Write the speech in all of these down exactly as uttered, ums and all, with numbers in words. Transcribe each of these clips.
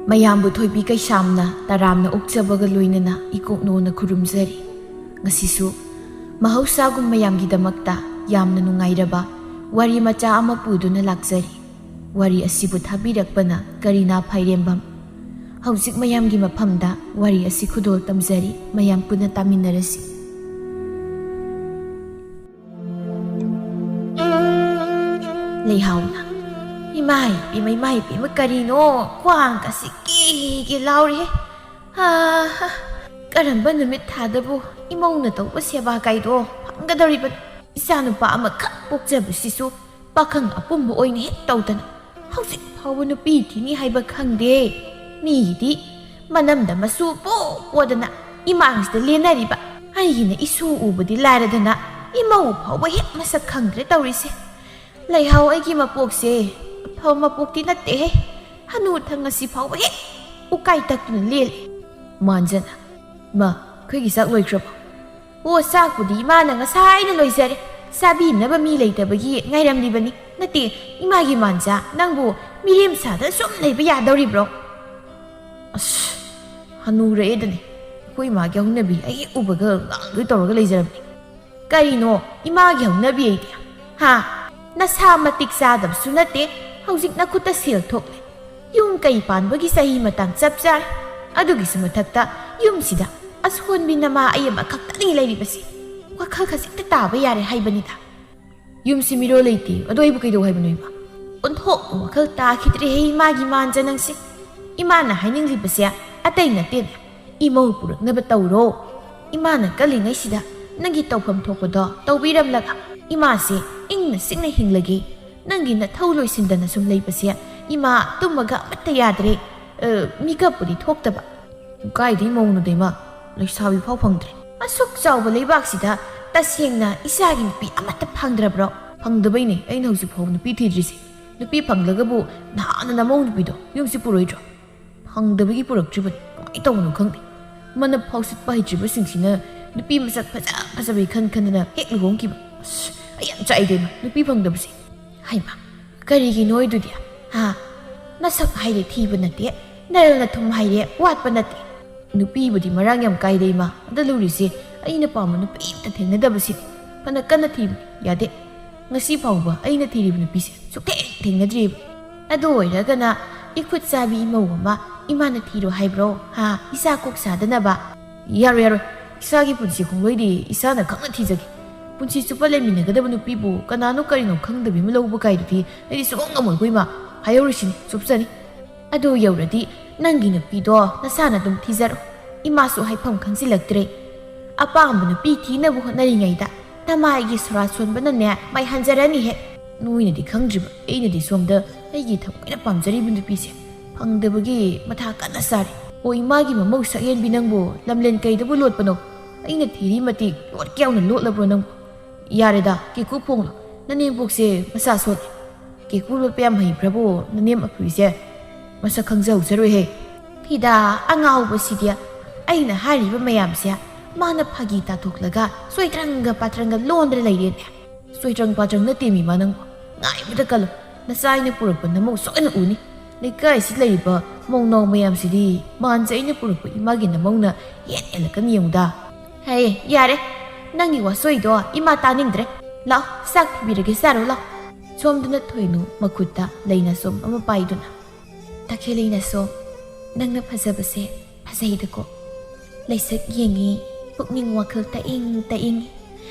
ꯃꯌꯥꯝꯕꯨ ꯊꯣꯏꯕꯤ ꯀꯩꯁꯥꯝꯅ ꯇꯔꯥꯝꯅ ꯑꯣꯛꯆꯕꯒ ꯂꯣꯏꯅꯅ ꯏꯀꯣꯛꯅꯣꯅ ꯈꯨꯔꯨꯝꯖꯔꯤ꯫ ꯉꯁꯤꯁꯨ ꯃꯍꯧꯁꯥꯒꯨꯝ ꯃꯌꯥꯝꯒꯤꯗꯃꯛꯇ ꯌꯥꯝꯅ ꯅꯨꯡꯉꯥꯏꯔꯕ ꯋꯥꯔꯤ ꯃꯆꯥ ꯑꯃ ꯄꯨꯗꯨꯅ ꯂꯥꯛꯆꯔꯤ꯫ ꯋꯥꯔꯤ ꯑꯁꯤꯕꯨ ꯊꯥꯕꯤꯔꯛꯄꯅ ꯀꯔꯤꯅꯥ ꯐꯥꯏꯔꯦꯝꯕꯝ꯫ ꯍꯧꯖꯤꯛ ꯃꯌꯥꯝꯒꯤ ꯃꯐꯝꯗ ꯋꯥꯔꯤ ꯑꯁꯤ ꯈꯨꯗꯣꯜ ꯇꯝꯖꯔꯤ, ꯃꯌꯥꯝ ꯄꯨꯟꯅ ꯇꯥꯃꯤꯟꯅꯔꯁꯤ꯫ ꯂꯩꯍꯥꯎꯅ, "ꯏꯃꯥ ꯏꯕꯦꯝꯃ, ꯏꯃꯥ ꯏꯕꯦꯝꯃ, ꯀꯔꯤꯅꯣ? ꯈ꯭ꯋꯥꯡꯒꯁꯤ ꯀꯦ ꯀꯦ ꯂꯥꯎꯔꯦꯍꯦ꯫ ꯑꯥ, ꯀꯔꯝꯕ ꯅꯨꯃꯤꯠ ꯊꯥꯗꯕꯨ ꯏꯃꯧꯅ ꯇꯧꯕ ꯁꯦꯕꯥ ꯀꯥꯏꯗꯣ ꯐꯪꯒꯗꯧꯔꯤꯕꯅꯣ? ꯏꯆꯥꯅꯨꯄꯥ ꯑꯃꯈꯛ ꯄꯣꯛꯆꯕꯁꯤꯁꯨ ꯄꯥꯈꯪ ꯑꯄꯨꯝꯕ ꯑꯣꯏꯅ ꯍꯦꯛ ꯇꯧꯗꯅ, ꯍꯧꯖꯤꯛ ꯐꯥꯎꯕ ꯅꯨꯄꯤ ꯊꯤꯅꯤ ꯍꯥꯏꯕ ꯈꯪꯗꯦ꯫ ꯃꯤꯒꯤꯗꯤ ꯃꯅꯝꯗ ꯃꯆꯨ ꯄꯣ ꯄꯣꯗꯅ ꯏꯃꯥꯡꯁꯤꯗ ꯂꯦꯟꯅꯔꯤꯕ, ꯑꯩꯒꯤꯅ ꯏꯁꯨ ꯎꯕꯗꯤ ꯂꯥꯏꯔꯗꯅ ꯏꯃꯧ ꯐꯥꯎꯕ ꯍꯦꯛ ꯃꯁꯛ ꯈꯪꯗ꯭ꯔꯦ ꯇꯧꯔꯤꯁꯦ꯫ ꯂꯩꯍꯥꯎ, ꯑꯩꯒꯤ ꯃꯄꯣꯛꯁꯦ ꯑꯐꯕ ꯃꯄꯣꯛꯇꯤ ꯅꯠꯇꯦꯍꯦ꯫ ꯍꯅꯨ ꯊꯪ ꯑꯁꯤ ꯐꯥꯎꯕ ꯍꯦꯛ ꯎꯀꯥꯏ ꯇꯛꯇꯨꯅ ꯂꯦꯜꯂꯦ꯫" ꯃꯥꯟꯖꯅ, "ꯃꯥ, ꯑꯩꯈꯣꯏꯒꯤ ꯆꯥꯛ ꯂꯣꯏꯈ꯭ꯔꯕꯣ?" "ꯑꯣ, ꯆꯥꯛꯄꯨꯗꯤ ꯏꯃꯥꯅ ꯉꯁꯥꯏꯅ ꯂꯣꯏꯖꯔꯦ꯫ ꯆꯥꯕꯤꯅꯕ ꯃꯤ ꯂꯩꯇꯕꯒꯤ ꯉꯥꯏꯔꯝꯂꯤꯕꯅꯤ꯫ ꯅꯠꯇꯦ, ꯏꯃꯥꯒꯤ ꯃꯥꯟꯖꯥ, ꯅꯪꯕꯨ ꯃꯤꯔꯦꯝ ꯁꯥꯗ ꯁꯨꯝ ꯂꯩꯕ ꯌꯥꯗꯧꯔꯤꯕ꯭ꯔꯣ?" ꯑꯁ, ꯍꯅꯨꯔꯛꯑꯦꯗꯅꯦ꯫ ꯑꯩꯈꯣꯏ ꯏꯃꯥꯒꯤ ꯍꯧꯅꯕꯤ ꯑꯩ ꯍꯦꯛ ꯎꯕꯒ ꯉꯥꯡꯗꯣꯏ ꯇꯧꯔꯒ ꯂꯩꯖꯔꯕꯅꯤ꯫ "ꯀꯔꯤꯅꯣ ꯏꯃꯥꯒꯤ ꯍꯧꯅꯕꯤ ꯑꯩꯗꯤ? ꯍꯥ? ꯅꯁꯥ ꯃꯇꯤꯛ ꯆꯥꯗꯕꯁꯨ ꯅꯠꯇꯦ, ꯍꯧꯖꯤꯛ ꯅꯈꯨꯠꯇ ꯁꯦꯜ ꯊꯣꯛꯂꯦ꯫ ꯌꯨꯝ ꯀꯩ ꯄꯥꯟꯕꯒꯤ ꯆꯍꯤ ꯃꯇꯥꯡ ꯆꯞ ꯆꯥꯔꯦ꯫ ꯑꯗꯨꯒꯤꯁꯨ ꯃꯊꯛꯇ ꯌꯨꯝꯁꯤꯗ ꯑꯁꯣꯟꯕꯤ ꯅꯃꯥ ꯑꯩ ꯑꯃꯈꯛꯇꯅꯤ ꯂꯩꯔꯤꯕꯁꯤ꯫ ꯋꯥꯈꯜ ꯈꯖꯤꯛꯇ ꯇꯥꯕ ꯌꯥꯔꯦ ꯍꯥꯏꯕꯅꯤꯗ꯫ ꯌꯨꯝꯁꯤ ꯃꯤꯔꯣꯜ ꯂꯩꯇꯦ, ꯑꯗꯣ ꯑꯩꯕꯨ ꯀꯩꯗꯧ ꯍꯥꯏꯕꯅꯣ ꯏꯃꯥ?" ꯑꯣꯟꯊꯣꯛꯅ ꯋꯥꯈꯜ ꯇꯥꯈꯤꯗ꯭ꯔꯦꯍꯦ ꯏꯃꯥꯒꯤ ꯃꯥꯟꯖ ꯅꯪꯁꯦ꯫ ꯏꯃꯥꯅ ꯍꯥꯏꯅꯤꯡꯂꯤꯕꯁꯦ ꯑꯇꯩ ꯅꯠꯇꯦꯅꯦ꯫ ꯏꯃꯧ ꯄꯨꯔꯛꯅꯕ ꯇꯧꯔꯣ꯫ ꯏꯃꯥꯅ ꯀꯜꯂꯤꯉꯩꯁꯤꯗ ꯅꯪꯒꯤ ꯇꯧꯐꯝ ꯊꯣꯛꯄꯗꯣ ꯇꯧꯕꯤꯔꯝꯂꯒ ꯏꯃꯥꯁꯦ ꯏꯪꯅ ꯆꯤꯛꯅ ꯍꯤꯡꯂꯒꯦ꯫ ꯅꯪꯒꯤ ꯅꯊꯧ ꯂꯣꯏꯁꯤꯟꯗꯅ ꯁꯨꯝ ꯂꯩꯕꯁꯦ ꯏꯃꯥ ꯇꯨꯝꯃꯒ ꯑꯃꯠꯇ ꯌꯥꯗ꯭ꯔꯦ꯫ ꯑ, ꯃꯤꯀꯞꯄꯨꯗꯤ ꯊꯣꯛꯇꯕ꯫ "ꯀꯥꯏꯗꯩ ꯃꯧꯅꯣꯗ ꯏꯃꯥ? ꯂꯩꯁꯥꯕꯤ ꯐꯥꯎ ꯐꯪꯗ꯭ꯔꯦ꯫" "ꯑꯁꯨꯛ ꯆꯥꯎꯕ ꯂꯩꯕꯥꯛꯁꯤꯗ ꯇꯁꯦꯡꯅ ꯏꯆꯥꯒꯤ ꯅꯨꯄꯤ ꯑꯃꯠꯇ ꯐꯪꯗ꯭ꯔꯕ꯭ꯔꯣ?" "ꯐꯪꯗꯕꯩꯅꯦ ꯑꯩꯅ ꯍꯧꯖꯤꯛ ꯐꯥꯎꯕ ꯅꯨꯄꯤ ꯊꯤꯗ꯭ꯔꯤꯁꯦ꯫ ꯅꯨꯄꯤ ꯐꯪꯂꯒꯕꯨ ꯅꯍꯥꯟꯅ ꯅꯃꯧ ꯅꯨꯄꯤꯗꯣ ꯌꯨꯝꯁꯤ ꯄꯨꯔꯣꯏꯗ꯭ꯔꯣ?" "ꯐꯪꯗꯕꯒꯤ ꯄꯨꯔꯛꯇ꯭ꯔꯤꯕꯅꯤ꯫ ꯀꯃꯥꯏꯅ ꯇꯧꯕꯅꯣ ꯈꯪꯗꯦ꯫ ꯃꯅꯞ ꯐꯥꯎ ꯁꯤꯠꯄ ꯍꯩꯇ꯭ꯔꯤꯕꯁꯤꯡꯁꯤꯅ ꯅꯨꯄꯤ ꯃꯁꯛ ꯐꯖ ꯐꯖꯕꯤ ꯈꯟ ꯈꯟꯗꯅ ꯍꯦꯛ ꯂꯨꯍꯣꯡꯈꯤꯕ꯫ ꯑꯁ, ꯑꯩ ꯌꯥꯝ ꯆꯥꯛꯏꯗ ꯏꯃꯥ, ꯅꯨꯄꯤ ꯐꯪꯗꯕꯁꯦ꯫" "ꯍꯩꯃꯥ, ꯀꯔꯤꯒꯤꯅꯣ ꯑꯗꯨꯗꯤ? ꯍꯥ? ꯅꯁꯛ ꯍꯥꯏꯔꯦ ꯊꯤꯕ ꯅꯠꯇꯦ, ꯅꯔꯜꯅ ꯊꯨꯝ ꯍꯥꯏꯔꯦ, ꯋꯥꯠꯄ ꯅꯠꯇꯦ꯫ ꯅꯨꯄꯤꯕꯨꯗꯤ ꯃꯔꯥꯡ ꯌꯥꯝ ꯀꯥꯏꯗ ꯏꯃꯥ, ꯑꯗ ꯂꯨꯔꯤꯁꯦ ꯑꯩꯅ ꯄꯥꯝꯕ ꯅꯨꯄꯤ ꯑꯝꯇ ꯊꯦꯡꯅꯗꯕꯁꯤꯅꯤ꯫ ꯐꯅ ꯀꯟꯅ ꯊꯤꯕꯅꯤ, ꯌꯥꯗꯦ꯫ ꯉꯁꯤ ꯐꯥꯎꯕ ꯑꯩꯅ ꯊꯤꯔꯤꯕ ꯅꯨꯄꯤꯁꯦ ꯁꯨꯛꯊꯦꯡ ꯊꯦꯡꯅꯗ꯭ꯔꯤꯕ꯫ ꯑꯗꯨ ꯑꯣꯏꯔꯒꯅ ꯏꯈꯨꯠ ꯆꯥꯕꯤ ꯏꯃꯧ ꯑꯃ ꯏꯃꯥꯅ ꯊꯤꯔꯣ ꯍꯥꯏꯕ꯭ꯔꯣ? ꯍꯥ? ꯏꯆꯥ ꯀꯣꯛ ꯁꯥꯗꯅꯕ? ꯌꯥꯔꯣꯏ, ꯌꯥꯔꯣꯏ꯫ ꯏꯆꯥꯒꯤ ꯄꯨꯟꯁꯤ ꯈꯣꯡꯂꯣꯏꯗꯤ ꯏꯆꯥꯅ ꯈꯪꯅ ꯊꯤꯖꯒꯦ꯫ ꯄꯨꯟꯁꯤ ꯆꯨꯞꯄ ꯂꯩꯃꯤꯟꯅꯒꯗꯕ ꯅꯨꯄꯤꯕꯨ ꯀꯅꯥꯅꯣ ꯀꯔꯤꯅꯣ ꯈꯪꯗꯕꯤ ꯑꯃ ꯂꯧꯕ ꯀꯥꯏꯗꯨꯗꯤ ꯑꯩꯗꯤ ꯁꯨꯡꯉꯝ ꯉꯝꯃꯣꯏꯀꯣ ꯏꯃꯥ꯫ ꯍꯥꯏꯍꯧꯔꯤꯁꯤꯅꯤ, ꯆꯨꯞꯆꯅꯤ꯫ ꯑꯗꯨ ꯌꯧꯔꯗꯤ ꯅꯪꯒꯤ ꯅꯨꯄꯤꯗꯣ ꯅꯁꯥꯅ ꯑꯗꯨꯝ ꯊꯤꯖꯔꯣ꯫ ꯏꯃꯥꯁꯨ ꯍꯥꯏꯐꯝ ꯈꯪꯖꯤꯜꯂꯛꯇ꯭ꯔꯦ꯫ ꯑꯄꯥꯝꯕ ꯅꯨꯄꯤ ꯊꯤꯅꯕ ꯍꯣꯠꯅꯔꯤꯉꯩꯗ ꯅꯃꯥꯏꯒꯤ ꯁꯣꯔꯥ ꯁꯣꯟꯕꯅꯅꯦ ꯃꯥꯏ ꯍꯟꯖꯔꯅꯤꯍꯦ꯫ ꯅꯣꯏꯅꯗꯤ ꯈꯪꯗ꯭ꯔꯤꯕ, ꯑꯩꯅꯗꯤ ꯁꯣꯝꯗ ꯑꯩꯒꯤ ꯊꯃꯣꯏꯅ ꯄꯥꯝꯖꯔꯤꯕ ꯅꯨꯄꯤꯁꯦ ꯐꯪꯗꯕꯒꯤ ꯃꯊꯥ ꯀꯟꯅ ꯁꯥꯔꯤ꯫ ꯑꯣ, ꯏꯃꯥꯒꯤ ꯃꯃꯧ ꯁꯛꯍꯦꯟꯕꯤ ꯅꯪꯕꯨ ꯂꯝꯂꯦꯟ ꯀꯩꯗꯕꯨ ꯂꯣꯠꯄꯅꯣ? ꯑꯩꯅ ꯊꯤꯔꯤ ꯃꯇꯤꯛ ꯂꯣꯠꯀꯦ ꯌꯥꯎꯅ ꯂꯣꯠꯂꯕ꯭ꯔꯣ ꯅꯪꯕꯨ? ꯌꯥꯔꯦꯗ, ꯀꯦꯀꯨ ꯐꯣꯡꯂꯣ꯫ ꯅꯅꯦꯝꯄꯣꯛꯁꯦ ꯃꯁꯥ ꯁꯣꯜꯂꯦ꯫ ꯀꯦꯀꯨ ꯂꯣꯠꯄ ꯌꯥꯝ ꯍꯩꯕ꯭ꯔꯕꯣ ꯅꯅꯦꯝ ꯑꯐꯨꯏꯁꯦ? ꯃꯁꯛ ꯈꯪꯖꯍꯧꯖꯔꯣꯏꯍꯦ꯫ ꯐꯤꯗꯥ ꯑꯉꯥꯎꯕꯁꯤꯗꯤ, ꯑꯩꯅ ꯍꯥꯏꯔꯤꯕ ꯃꯌꯥꯝꯁꯦ ꯃꯥꯅ ꯐꯥꯒꯤ ꯇꯥꯊꯣꯛꯂꯒ ꯁꯣꯏꯇ꯭ꯔꯪꯒ ꯄꯥꯇ꯭ꯔꯪꯒ ꯂꯣꯟꯗ꯭ꯔ ꯂꯩꯔꯦꯅꯦ꯫ ꯁꯣꯏꯇ꯭ꯔꯪ ꯄꯥꯇ꯭ꯔꯪ ꯅꯠꯇꯦ ꯃꯤꯃ ꯅꯪꯕꯨ꯫ ꯉꯥꯏꯕꯗ ꯀꯜꯂꯨ꯫ ꯅꯆꯥ ꯑꯩꯅ ꯄꯨꯔꯛꯄ ꯅꯃꯧ ꯁꯣꯏꯅ ꯎꯅꯤ꯫ ꯂꯩꯀꯥꯏꯁꯤ ꯂꯩꯔꯤꯕ ꯃꯧꯅꯥꯎ ꯃꯌꯥꯝꯁꯤꯗꯤ ꯃꯥꯟꯁꯦ ꯑꯩꯅ ꯄꯨꯔꯛꯄ ꯏꯃꯥꯒꯤ ꯅꯃꯧꯅ ꯍꯦꯟ ꯍꯦꯜꯂꯛꯀꯅꯤ ꯌꯦꯡꯉꯨꯗ꯫ ꯍꯦ, ꯌꯥꯔꯦ꯫ ꯅꯪꯒꯤ ꯋꯥꯁꯣꯏꯗꯣ ꯏꯃꯥ ꯇꯥꯅꯤꯡꯗ꯭ꯔꯦ꯫ ꯂꯥꯛꯑꯣ, ꯆꯥꯛ ꯊꯤꯕꯤꯔꯒꯦ, ꯆꯥꯔꯣ ꯂꯥꯛꯑꯣ꯫ ꯁꯣꯝꯗꯅ ꯊꯣꯏꯅꯨ ꯃꯈꯨꯠꯇ ꯂꯩꯅꯁꯣꯝ ꯑꯃ ꯄꯥꯏꯗꯨꯅ꯫ ꯇꯈꯦꯜ ꯂꯩꯅꯁꯣꯝ, ꯅꯪꯅ ꯐꯖꯕꯁꯦ ꯐꯖꯩꯗꯀꯣ꯫ ꯂꯩꯁꯛ ꯌꯦꯡꯉꯤ, ꯄꯨꯛꯅꯤꯡ ꯋꯥꯈꯜ ꯇꯛꯏꯪ ꯇꯛꯏꯪ꯫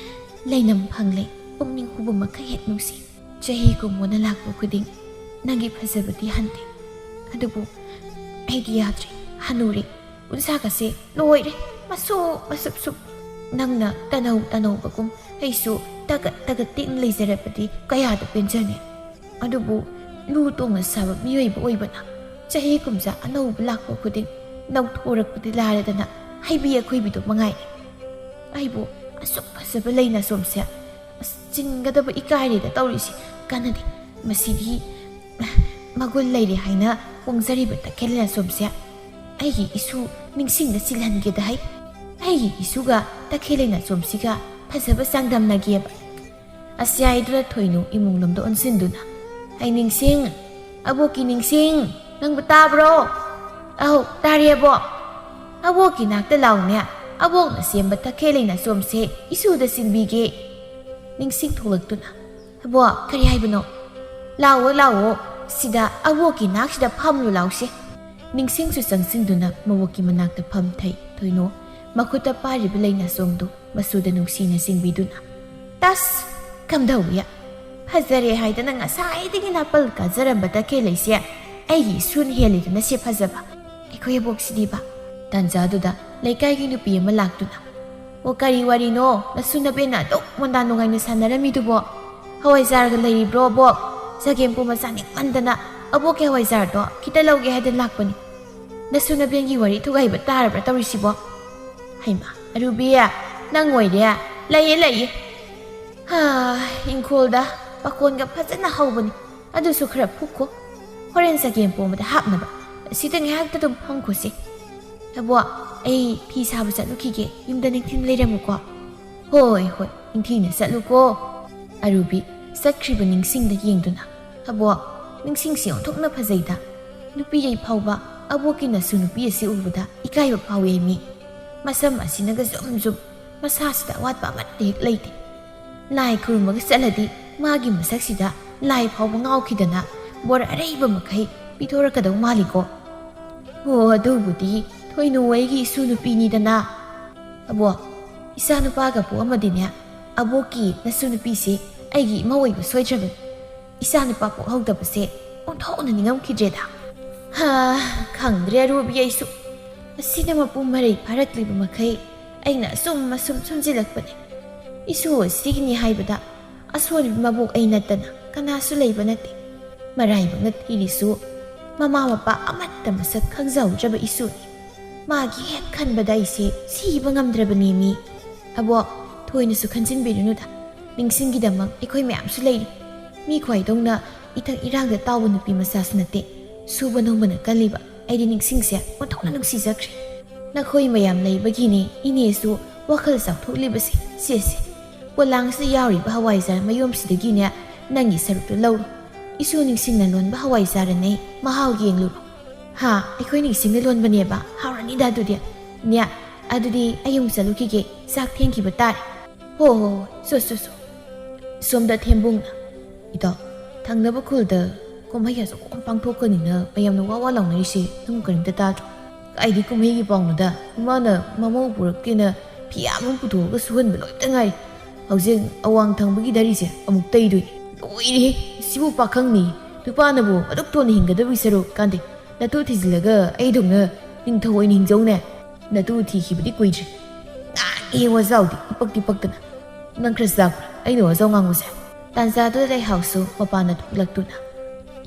ꯂꯩꯅꯝ ꯐꯪꯂꯦ, ꯄꯨꯛꯅꯤꯡ ꯍꯨꯕ ꯃꯈꯩ ꯍꯦꯛ ꯅꯨꯡꯁꯤ꯫ ꯆꯍꯤ ꯀꯨꯝ ꯑꯣꯟꯅ ꯂꯥꯛꯄ ꯈꯨꯗꯤꯡ ꯅꯪꯒꯤ ꯐꯖꯕꯗꯤ ꯍꯟꯗꯦ꯫ ꯑꯗꯨꯕꯨ ꯑꯩꯗꯤ ꯌꯥꯗ꯭ꯔꯦ, ꯍꯅꯨꯔꯦ꯫ ꯎꯟꯁꯥꯒꯁꯦ ꯂꯣꯏꯔꯦ, ꯃꯁꯨꯞ ꯃꯁꯨꯞ ꯁꯨꯞ꯫ ꯅꯪꯅ ꯇꯅꯧ ꯇꯅꯧꯕꯒꯨꯝ ꯑꯩꯁꯨ ꯇꯒꯠ ꯇꯒꯠ ꯇꯦꯛꯅ ꯂꯩꯖꯔꯕꯗꯤ ꯀꯌꯥꯗ ꯄꯦꯟꯖꯅꯤ꯫ ꯑꯗꯨꯕꯨ ꯂꯨ ꯇꯣꯡꯅ ꯁꯥꯕ ꯃꯤꯑꯣꯏꯕ ꯑꯣꯏꯕꯅ ꯆꯍꯤ ꯀꯨꯝꯖꯥ ꯑꯅꯧꯕ ꯂꯥꯛꯄ ꯈꯨꯗꯤꯡ ꯅꯧꯊꯣꯔꯛꯄꯗꯤ ꯂꯥꯏꯔꯗꯅ ꯍꯩꯕꯤ ꯑꯈꯣꯏꯕꯤꯗꯣ ꯃꯉꯥꯏꯔꯦ꯫ ꯑꯩꯕꯨ ꯑꯁꯨꯛ ꯐꯖꯕ ꯂꯩꯅꯁꯣꯝꯁꯦ ꯑꯁ, ꯆꯤꯟꯒꯗꯕ ꯏꯀꯥꯏꯔꯦꯗ ꯇꯧꯔꯤꯁꯤ꯫ ꯀꯥꯟꯅꯗꯦ꯫ ꯃꯁꯤꯗꯤ ꯃꯒꯨꯟ ꯂꯩꯔꯦ ꯍꯥꯏꯅ ꯍꯣꯡꯖꯔꯤꯕ ꯇꯈꯦꯜ ꯂꯩꯅꯁꯣꯝꯁꯦ ꯑꯩꯒꯤ ꯏꯁꯨ ꯅꯤꯡꯁꯤꯡꯅ ꯆꯤꯜꯍꯟꯒꯦꯗ ꯍꯥꯏ꯫ ꯑꯩꯒꯤ ꯏꯁꯨꯒ ꯇꯈꯦꯜ ꯂꯩꯅꯁꯣꯝꯁꯤꯒ ꯐꯖꯕ ꯆꯥꯡꯗꯝꯅꯒꯦꯕ꯫ ꯑꯁꯤ ꯍꯥꯏꯗꯨꯅ ꯊꯣꯏꯅꯨ ꯏꯃꯨꯡ ꯂꯣꯝꯗ ꯑꯣꯟꯁꯤꯟꯗꯨꯅ, "ꯑꯩ ꯅꯤꯡꯁꯤꯡ, ꯑꯕꯣꯛꯀꯤ ꯅꯤꯡꯁꯤꯡ, ꯅꯪꯕꯨ ꯇꯥꯕ꯭ꯔꯣ?" "ꯑꯧ, ꯇꯥꯔꯦ ꯑꯕꯣꯛ꯫ ꯑꯕꯣꯛꯀꯤ ꯅꯥꯛꯇ ꯂꯥꯎꯅꯦ꯫ ꯑꯕꯣꯛꯅ ꯁꯦꯝꯕ ꯇꯈꯦꯜ ꯂꯩꯅꯥꯆꯣꯝꯁꯦ ꯏꯁꯨꯗ ꯁꯤꯡꯕꯤꯒꯦ꯫" ꯅꯤꯡꯁꯤꯡ ꯊꯣꯛꯂꯛꯇꯨꯅ, "ꯑꯕꯣꯛ, ꯀꯔꯤ ꯍꯥꯏꯕꯅꯣ?" "ꯂꯥꯛꯑꯣ, ꯂꯥꯛꯑꯣ, ꯁꯤꯗ ꯑꯕꯣꯛꯀꯤ ꯅꯥꯛꯁꯤꯗ ꯐꯝꯂꯨ ꯂꯥꯎꯁꯦ꯫" ꯅꯤꯡꯁꯤꯡꯁꯨ ꯆꯪꯁꯤꯟꯗꯨꯅ ꯃꯕꯣꯛꯀꯤ ꯃꯅꯥꯛꯇ ꯐꯝꯊꯩ ꯊꯣꯏꯅꯣ꯫ ꯃꯈꯨꯠꯇ ꯄꯥꯏꯔꯤꯕ ꯂꯩꯅꯥꯆꯣꯝꯗꯨ ꯃꯁꯨꯗ ꯅꯨꯡꯁꯤꯅ ꯆꯤꯡꯕꯤꯗꯨꯅ, "ꯇꯁ! ꯀꯝꯗꯧꯏ? ꯐꯖꯔꯦ ꯍꯥꯏꯗꯅ ꯉꯁꯥꯏꯗꯒꯤ ꯅꯥꯄꯜ ꯀꯥꯖꯔꯝꯕ ꯇꯈꯦꯜ ꯂꯩꯁꯦ ꯑꯩꯒꯤ ꯏꯁꯨꯅ ꯍꯦꯜꯂꯤꯗꯅ ꯁꯤ ꯐꯖꯕ꯫ ꯑꯩꯈꯣꯏ ꯑꯕꯣꯛꯁꯤꯗꯤꯕ?" ꯇꯥꯟꯖꯥꯗꯨꯗ ꯂꯩꯀꯥꯏꯒꯤ ꯅꯨꯄꯤ ꯑꯃ ꯂꯥꯛꯇꯨꯅ, "ꯑꯣ, ꯀꯔꯤ ꯋꯥꯔꯤꯅꯣ ꯅꯁꯨ ꯅꯕꯦꯟꯅ ꯑꯗꯨꯛ ꯃꯣꯟꯗꯥ ꯅꯨꯡꯉꯥꯏꯅ ꯁꯥꯟꯅꯔꯝꯃꯤꯗꯨꯕꯣ? ꯍꯋꯥꯏꯖꯥꯔꯒ ꯂꯩꯔꯤꯕ꯭ꯔꯣ ꯑꯕꯣꯛ? ꯆꯒꯦꯝ ꯄꯣꯝꯕ ꯆꯥꯅꯤꯡꯃꯟꯗꯅ ꯑꯕꯣꯛꯀꯤ ꯍꯋꯥꯏꯖꯥꯔꯗꯣ ꯈꯤꯇ ꯂꯧꯒꯦ ꯍꯥꯏꯗꯅ ꯂꯥꯛꯄꯅꯤ꯫ ꯅꯁꯨ ꯅꯕꯦꯟꯒꯤ ꯋꯥꯔꯤ ꯊꯨꯒꯥꯏꯕ ꯇꯥꯔꯕ꯭ꯔꯥ ꯇꯧꯔꯤꯁꯤꯕꯣ? ꯍꯩꯃꯥ, ꯑꯔꯨꯕꯤ, ꯅꯪ ꯑꯣꯏꯔꯦ꯫ ꯂꯩꯌꯦ, ꯂꯩꯌꯦ꯫ ꯍꯥ, ꯏꯪꯈꯣꯜꯗ ꯄꯥꯈꯣꯟꯒ ꯐꯖꯅ ꯍꯧꯕꯅꯤ꯫ ꯑꯗꯨꯁꯨ ꯈꯔ ꯐꯨꯛꯈꯣ꯫ ꯍꯣꯔꯦꯟ ꯆꯒꯦꯝ ꯄꯣꯝꯕꯗ ꯍꯥꯞꯅꯕ꯫ ꯁꯤꯗ ꯉꯥꯏꯍꯥꯛꯇ ꯑꯗꯨꯝ ꯐꯝꯈꯣꯁꯦ꯫ ꯑꯕꯣꯛ, ꯑꯩ ꯐꯤ ꯁꯥꯕ ꯆꯠꯂꯨꯈꯤꯒꯦ꯫ ꯌꯨꯝꯗ ꯅꯤꯡꯊꯤꯅ ꯂꯩꯔꯝꯃꯨꯀꯣ꯫" "ꯍꯣꯏ, ꯍꯣꯏ, ꯅꯤꯡꯊꯤꯅ ꯆꯠꯂꯨꯀꯣ꯫" ꯑꯔꯨꯕꯤ ꯆꯠꯈ꯭ꯔꯤꯕ ꯅꯤꯡꯁꯤꯡꯗ ꯌꯦꯡꯗꯨꯅ, "ꯑꯕꯣꯛ, ꯅꯤꯡꯁꯤꯡꯁꯤ ꯑꯣꯟꯊꯣꯛꯅ ꯐꯖꯩꯗ꯫ ꯅꯨꯄꯤꯔꯩ ꯐꯥꯎꯕ ꯑꯕꯣꯛꯀꯤ ꯅꯁꯨ ꯅꯨꯄꯤ ꯑꯁꯤ ꯎꯕꯗ ꯏꯀꯥꯏꯕ ꯐꯥꯎꯏ ꯃꯤ꯫ ꯃꯁꯝ ꯑꯁꯤꯅꯒ ꯖꯨꯝ ꯖꯨꯝ, ꯃꯁꯥꯁꯤꯗ ꯑꯋꯥꯠꯄ ꯑꯃꯠꯇ ꯍꯦꯛ ꯂꯩꯇꯦ꯫ ꯂꯥꯏ ꯈꯨꯔꯨꯝꯕꯒ ꯆꯠꯂꯗꯤ ꯃꯥꯒꯤ ꯃꯁꯛꯁꯤꯗ ꯂꯥꯏ ꯐꯥꯎꯕ ꯉꯥꯎꯈꯤꯗꯅ ꯕꯣꯔ ꯑꯔꯩꯕ ꯃꯈꯩ ꯄꯤꯊꯣꯔꯛꯀꯗꯧ ꯃꯥꯜꯂꯤꯀꯣ꯫ ꯍꯣ, ꯑꯗꯨꯕꯨꯗꯤ ꯊꯣꯏꯅꯨ ꯑꯩꯒꯤ ꯏꯁꯨ ꯅꯨꯄꯤꯅꯤꯗꯅ꯫ ꯑꯕꯣꯛ, ꯏꯆꯥ ꯅꯨꯄꯥꯒ ꯄꯣꯛꯑꯝꯃꯗꯤꯅꯦ, ꯑꯕꯣꯛꯀꯤ ꯅꯁꯨ ꯅꯨꯄꯤꯁꯤ ꯑꯩꯒꯤ ꯏꯃꯧ ꯑꯣꯏꯕ ꯁꯣꯏꯗ꯭ꯔꯕꯅꯤ꯫ ꯏꯆꯥ ꯅꯨꯄꯥ ꯄꯣꯛꯍꯧꯗꯕꯁꯦ ꯑꯣꯟꯊꯣꯛꯅ ꯅꯤꯡꯉꯝꯈꯤꯗ꯭ꯔꯦꯗ꯫" ꯍꯥ, ꯈꯪꯗ꯭ꯔꯦ ꯑꯔꯨꯕꯤ ꯑꯩꯁꯨ꯫ ꯑꯁꯤꯅ ꯃꯄꯨꯡ ꯃꯔꯩ ꯐꯥꯔꯛꯂꯤꯕ ꯃꯈꯩ ꯑꯩꯅ ꯑꯁꯨꯝ ꯑꯁꯨꯝ ꯁꯨꯝꯖꯤꯜꯂꯛꯄꯅꯦ꯫ ꯏꯁꯨ ꯑꯁꯤꯒꯤꯅꯤ ꯍꯥꯏꯕꯗ ꯑꯁꯣꯏꯕ ꯃꯕꯣꯛ ꯑꯩ ꯅꯠꯇꯅ ꯀꯅꯥꯁꯨ ꯂꯩꯕ ꯅꯠꯇꯦ꯫ ꯃꯔꯥꯏꯕꯛꯅ ꯊꯤꯔꯤꯁꯨ ꯃꯃꯥ ꯃꯄꯥ ꯑꯃꯠꯇ ꯃꯁꯛ ꯈꯪꯖꯍꯧꯗ꯭ꯔꯕ ꯏꯁꯨꯅꯤ꯫ ꯃꯥꯒꯤ ꯍꯦꯛ ꯈꯟꯕꯗ ꯑꯩꯁꯦ ꯁꯤꯕ ꯉꯝꯗ꯭ꯔꯕꯅꯦꯃꯤ꯫ ꯑꯕꯣꯛ, ꯊꯣꯏꯅꯁꯨ ꯈꯟꯖꯤꯟꯕꯤꯔꯨꯅꯨꯗ꯫ ꯅꯤꯡꯁꯤꯡꯒꯤꯗꯃꯛ ꯑꯩꯈꯣꯏ ꯃꯌꯥꯝꯁꯨ ꯂꯩꯔꯤ꯫ ꯃꯤ ꯈ꯭ꯋꯥꯏꯗꯧꯅ ꯏꯊꯛ ꯏꯔꯥꯡꯗ ꯇꯥꯎꯕ ꯅꯨꯄꯤ ꯃꯆꯥꯁꯨ ꯅꯠꯇꯦ꯫ ꯁꯨꯕ ꯅꯣꯝꯕꯅ ꯀꯜꯂꯤꯕ ꯑꯩꯗꯤ ꯅꯤꯡꯁꯤꯡꯁꯦ ꯑꯣꯟꯊꯣꯛꯅ ꯅꯨꯡꯁꯤꯖꯈ꯭ꯔꯦ꯫ ꯅꯈꯣꯏ ꯃꯌꯥꯝ ꯂꯩꯕꯒꯤꯅꯦ ꯏꯅꯦꯁꯨ ꯋꯥꯈꯜ ꯆꯥꯎꯊꯣꯛꯂꯤꯕꯁꯦ꯫ ꯁꯦ, ꯁꯦ, ꯄꯣꯂꯥꯡꯁꯤꯗ ꯌꯥꯎꯔꯤꯕ ꯍꯋꯥꯏꯖꯥꯔ ꯃꯌꯣꯝꯁꯤꯗꯒꯤꯅꯦ ꯅꯪꯒꯤ ꯁꯔꯨꯛꯇꯨ ꯂꯧꯔꯣ꯫ ꯏꯁꯨ ꯅꯤꯡꯁꯤꯡꯅ ꯂꯣꯟꯕ ꯍꯋꯥꯏꯖꯥꯔꯅꯦ, ꯃꯍꯥꯎ ꯌꯦꯡꯂꯨꯔꯣ꯫ "ꯍꯥ, ꯑꯩꯈꯣꯏꯅ ꯏꯁꯤꯡꯅ ꯂꯣꯟꯕꯅꯦꯕ? ꯍꯥꯎꯔꯅꯤꯗ ꯑꯗꯨꯗꯤ꯫ ꯅꯦ, ꯑꯗꯨꯗꯤ ꯑꯩ ꯑꯃꯨꯛ ꯆꯠꯂꯨꯈꯤꯒꯦ, ꯆꯥꯛ ꯊꯦꯡꯈꯤꯕ ꯇꯥꯔꯦ꯫ ꯍꯣ, ꯍꯣ, ꯍꯣ, ꯆꯣ, ꯆꯣ, ꯆꯣ꯫" ꯁꯣꯝꯗ ꯊꯦꯝꯕꯨꯡꯅ, "ꯏꯇꯥꯎ, ꯊꯪꯅꯕ ꯈꯨꯜꯗ ꯀꯨꯝꯍꯩ ꯑꯆꯧꯕ ꯑꯃ ꯄꯥꯡꯊꯣꯛꯀꯅꯤꯅ ꯃꯌꯥꯝꯅ ꯋꯥ ꯋꯥ ꯂꯥꯎꯅꯔꯤꯁꯦ ꯅꯪ ꯀꯔꯤꯝꯇ ꯇꯥꯗ꯭ꯔꯣ? ꯀꯥꯏꯗꯤ ꯀꯨꯝꯍꯩꯒꯤ ꯄꯥꯎꯅꯣꯗ? ꯏꯃꯥꯅ ꯃꯃꯧ ꯄꯨꯔꯛꯀꯦꯅ ꯐꯤ ꯌꯥꯝ ꯑꯃ ꯄꯨꯊꯣꯛꯑꯒ ꯁꯨꯍꯟꯕ ꯂꯣꯏꯇ ꯉꯥꯏꯔꯤ꯫ ꯍꯧꯖꯤꯛ ꯑꯋꯥꯡ ꯊꯪꯕꯒꯤ ꯗꯥꯔꯤꯁꯦ ꯑꯃꯨꯛ ꯇꯩꯗꯣꯏꯅꯤ꯫ ꯂꯣꯏꯔꯦꯍꯦ, ꯁꯤꯕꯨ ꯄꯥꯈꯪꯅꯤ꯫ ꯅꯨꯄꯥꯅꯕꯨ ꯑꯗꯨꯛ ꯊꯨꯅ ꯍꯤꯡꯒꯗꯕꯒꯤ ꯁꯔꯨꯛ ꯀꯥꯟꯗꯦ꯫ ꯅꯇꯨ ꯊꯤꯖꯤꯜꯂꯒ ꯑꯩꯗꯧꯅ ꯅꯤꯡꯊꯧ ꯑꯣꯏꯅ ꯍꯤꯡꯖꯧꯅꯦ꯫ ꯅꯇꯨ ꯊꯤꯈꯤꯕꯗꯤ ꯀꯨꯏꯗ꯭ꯔꯤ꯫ ꯉꯥꯡꯉꯦ ꯋꯥꯖꯥꯎꯗꯤ, ꯏꯄꯛꯇꯤ ꯄꯛꯇꯅ꯫ ꯅꯪ ꯈꯔ ꯆꯥꯎꯈ꯭ꯔꯦ, ꯑꯩꯅ ꯋꯥꯖꯥꯎ ꯉꯥꯡꯕꯁꯦ?" ꯇꯥꯟꯖꯥꯗꯨꯗ ꯂꯩꯍꯥꯎꯁꯨ ꯃꯄꯥꯟꯗ ꯊꯣꯛꯂꯛꯇꯨꯅ,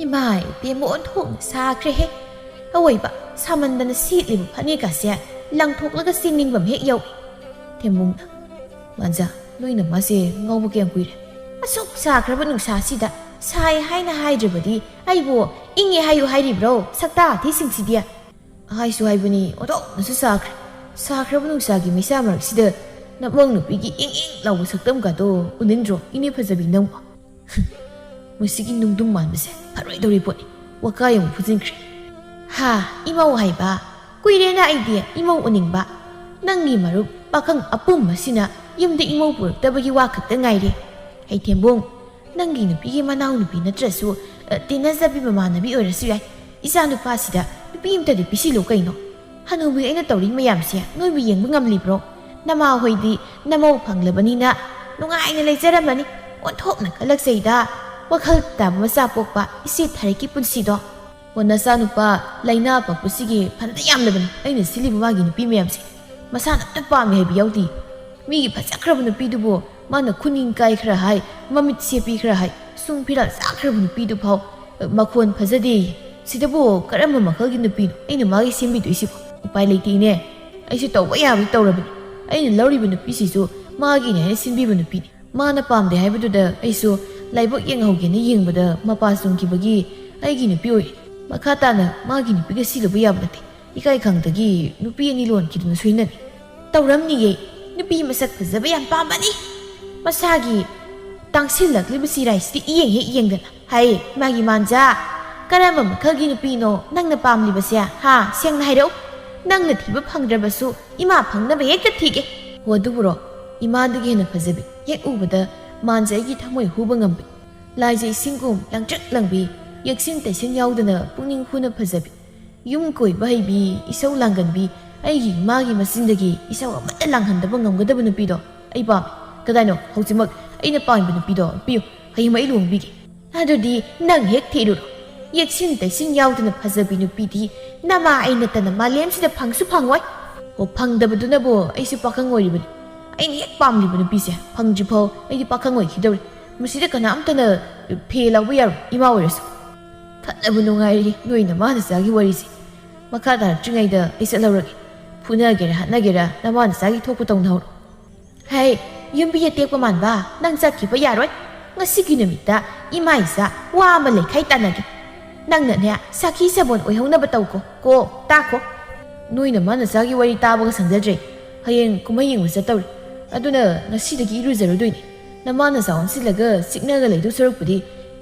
"ꯏꯃꯥ ꯏꯕꯦꯝꯃ, ꯑꯣꯟꯊꯣꯛꯅ ꯁꯥꯈ꯭ꯔꯦꯍꯦ꯫ ꯑꯋꯣꯏꯕ, ꯁꯥꯃꯟꯗꯅ ꯁꯦꯠꯂꯤꯕ ꯐꯅꯦꯛꯀꯥꯁꯦ ꯂꯪꯊꯣꯛꯂꯒ ꯆꯦꯟꯅꯤꯡꯕ ꯑꯃ ꯍꯦꯛ ꯌꯥꯎꯏ꯫" ꯊꯦꯝꯕꯨꯡꯅ, "ꯃꯥꯟꯖꯥ, ꯅꯣꯏ ꯅꯃꯥꯁꯦ ꯉꯥꯎꯕ ꯀꯌꯥꯝ ꯀꯨꯏꯔꯦ? ꯑꯁꯨꯛ ꯁꯥꯈ꯭ꯔꯕ ꯅꯨꯡꯁꯥꯁꯤꯗ ꯁꯥꯏ ꯍꯥꯏꯅ ꯍꯥꯏꯗ꯭ꯔꯕꯗꯤ ꯑꯩꯕꯨ ꯏꯪꯉꯦ ꯍꯥꯏꯌꯨ ꯍꯥꯏꯔꯤꯕ꯭ꯔꯣ, ꯁꯛꯇꯥ ꯑꯊꯤꯁꯤꯡꯁꯤꯗꯤ?" "ꯍꯥꯏꯁꯨ ꯍꯥꯏꯕꯅꯤ, ꯑꯣꯟꯊꯣꯛꯅꯁꯨ ꯁꯥꯈ꯭ꯔꯦ꯫ ꯁꯥꯈ꯭ꯔꯕ ꯅꯨꯡꯁꯥꯒꯤ ꯃꯩꯁꯥ ꯃꯔꯛꯁꯤꯗ ꯅꯃꯧ ꯅꯨꯄꯤꯒꯤ ꯏꯪ ꯏꯪ ꯂꯥꯎꯕ ꯁꯛꯇꯝꯒꯗꯣ ꯎꯅꯤꯡꯗ꯭ꯔꯣ, ꯏꯅꯦ ꯐꯖꯕꯤ ꯅꯪꯕꯨ?" ꯃꯁꯤꯒꯤ ꯅꯨꯡꯗꯨꯝ ꯃꯥꯟꯕꯁꯦ ꯐꯔꯣꯏꯗꯧꯔꯤ ꯄꯣꯠꯅꯤ꯫ ꯋꯥꯀꯥꯏ ꯑꯃꯨꯛ ꯐꯨꯖꯤꯟꯈ꯭ꯔꯦ꯫ "ꯍꯥ, ꯏꯃꯧ ꯍꯥꯏꯕ? ꯀꯨꯏꯔꯦꯅ ꯑꯩꯗꯤ ꯏꯃꯧ ꯎꯅꯤꯡꯕ꯫ ꯅꯪꯒꯤ ꯃꯔꯨꯞ ꯄꯥꯈꯪ ꯑꯄꯨꯝꯕꯁꯤꯅ ꯌꯨꯝꯗ ꯏꯃꯧ ꯄꯨꯔꯛꯇꯕꯒꯤ ꯋꯥ ꯈꯛꯇ ꯉꯥꯏꯔꯦ꯫ ꯍꯩ ꯊꯦꯝꯕꯨꯡ, ꯅꯪꯒꯤ ꯅꯨꯄꯤꯒꯤ ꯃꯅꯥꯎ ꯅꯨꯄꯤ ꯅꯠꯇ꯭ꯔꯁꯨ, ꯑ, ꯇꯤꯟꯅꯖꯕꯤ ꯃꯃꯥꯟꯅꯕꯤ ꯑꯣꯏꯔꯁꯨ ꯌꯥꯏ꯫ ꯏꯆꯥ ꯅꯨꯄꯥꯁꯤꯗ ꯅꯨꯄꯤ ꯑꯃꯇꯗꯤ ꯄꯤꯁꯤꯜꯂꯨ ꯀꯩꯅꯣ꯫ ꯍꯅꯨꯕꯤ ꯑꯩꯅ ꯇꯧꯔꯤ ꯃꯌꯥꯝꯁꯦ ꯅꯣꯏꯕꯨ ꯌꯦꯡꯕ ꯉꯝꯂꯤꯕ꯭ꯔꯣ? ꯅꯃꯥ ꯍꯣꯏꯗꯤ ꯅꯃꯧ ꯐꯪꯂꯕꯅꯤꯅ ꯅꯨꯡꯉꯥꯏꯅ ꯂꯩꯖꯔꯝꯃꯅꯤ꯫ ꯑꯣꯟꯊꯣꯛꯅ ꯀꯜꯂꯛꯆꯩꯗ꯫ ꯋꯥꯈꯜ ꯇꯥꯕ ꯃꯆꯥ ꯄꯣꯛꯄ ꯏꯆꯦ ꯊꯔꯦꯛꯀꯤ ꯄꯨꯟꯁꯤꯗꯣ꯫ ꯑꯣ, ꯅꯆꯥꯅꯨꯄꯥ ꯂꯥꯏꯅꯥ ꯄꯛꯄꯁꯤꯒꯤ ꯐꯅ ꯌꯥꯝꯂꯕꯅꯤ ꯑꯩꯅ ꯁꯤꯜꯂꯤꯕ ꯃꯥꯒꯤ ꯅꯨꯄꯤ ꯃꯌꯥꯝꯁꯦ꯫ ꯃꯁꯥꯅ ꯑꯝꯇ ꯄꯥꯝꯃꯦ ꯍꯥꯏꯕ ꯌꯥꯎꯗꯦ꯫ ꯃꯤꯒꯤ ꯐꯖꯈ꯭ꯔꯕ ꯅꯨꯄꯤꯗꯨꯕꯨ ꯃꯥꯅ ꯈꯨꯅꯤꯡ ꯀꯥꯏ ꯈꯔ ꯍꯥꯏ, ꯃꯃꯤꯠ ꯁꯦꯞꯄꯤ ꯈꯔ ꯍꯥꯏ, ꯁꯨꯡ ꯐꯤꯔꯥꯜ ꯆꯥꯈ꯭ꯔꯕ ꯅꯨꯄꯤꯗꯨ ꯐꯥꯎ, ꯑ, ꯃꯈꯣꯟ ꯐꯖꯗꯦ꯫ ꯁꯤꯗꯕꯨ ꯀꯔꯝꯕ ꯃꯈꯜꯒꯤ ꯅꯨꯄꯤꯅꯣ ꯑꯩꯅ ꯃꯥꯒꯤ ꯁꯦꯝꯕꯤꯗꯣꯏꯁꯤꯕꯣ? ꯎꯄꯥꯏ ꯂꯩꯇꯦꯅꯦ꯫ ꯑꯩꯁꯨ ꯇꯧꯕ ꯌꯥꯕꯗꯤ ꯇꯧꯔꯕꯅꯤ꯫ ꯑꯩꯅ ꯂꯧꯔꯤꯕ ꯅꯨꯄꯤꯁꯤꯁꯨ ꯃꯥꯒꯤꯅꯦ ꯍꯥꯏꯅ ꯁꯤꯟꯕꯤꯕ ꯅꯨꯄꯤꯅꯤ꯫ ꯃꯥꯅ ꯄꯥꯝꯗꯦ ꯍꯥꯏꯕꯗꯨꯗ ꯑꯩꯁꯨ ꯂꯥꯏꯕꯛ ꯌꯦꯡꯍꯧꯒꯦꯅ ꯌꯦꯡꯕꯗ ꯃꯄꯥ ꯆꯨꯝꯈꯤꯕꯒꯤ ꯑꯩꯒꯤ ꯅꯨꯄꯤ ꯑꯣꯏꯔꯦ꯫ ꯃꯈꯥ ꯇꯥꯅ ꯃꯥꯒꯤ ꯅꯨꯄꯤꯒ ꯁꯤꯜꯂꯨꯕ ꯌꯥꯕ ꯅꯠꯇꯦ꯫ ꯏꯀꯥꯏ ꯈꯪꯗꯒꯤ ꯅꯨꯄꯤ ꯑꯅꯤ ꯂꯣꯟꯈꯤꯗꯨꯅ ꯁꯣꯏꯅꯅꯤ꯫ ꯇꯧꯔꯝꯅꯤꯌꯦ, ꯅꯨꯄꯤ ꯃꯁꯛ ꯐꯖꯕ ꯌꯥꯝ ꯄꯥꯝꯕꯅꯤ꯫ ꯃꯁꯥꯒꯤ ꯇꯥꯡꯁꯤꯜꯂꯛꯂꯤꯕ ꯆꯤꯔꯥꯏꯁꯤꯗꯤ ꯏꯌꯦꯡ ꯍꯦꯛ ꯌꯦꯡꯗꯅ꯫ ꯍꯥꯏ, ꯃꯥꯒꯤ ꯃꯥꯟꯖꯥ, ꯀꯔꯝꯕ ꯃꯈꯜꯒꯤ ꯅꯨꯄꯤꯅꯣ ꯅꯪꯅ ꯄꯥꯝꯂꯤꯕꯁꯦ? ꯍꯥ, ꯁꯦꯡꯅ ꯍꯥꯏꯔꯛꯎ꯫ ꯅꯪꯅ ꯊꯤꯕ ꯐꯪꯗ꯭ꯔꯕꯁꯨ ꯏꯃꯥ ꯐꯪꯅꯕ ꯍꯦꯛꯇ ꯊꯤꯒꯦ꯫ ꯍꯣ, ꯑꯗꯨꯕꯨꯔꯣ? ꯏꯃꯥꯗꯒꯤ ꯍꯦꯟꯅ ꯐꯖꯕꯤ ꯍꯦꯛ ꯎꯕꯗ ꯃꯥꯟꯁꯦ ꯑꯩꯒꯤ ꯊꯃꯣꯏ ꯍꯨꯕ ꯉꯝꯕꯤ꯫ ꯂꯥꯏꯁꯦ ꯏꯁꯤꯡꯒꯨꯝ ꯂꯪꯇ꯭ꯔꯤꯛ ꯂꯪꯕꯤ, ꯌꯦꯛꯁꯤꯟ ꯇꯩꯁꯤꯟ ꯌꯥꯎꯗꯅ ꯄꯨꯛꯅꯤꯡ ꯍꯨꯅ ꯐꯖꯕꯤ, ꯌꯨꯝ ꯀꯣꯏꯕ ꯍꯩꯕꯤ, ꯏꯁꯧ ꯂꯥꯡꯒꯟꯕꯤ, ꯑꯩꯒꯤ ꯏꯃꯥꯒꯤ ꯃꯆꯤꯟꯗꯒꯤ ꯏꯁꯧ ꯑꯃꯠꯇ ꯂꯥꯡꯍꯟꯗꯕ ꯉꯝꯒꯗꯕ ꯅꯨꯄꯤꯗꯣ ꯑꯩ ꯄꯥꯝꯃꯤ꯫ ꯀꯗꯥꯏꯅꯣ ꯍꯧꯖꯤꯛꯃꯛ ꯑꯩꯅ ꯄꯥꯝꯃꯤꯕ ꯅꯨꯄꯤꯗꯣ? ꯄꯤꯌꯨ, ꯍꯌꯦꯡꯃꯛ ꯑꯩ ꯂꯨꯍꯣꯡꯕꯤꯒꯦ꯫ ꯑꯗꯨꯗꯤ ꯅꯪ ꯍꯦꯛ ꯊꯤꯔꯨꯔꯣ꯫ ꯌꯦꯛꯁꯤꯟ ꯇꯩꯁꯤꯟ ꯌꯥꯎꯗꯅ ꯐꯖꯕꯤ ꯅꯨꯄꯤꯗꯤ ꯅꯃꯥ ꯑꯩ ꯅꯠꯇꯅ ꯃꯥꯂꯦꯝꯁꯤꯗ ꯐꯪꯁꯨ ꯐꯪꯉꯣꯏ꯫ ꯑꯣ, ꯐꯪꯗꯕꯗꯨꯅꯕꯨ ꯑꯩꯁꯨ ꯄꯥꯈꯪ ꯑꯣꯏꯔꯤꯕꯅꯤ꯫ ꯑꯩꯅ ꯍꯦꯛ ꯄꯥꯝꯂꯤꯕ ꯅꯨꯄꯤꯁꯦ ꯐꯪꯗ꯭ꯔꯤꯐꯥꯎ ꯑꯩꯗꯤ ꯄꯥꯈꯪ ꯑꯣꯏꯈꯤꯗꯧꯔꯤ꯫ ꯃꯁꯤꯗ ꯀꯅꯥꯝꯇꯅ ꯐꯦ ꯂꯥꯎꯕ ꯌꯥꯔꯣꯏ, ꯏꯃꯥ ꯑꯣꯏꯔꯁꯨ꯫ ꯐꯠꯅꯕ ꯅꯨꯡꯉꯥꯏꯔꯤ ꯅꯣꯏ ꯅꯃꯥ ꯅꯆꯥꯒꯤ ꯋꯥꯔꯤꯁꯦ꯫ ꯃꯈꯥ ꯇꯥꯔꯛꯇ꯭ꯔꯤꯉꯩꯗ ꯑꯩ ꯆꯠꯍꯧꯔꯒꯦ꯫ ꯐꯨꯅꯒꯦꯔꯥ ꯍꯥꯠꯅꯒꯦꯔꯥ ꯅꯃꯥ ꯅꯆꯥꯒꯤ ꯊꯣꯛꯄ ꯇꯧꯅꯍꯧꯔꯣ꯫ ꯍꯩ, ꯌꯨꯝꯕꯤ ꯑꯇꯦꯛꯄ ꯃꯥꯟꯕ, ꯅꯪ ꯆꯠꯈꯤꯕ ꯌꯥꯔꯣꯏ꯫ ꯉꯁꯤꯒꯤ ꯅꯨꯃꯤꯠꯇ ꯏꯃꯥ ꯏꯆꯥ ꯋꯥ ꯑꯃ ꯂꯩꯈꯥꯏ ꯇꯥꯟꯅꯒꯦ꯫ ꯅꯪꯅꯅꯦ, ꯁꯥꯈꯤ ꯁꯥꯕꯣꯟ ꯑꯣꯏꯍꯧꯅꯕ ꯇꯧꯀꯣ, ꯀꯣ, ꯇꯥꯈꯣ꯫ ꯅꯣꯏ ꯅꯃꯥ ꯅꯆꯥꯒꯤ ꯋꯥꯔꯤ ꯇꯥꯕꯒ ꯁꯪꯖꯗ꯭ꯔꯦ꯫ ꯍꯌꯦꯡ ꯀꯨꯝꯍꯩ ꯌꯦꯡꯕ ꯆꯠꯇꯧꯔꯤ꯫ ꯑꯗꯨꯅ ꯉꯁꯤꯗꯒꯤ ꯏꯔꯨꯖꯔꯨꯗꯣꯏꯅꯦ꯫ ꯅꯃꯥ ꯅꯆꯥ ꯑꯣꯟꯁꯤꯜꯂꯒ ꯆꯤꯛꯅꯒ ꯂꯩꯗꯧ ꯁꯔꯨꯛꯄꯨꯗꯤ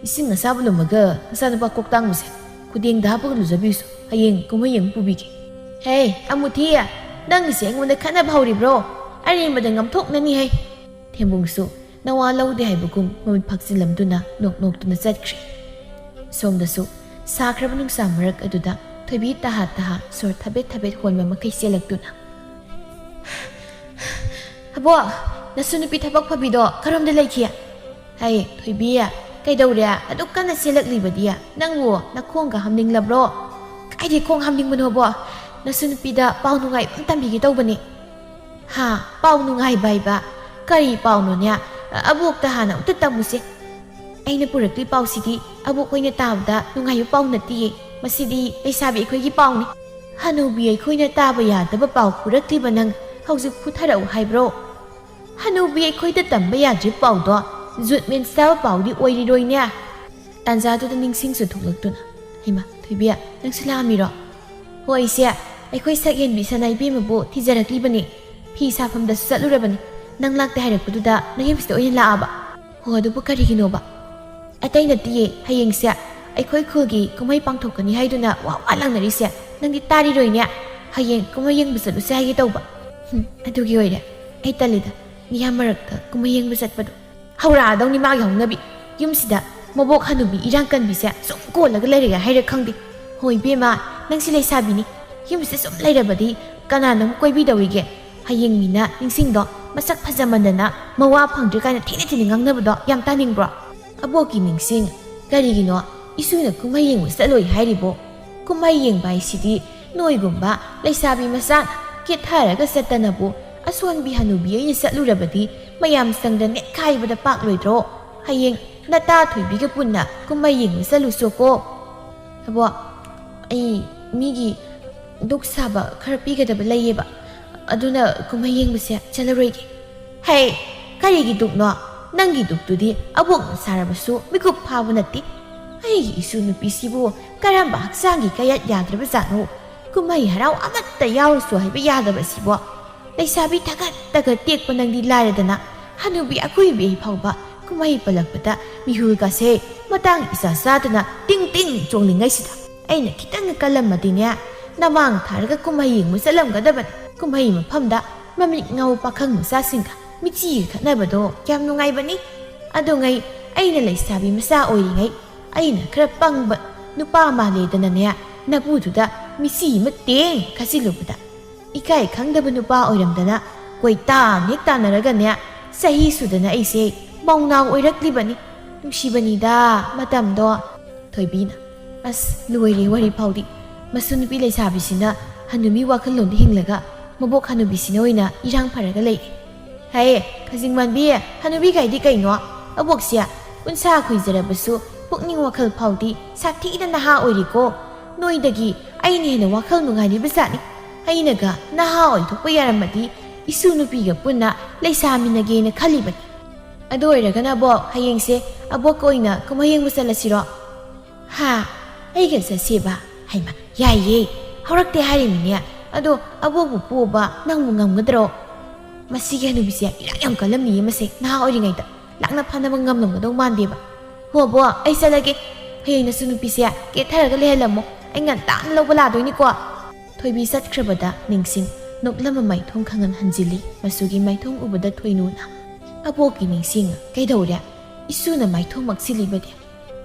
ꯏꯁꯤꯡ ꯑꯁꯥꯕ ꯂꯨꯝꯃꯒ ꯅꯆꯥꯅꯨꯄꯥ ꯀꯣꯛ ꯇꯥꯡꯕꯁꯦ ꯈꯨꯗꯦꯡꯗ ꯍꯥꯞꯄꯒ ꯂꯨꯖꯕꯤꯌꯨꯁꯨ꯫ ꯍꯌꯦꯡ ꯀꯨꯝꯍꯩ ꯌꯦꯡꯕ ꯄꯨꯕꯤꯒꯦ꯫ ꯍꯦ, ꯑꯃꯨꯊꯤ, ꯅꯪꯒꯤꯁꯦ ꯑꯩꯉꯣꯟꯗ ꯈꯠꯅꯕ ꯍꯧꯔꯤꯕ꯭ꯔꯣ? ꯑꯔꯦꯝꯕꯗ ꯉꯝꯊꯣꯛꯅꯅꯤ ꯍꯩ꯫ ꯊꯦꯝꯕꯨꯡꯁꯨ ꯅꯋꯥ ꯂꯧꯗꯦ ꯍꯥꯏꯕꯒꯨꯝ ꯃꯃꯤꯠ ꯐꯥꯛꯆꯤꯜꯂꯝꯗꯨꯅ ꯅꯣꯛ ꯅꯣꯛꯇꯨꯅ ꯆꯠꯈ꯭ꯔꯦ꯫ ꯁꯣꯝꯗꯁꯨ ꯁꯥꯈ꯭ꯔꯕ ꯅꯨꯡꯁꯥ ꯃꯔꯛ ꯑꯗꯨꯗ ꯊꯣꯏꯕꯤ ꯇꯍꯥ ꯇꯍꯥ ꯁꯣꯔ ꯊꯕꯦꯠ ꯊꯕꯦꯠ ꯍꯣꯟꯕ ꯃꯈꯩ ꯆꯦꯜꯂꯛꯇꯨꯅ, "ꯑꯕꯣꯛ, ꯅꯁꯨ ꯅꯨꯄꯤ ꯊꯕꯛ ꯐꯕꯤꯗꯣ ꯀꯔꯣꯝꯗ ꯂꯩꯈꯤ?" "ꯍꯩ, ꯊꯣꯏꯕꯤ, ꯀꯩꯗꯧꯔꯦ? ꯑꯗꯨꯛ ꯀꯟꯅ ꯆꯦꯜꯂꯛꯂꯤꯕꯗꯤ? ꯅꯪꯕꯨ ꯅꯈꯣꯡꯒ ꯍꯥꯝꯅꯤꯡꯂꯕ꯭ꯔꯣ?" "ꯀꯥꯏꯗꯩ ꯈꯣꯡ ꯍꯥꯝꯅꯤꯡꯕꯅꯣꯕꯣ? ꯅꯁꯨ ꯅꯨꯄꯤꯗ ꯄꯥꯎ ꯅꯨꯡꯉꯥꯏꯕ ꯑꯃ ꯇꯝꯕꯤꯒꯦ ꯇꯧꯕꯅꯤ꯫" "ꯍꯥ, ꯄꯥꯎ ꯅꯨꯡꯉꯥꯏꯕ ꯍꯥꯏꯕ? ꯀꯔꯤ ꯄꯥꯎꯅꯣꯅꯦ? ꯑ-, ꯑꯕꯣꯛꯇ ꯍꯥꯟꯅ ꯑꯝꯇ ꯇꯝꯃꯨꯁꯦ꯫ ꯑꯩꯅ ꯄꯨꯔꯛꯂꯤ ꯄꯥꯎꯁꯤꯗꯤ ꯑꯕꯣꯛ ꯍꯣꯏꯅ ꯇꯥꯕꯗ ꯅꯨꯡꯉꯥꯏꯕ ꯄꯥꯎ ꯅꯠꯇꯤꯌꯦ꯫ ꯃꯁꯤꯗꯤ ꯂꯩꯁꯥꯕꯤ ꯑꯩꯈꯣꯏꯒꯤ ꯄꯥꯎꯅꯤ꯫" "ꯍꯅꯨꯕꯤ ꯑꯩꯈꯣꯏꯅ ꯇꯥꯕ ꯌꯥꯗꯕ ꯄꯥꯎ ꯄꯨꯔꯛꯂꯤꯕ ꯅꯪ ꯍꯧꯖꯤꯛ ꯐꯨꯊꯔꯛꯎ ꯍꯥꯏꯕ꯭ꯔꯣ?" "ꯍꯅꯨꯕꯤ ꯑꯩꯈꯣꯏꯗ ꯇꯝꯕ ꯌꯥꯗ꯭ꯔꯤ ꯄꯥꯎꯗꯣ ꯖꯨꯠ ꯃꯦꯟ ꯆꯥꯕ ꯄꯥꯎꯗꯤ ꯑꯣꯏꯔꯤꯔꯣꯏꯅꯦ?" ꯇꯥꯟꯖꯥꯗꯨꯗ ꯅꯤꯡꯁꯤꯡꯁꯨ ꯊꯣꯛꯂꯛꯇꯨꯅ, "ꯍꯩꯃꯥ, ꯊꯣꯏꯕꯤ, ꯅꯪꯁꯨ ꯂꯥꯛꯑꯝꯃꯤꯔꯣ?" "ꯍꯣꯏ ꯏꯆꯦ, ꯑꯩꯈꯣꯏ ꯁꯛꯍꯦꯟꯕꯤ ꯁꯅꯥ ꯏꯕꯦꯝꯃꯕꯨ ꯊꯤꯖꯔꯛꯂꯤꯕꯅꯤ꯫ ꯐꯤ ꯁꯥꯐꯝꯗꯁꯨ ꯆꯠꯂꯨꯔꯕꯅꯤ꯫ ꯅꯪ ꯂꯥꯛꯇꯦ ꯍꯥꯏꯔꯛꯄꯗꯨꯗ ꯅꯌꯨꯝꯁꯤꯗ ꯑꯣꯏꯅ ꯂꯥꯛꯑꯕ꯫" "ꯍꯣ, ꯑꯗꯨꯕꯨ ꯀꯔꯤꯒꯤꯅꯣꯕ?" "ꯑꯇꯩ ꯅꯠꯇꯤꯌꯦ, ꯍꯌꯦꯡꯁꯦ ꯑꯩꯈꯣꯏ ꯈꯨꯜꯒꯤ ꯀꯨꯝꯍꯩ ꯄꯥꯡꯊꯣꯛꯀꯅꯤ ꯍꯥꯏꯗꯨꯅ ꯋꯥ ꯋꯥ ꯂꯥꯡꯅꯔꯤꯁꯦ ꯅꯪꯗꯤ ꯇꯥꯔꯤꯔꯣꯏꯅꯦ? ꯍꯌꯦꯡ ꯀꯨꯝꯍꯩ ꯌꯦꯡꯕ ꯆꯠꯂꯨꯁꯦ ꯍꯥꯏꯒꯦ ꯇꯧꯕ꯫ ꯍꯨꯝ, ꯑꯗꯨꯒꯤ ꯑꯣꯏꯔꯦ꯫ ꯑꯩ ꯇꯜꯂꯤꯗ, ꯃꯤꯌꯥꯝ ꯃꯔꯛꯇ ꯀꯨꯝꯍꯩ ꯌꯦꯡꯕ ꯆꯠꯄꯗꯣ꯫ ꯍꯧꯔꯛꯑꯗꯧꯅꯤ ꯃꯥꯒꯤ ꯍꯧꯅꯕꯤ꯫ ꯌꯨꯝꯁꯤꯗ ꯃꯕꯣꯛ ꯍꯅꯨꯕꯤ ꯏꯔꯥꯡ ꯀꯟꯕꯤꯁꯦ ꯁꯨꯝ ꯀꯣꯜꯂꯒ ꯂꯩꯔꯒꯦ ꯍꯥꯏꯔ ꯈꯪꯗꯦ꯫ ꯍꯣꯏ ꯏꯕꯦꯝꯃ, ꯅꯪꯁꯤ ꯂꯩꯁꯥꯕꯤꯅꯤ꯫ ꯌꯨꯝꯁꯤꯗ ꯁꯨꯝ ꯂꯩꯔꯕꯗꯤ ꯀꯅꯥꯅ ꯑꯃꯨꯛ ꯀꯣꯏꯕꯤꯗꯧꯔꯤꯒꯦ? ꯍꯌꯦꯡ ꯃꯤꯅ ꯅꯤꯡꯁꯤꯡꯗꯣ ꯃꯁꯛ ꯐꯖꯃꯟꯗꯅ ꯃꯋꯥ ꯐꯪꯗ꯭ꯔꯦ ꯀꯥꯏꯅ ꯊꯤꯅ ꯊꯤꯅ ꯉꯥꯡꯅꯕꯗꯣ ꯌꯥꯝ ꯇꯥꯅꯤꯡꯕ꯭ꯔꯣ? ꯑꯕꯣꯛꯀꯤ ꯅꯤꯡꯁꯤꯡ, ꯀꯔꯤꯒꯤꯅꯣ ꯏꯁꯨꯅ ꯀꯨꯝꯍꯩ ꯌꯦꯡꯕ ꯆꯠꯂꯣꯏ ꯍꯥꯏꯔꯤꯕꯣ? ꯀꯨꯝꯍꯩ ꯌꯦꯡꯕ ꯍꯥꯏꯁꯤꯗꯤ ꯅꯣꯏꯒꯨꯝꯕ ꯂꯩꯁꯥꯕꯤ ꯃꯆꯥ ꯀꯦꯊꯔꯒ ꯆꯠꯇꯅꯕꯨ ꯑꯁꯣꯟꯕꯤ ꯍꯅꯨꯕꯤ ꯑꯩꯅ ꯆꯠꯂꯨꯔꯕꯗꯤ ꯃꯌꯥꯝ ꯆꯪꯗ ꯅꯦꯠꯈꯥꯏꯕꯗ ꯄꯥꯛꯂꯣꯏꯗ꯭ꯔꯣ? ꯍꯌꯦꯡ ꯅꯇꯥ ꯊꯣꯏꯕꯤꯒ ꯄꯨꯟꯅ ꯀꯨꯝꯍꯩ ꯌꯦꯡꯕ ꯆꯠꯂꯨꯁꯣꯀꯣ꯫ ꯑꯕꯣ, ꯑꯩ ꯃꯤꯒꯤ ꯗꯨꯛ ꯁꯥꯕ ꯈꯔ ꯄꯤꯒꯗꯕ ꯂꯩꯌꯦꯕ, ꯑꯗꯨꯅ ꯀꯨꯝꯍꯩ ꯌꯦꯡꯕꯁꯦ ꯆꯠꯂꯔꯣꯏꯒꯦ꯫ ꯍꯩ, ꯀꯔꯤꯒꯤ ꯗꯨꯛꯅꯣ? ꯅꯪꯒꯤ ꯗꯨꯛꯇꯨꯗꯤ ꯑꯕꯣꯛꯅ ꯁꯥꯔꯕꯁꯨ ꯃꯤꯀꯨꯞ ꯐꯥꯕ ꯅꯠꯇꯦ꯫ ꯑꯩꯒꯤ ꯏꯁꯨ ꯅꯨꯄꯤꯁꯤꯕꯨ ꯀꯔꯝꯕ ꯍꯛꯆꯥꯡꯒꯤ ꯀꯌꯥꯠ ꯌꯥꯗ꯭ꯔꯕ ꯖꯥꯠꯅꯣ? ꯀꯨꯝꯍꯩ ꯍꯔꯥꯎ ꯑꯃꯠꯇ ꯌꯥꯎꯔꯨꯁꯨ ꯍꯥꯏꯕ ꯌꯥꯗꯕꯁꯤꯕꯣ? ꯂꯩꯁꯥꯕꯤ ꯊꯥꯒꯠ ꯊꯥꯒꯠ ꯇꯦꯛꯄ ꯅꯪꯗꯤ ꯂꯥꯏꯔꯗꯅ, ꯍꯅꯨꯕꯤ ꯑꯀꯣꯏꯕꯤ ꯐꯥꯎꯕ ꯀꯨꯝꯍꯩ ꯄꯜꯂꯛꯄꯗ ꯃꯤꯍꯨꯜꯒꯁꯦ ꯃꯇꯥꯡ ꯏꯆꯥ ꯆꯥꯗꯅ ꯇꯤꯡ ꯇꯤꯡ ꯆꯣꯡꯂꯤꯉꯩꯁꯤꯗ, ꯑꯩꯅ ꯈꯤꯇꯪ ꯀꯜꯂꯝꯃꯗꯤꯅꯦ, ꯅꯃꯥꯡ ꯊꯥꯔꯒ ꯀꯨꯝꯍꯩ ꯌꯦꯡꯕ ꯆꯠꯂꯝꯒꯗꯕꯅꯤ꯫ ꯀꯨꯝꯍꯩ ꯃꯐꯝꯗ ꯃꯃꯤꯠ ꯉꯥꯎ ꯄꯥꯈꯪ ꯃꯆꯥꯁꯤꯡꯒ ꯃꯤꯆꯤꯒ ꯈꯠꯅꯕꯗꯣ ꯀꯌꯥꯝ ꯅꯨꯡꯉꯥꯏꯕꯅꯤ꯫ ꯑꯗꯨꯉꯩ ꯑꯩꯅ ꯂꯩꯁꯥꯕꯤ ꯃꯆꯥ ꯑꯣꯏꯔꯤꯉꯩ ꯑꯩꯅ ꯈꯔ ꯄꯪꯕ ꯅꯨꯄꯥ ꯃꯥꯜꯂꯦꯗꯅꯅꯦ, ꯅꯄꯨꯗꯨꯗ ꯃꯤꯆꯤ ꯑꯃ ꯇꯦꯡ ꯈꯠꯆꯤꯜꯂꯨꯕꯗ, ꯏꯀꯥꯏ ꯈꯪꯗꯕ ꯅꯨꯄꯥ ꯑꯣꯏꯔꯝꯗꯅ ꯀꯣꯏꯇꯥꯟ ꯍꯦꯛ ꯇꯥꯟꯅꯔꯒꯅꯦ, ꯆꯍꯤ ꯁꯨꯗꯅ ꯑꯩꯁꯦ ꯃꯧꯅꯥꯎ ꯑꯣꯏꯔꯛꯂꯤꯕꯅꯤ꯫ ꯅꯨꯡꯁꯤꯕꯅꯤꯗ ꯃꯇꯝꯗꯣ꯫ ꯊꯣꯏꯕꯤꯅ, "ꯑꯁ, ꯂꯣꯏꯔꯦ ꯋꯥꯔꯤ ꯐꯥꯎꯗꯤ꯫ ꯃꯁꯨ ꯅꯨꯄꯤ ꯂꯩꯁꯥꯕꯤꯁꯤꯅ ꯍꯅꯨꯃꯤ ꯋꯥꯈꯜꯂꯣꯟꯗ ꯍꯤꯡꯂꯒ ꯃꯕꯣꯛ ꯍꯅꯨꯕꯤꯁꯤꯅ ꯑꯣꯏꯅ ꯏꯔꯥꯡ ꯐꯔꯒ ꯂꯩꯔꯦ꯫ ꯍꯥꯏꯌꯦ, ꯈꯖꯤꯡ ꯃꯥꯟꯕꯤ, ꯍꯅꯨꯕꯤ ꯀꯥꯏꯗꯤ ꯀꯩꯅꯣ? ꯑꯕꯣꯛꯁꯦ ꯎꯟꯁꯥ ꯈꯨꯏꯖꯔꯕꯁꯨ ꯄꯨꯛꯅꯤꯡ ꯋꯥꯈꯜ ꯐꯥꯎꯗꯤ ꯁꯥꯊꯤꯅ ꯅꯍꯥ ꯑꯣꯏꯔꯤꯀꯣ꯫ ꯅꯣꯏꯗꯒꯤ ꯑꯩꯅ ꯍꯦꯟꯅ ꯋꯥꯈꯜ ꯅꯨꯡꯉꯥꯏꯔꯤꯕ ꯖꯥꯠꯅꯤ꯫ ꯑꯩꯅꯒ ꯅꯍꯥ ꯑꯣꯏꯊꯣꯛꯄ ꯌꯥꯔꯝꯃꯗꯤ ꯏꯁꯨ ꯅꯨꯄꯤꯒ ꯄꯨꯟꯅ ꯂꯩꯁꯥꯃꯤꯟꯅꯒꯦꯅ ꯈꯜꯂꯤꯕꯅꯤ꯫ ꯑꯗꯨ ꯑꯣꯏꯔꯒꯅ ꯑꯕꯣꯛ, ꯍꯌꯦꯡꯁꯦ ꯑꯕꯣꯛꯀ ꯑꯣꯏꯅ ꯀꯨꯝꯍꯩ ꯌꯦꯡꯕ ꯆꯠꯂꯁꯤꯔꯣ?" "ꯍꯥ? ꯑꯩꯒ ꯆꯠꯁꯦꯕ? ꯍꯩꯃ, ꯌꯥꯏꯌꯦ꯫ ꯍꯧꯔꯛꯇꯦ ꯍꯥꯏꯔꯤꯃꯤꯅꯦ꯫ ꯑꯗꯣ ꯑꯕꯣꯛꯄꯨ ꯄꯨꯕ ꯅꯪꯕꯨ ꯉꯝꯒꯗ꯭ꯔꯣ?" "ꯃꯁꯤꯒꯤ ꯍꯅꯨꯕꯤꯁꯦ ꯏꯔꯥꯡ ꯌꯥꯝ ꯀꯜꯂꯝꯅꯤꯌꯦ ꯃꯁꯦ, ꯅꯍꯥ ꯑꯣꯏꯔꯤꯉꯩꯗ꯫ ꯂꯥꯛꯅ ꯐꯥꯅꯕ ꯉꯝꯂꯝꯒꯗꯧ ꯃꯥꯟꯗꯦꯕ꯫ ꯍꯣ ꯑꯕꯣꯛ, ꯑꯩ ꯆꯠꯂꯒꯦ꯫ "ꯍꯌꯦꯡ ꯅꯁꯨ ꯅꯨꯄꯤꯁꯦ ꯀꯦꯊꯔꯒ ꯂꯩꯍꯜꯂꯝꯃꯣ, ꯑꯩ ꯉꯟꯇꯥꯅ ꯂꯧꯕ ꯂꯥꯗꯣꯏꯅꯤꯀꯣ"꯫ ꯊꯣꯏꯕꯤ ꯆꯠꯈ꯭ꯔꯕꯗ ꯅꯤꯡꯁꯤꯡ ꯅꯣꯛꯂꯝꯕ ꯃꯥꯏꯊꯣꯡ ꯈꯪꯍꯟ ꯍꯟꯖꯤꯜꯂꯤ꯫ ꯃꯆꯨꯒꯤ ꯃꯥꯏꯊꯣꯡ ꯎꯕꯗ ꯊꯣꯏꯅꯨꯅ, "ꯑꯕꯣꯛꯀꯤ ꯅꯤꯡꯁꯤꯡ, ꯀꯩꯗꯧꯔꯦ? ꯏꯁꯨꯅ ꯃꯥꯏꯊꯣꯡ ꯃꯛꯁꯤꯜꯂꯤꯕꯗꯤ?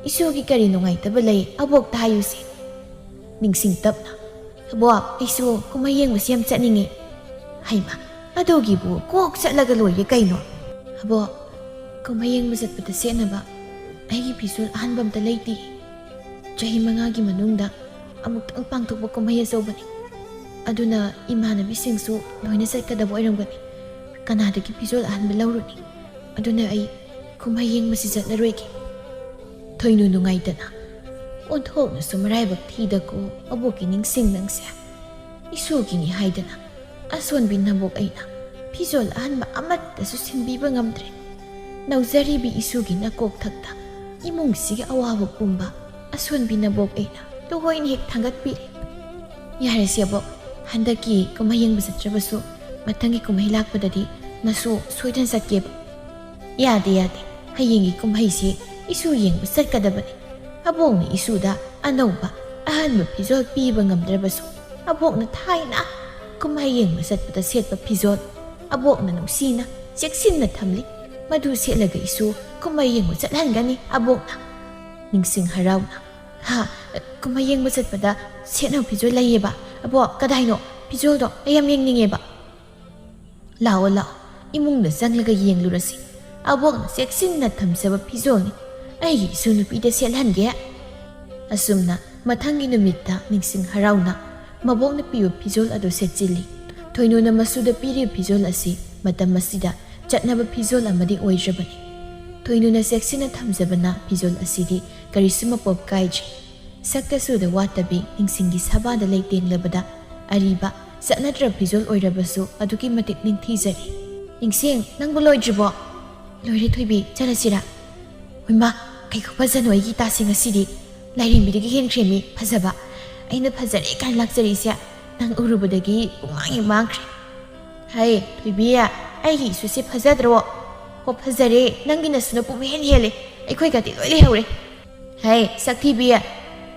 ꯏꯁꯨꯒꯤ ꯀꯔꯤ ꯅꯨꯡꯉꯥꯏꯇꯕ ꯂꯩ ꯑꯕꯣꯛꯇ ꯍꯥꯏꯌꯨꯁꯦ"꯫ ꯅꯤꯡꯁꯤꯡ ꯇꯞꯅ, "ꯑꯕꯣꯛ, ꯑꯩꯁꯨ ꯀꯨꯝꯍꯩ ꯌꯦꯡꯕꯁꯤ ꯌꯥꯝ ꯆꯠꯅꯤꯡꯉꯤ"꯫ "ꯍꯩꯃ, ꯑꯗꯨꯒꯤꯕꯨ ꯀꯣꯛ ꯆꯠꯂꯒ ꯂꯣꯏꯔꯦ ꯀꯩꯅꯣ"꯫ "ꯑꯕꯣꯛ, ꯀꯨꯝꯍꯩ ꯌꯦꯡꯕ ꯆꯠꯄꯗ ꯁꯦꯠꯅꯕ ꯑꯩꯒꯤ ꯐꯤꯖꯣꯜ ꯑꯍꯟꯕ ꯑꯝꯇ ꯂꯩꯇꯦ꯫ ꯆꯍꯤ ꯃꯉꯥꯒꯤ ꯃꯅꯨꯡꯗ ꯑꯃꯨꯛꯇꯪ ꯄꯥꯡꯊꯣꯛꯄ ꯀꯨꯝꯍꯩ ꯑꯆꯧꯕꯅꯤ꯫ ꯑꯗꯨꯅ ꯏꯃꯥꯟꯅꯕꯤꯁꯤꯡꯁꯨ ꯂꯣꯏꯅ ꯆꯠꯀꯗꯕ ꯑꯣꯏꯔꯝꯒꯅꯤ꯫ ꯀꯅꯥꯗꯒꯤ ꯐꯤꯖꯣꯜ ꯑꯍꯟꯕ ꯂꯧꯔꯨꯅꯤ? ꯑꯗꯨꯅ ꯑꯩ ꯀꯨꯝꯍꯩ ꯌꯦꯡꯕꯁꯤ ꯆꯠꯂꯔꯣꯏꯒꯦ"꯫ ꯊꯣꯏꯅꯨ ꯅꯨꯡꯉꯥꯏꯇꯅ, "ꯑꯣꯟꯊꯣꯛꯅꯁꯨ ꯃꯔꯥꯏꯕꯛ ꯊꯤꯗꯀꯣ ꯑꯕꯣꯛꯀꯤ ꯅꯤꯡꯁꯤꯡ ꯅꯪꯁꯦ꯫ ꯏꯁꯨꯒꯤꯅꯤ ꯍꯥꯏꯗꯅ ꯑꯁꯣꯟꯕꯤ ꯅꯕꯣꯛ ꯑꯩꯅ ꯐꯤꯖꯣꯜ ꯑꯍꯟꯕ ꯑꯃꯠꯇꯁꯨ ꯁꯤꯟꯕꯤꯕ ꯉꯝꯗ꯭ꯔꯦ꯫ ꯅꯧꯖꯔꯤꯕꯤ ꯏꯁꯨꯒꯤ ꯅꯀꯣꯛꯊꯛꯇ ꯏꯃꯨꯡꯁꯤꯒꯤ ꯑꯋꯥꯕ ꯄꯨꯝꯕ ꯑꯁꯣꯟꯕꯤ ꯅꯕꯣꯛ ꯑꯩꯅ ꯂꯣꯏꯅ ꯍꯦꯛ ꯊꯥꯡꯒꯠꯄꯤꯔꯦ꯫ ꯌꯥꯔꯦꯁꯦ ꯑꯕꯣꯛ, ꯍꯟꯗꯛꯀꯤ ꯀꯨꯝꯍꯩ ꯌꯦꯡꯕ ꯆꯠꯇ꯭ꯔꯕꯁꯨ ꯃꯊꯪꯒꯤ ꯀꯨꯝꯍꯩ ꯂꯥꯛꯄꯗꯗꯤ ꯅꯁꯨ ꯁꯣꯏꯗꯅ ꯆꯠꯀꯦꯕ"꯫ "ꯌꯥꯗꯦ, ꯌꯥꯗꯦ, ꯍꯌꯦꯡꯒꯤ ꯀꯨꯝꯍꯩꯁꯤ ꯏꯁꯨ ꯌꯦꯡꯕ ꯆꯠꯀꯗꯕꯅꯤ꯫ ꯑꯕꯣꯛꯅ ꯏꯁꯨꯗ ꯑꯅꯧꯕ ꯑꯍꯟꯕ ꯐꯤꯖꯣꯜ ꯄꯤꯕ ꯉꯝꯗ꯭ꯔꯕꯁꯨ ꯑꯕꯣꯛꯅ ꯊꯥꯏꯅ ꯀꯨꯝꯍꯩ ꯌꯦꯡꯕ ꯆꯠꯄꯗ ꯁꯦꯠꯄ ꯐꯤꯖꯣꯜ ꯑꯕꯣꯛꯅ ꯅꯨꯡꯁꯤꯅ ꯆꯦꯛꯁꯤꯟꯅ ꯊꯝꯂꯤ꯫ ꯃꯗꯨ ꯁꯦꯠꯂꯒ ꯏꯁꯨ ꯀꯨꯝꯍꯩ ꯌꯦꯡꯕ ꯆꯠꯍꯟꯒꯅꯤ ꯑꯕꯣꯛꯅ"꯫ ꯅꯤꯡꯁꯤꯡ ꯍꯔꯥꯎꯅ, "ꯍꯥ? ꯀꯨꯝꯍꯩ ꯌꯦꯡꯕ ꯆꯠꯄꯗ ꯁꯦꯠꯅꯕ ꯐꯤꯖꯣꯜ ꯂꯩꯌꯦꯕ? ꯑꯕꯣꯛ, ꯀꯗꯥꯏꯅꯣ? ꯐꯤꯖꯣꯜꯗꯣ ꯑꯩ ꯌꯥꯝ ꯌꯦꯡꯅꯤꯡꯉꯦꯕ"꯫ "ꯂꯥꯛꯑꯣ, ꯂꯥꯛꯑꯣ, ꯏꯃꯨꯡꯗ ꯆꯪꯂꯒ ꯌꯦꯡꯂꯨꯔꯁꯤ꯫ ꯑꯕꯣꯛꯅ ꯆꯦꯛꯁꯤꯟꯅ ꯊꯝꯖꯕ ꯐꯤꯖꯣꯜꯅꯤ꯫ ꯑꯩꯒꯤ ꯏꯁꯨ ꯅꯨꯄꯤꯗ ꯁꯦꯠꯍꯟꯒꯦ"꯫ ꯑꯁꯨꯝꯅ ꯃꯊꯪꯒꯤ ꯅꯨꯃꯤꯠꯇ ꯅꯤꯡꯁꯤꯡ ꯍꯔꯥꯎꯅ ꯃꯕꯣꯛꯅ ꯄꯤꯕ ꯐꯤꯖꯣꯜ ꯑꯗꯨ ꯁꯦꯠꯆꯤꯜꯂꯤ꯫ ꯊꯣꯏꯅꯨꯅ ꯃꯁꯨꯗ ꯄꯤꯔꯤꯕ ꯐꯤꯖꯣꯜ ꯑꯁꯤ ꯃꯇꯝ ꯑꯁꯤꯗ ꯆꯠꯅꯕ ꯐꯤꯖꯣꯜ ꯑꯃꯗꯤ ꯑꯣꯏꯗ꯭ꯔꯕꯅꯤ꯫ ꯊꯣꯏꯅꯨꯅ ꯆꯦꯛꯁꯤꯟꯅ ꯊꯝꯖꯕꯅ ꯐꯤꯖꯣꯜ ꯑꯁꯤꯗꯤ ꯀꯔꯤꯁꯨ ꯃꯄꯣꯞ ꯀꯥꯏꯗ꯭ꯔꯤ꯫ ꯁꯛꯇ ꯆꯨꯗ ꯋꯥꯠꯇꯕꯤ ꯅꯤꯡꯁꯤꯡꯒꯤ ꯁꯕꯥꯗ ꯂꯩꯇꯦꯡꯂꯕꯗ ꯑꯔꯤꯕ ꯆꯠꯅꯗ꯭ꯔꯕ ꯐꯤꯖꯣꯜ ꯑꯣꯏꯔꯕꯁꯨ ꯑꯗꯨꯛꯀꯤ ꯃꯇꯤꯛ ꯅꯤꯡꯊꯤꯖꯔꯤ꯫ "ꯅꯤꯡꯁꯤꯡ, ꯅꯪꯕꯨ ꯂꯣꯏꯗ꯭ꯔꯤꯕꯣ?" "ꯂꯣꯏꯔꯦ ꯊꯣꯏꯕꯤ, ꯆꯠꯂꯁꯤꯔꯥ?" "ꯍꯣꯏꯃꯥ, ꯀꯩ ꯈꯨꯐꯖꯅꯣ ꯑꯩꯒꯤ ꯏꯇꯥꯁꯤꯡ ꯑꯁꯤꯗꯤ! ꯂꯥꯏꯔꯦꯝꯕꯤꯗꯒꯤ ꯍꯦꯟꯈ꯭ꯔꯦꯃꯤ ꯐꯖꯕ꯫ ꯑꯩꯅ ꯐꯖꯔꯦ ꯀꯥꯏꯅ ꯂꯥꯛꯆꯔꯛꯏꯁꯦ ꯅꯪ ꯎꯔꯨꯕꯗꯒꯤ ꯄꯨꯡꯃꯥꯡ ꯍꯦꯛ ꯃꯥꯡꯈ꯭ꯔꯦ"꯫ "ꯍꯩ ꯊꯣꯏꯕꯤ, ꯑꯩꯒꯤ ꯏꯁꯨꯁꯦ ꯐꯖꯗ꯭ꯔꯣ?" "ꯍꯣ ꯐꯖꯔꯦ, ꯅꯪꯒꯤ ꯅꯁꯨꯅ ꯄꯨꯡꯍꯦꯟ ꯍꯦꯜꯂꯦ, ꯑꯩꯈꯣꯏꯒꯗꯤ ꯂꯣꯏ ꯂꯩꯍꯧꯔꯦ"꯫ "ꯍꯦ, ꯁꯛꯊꯤꯕꯤ,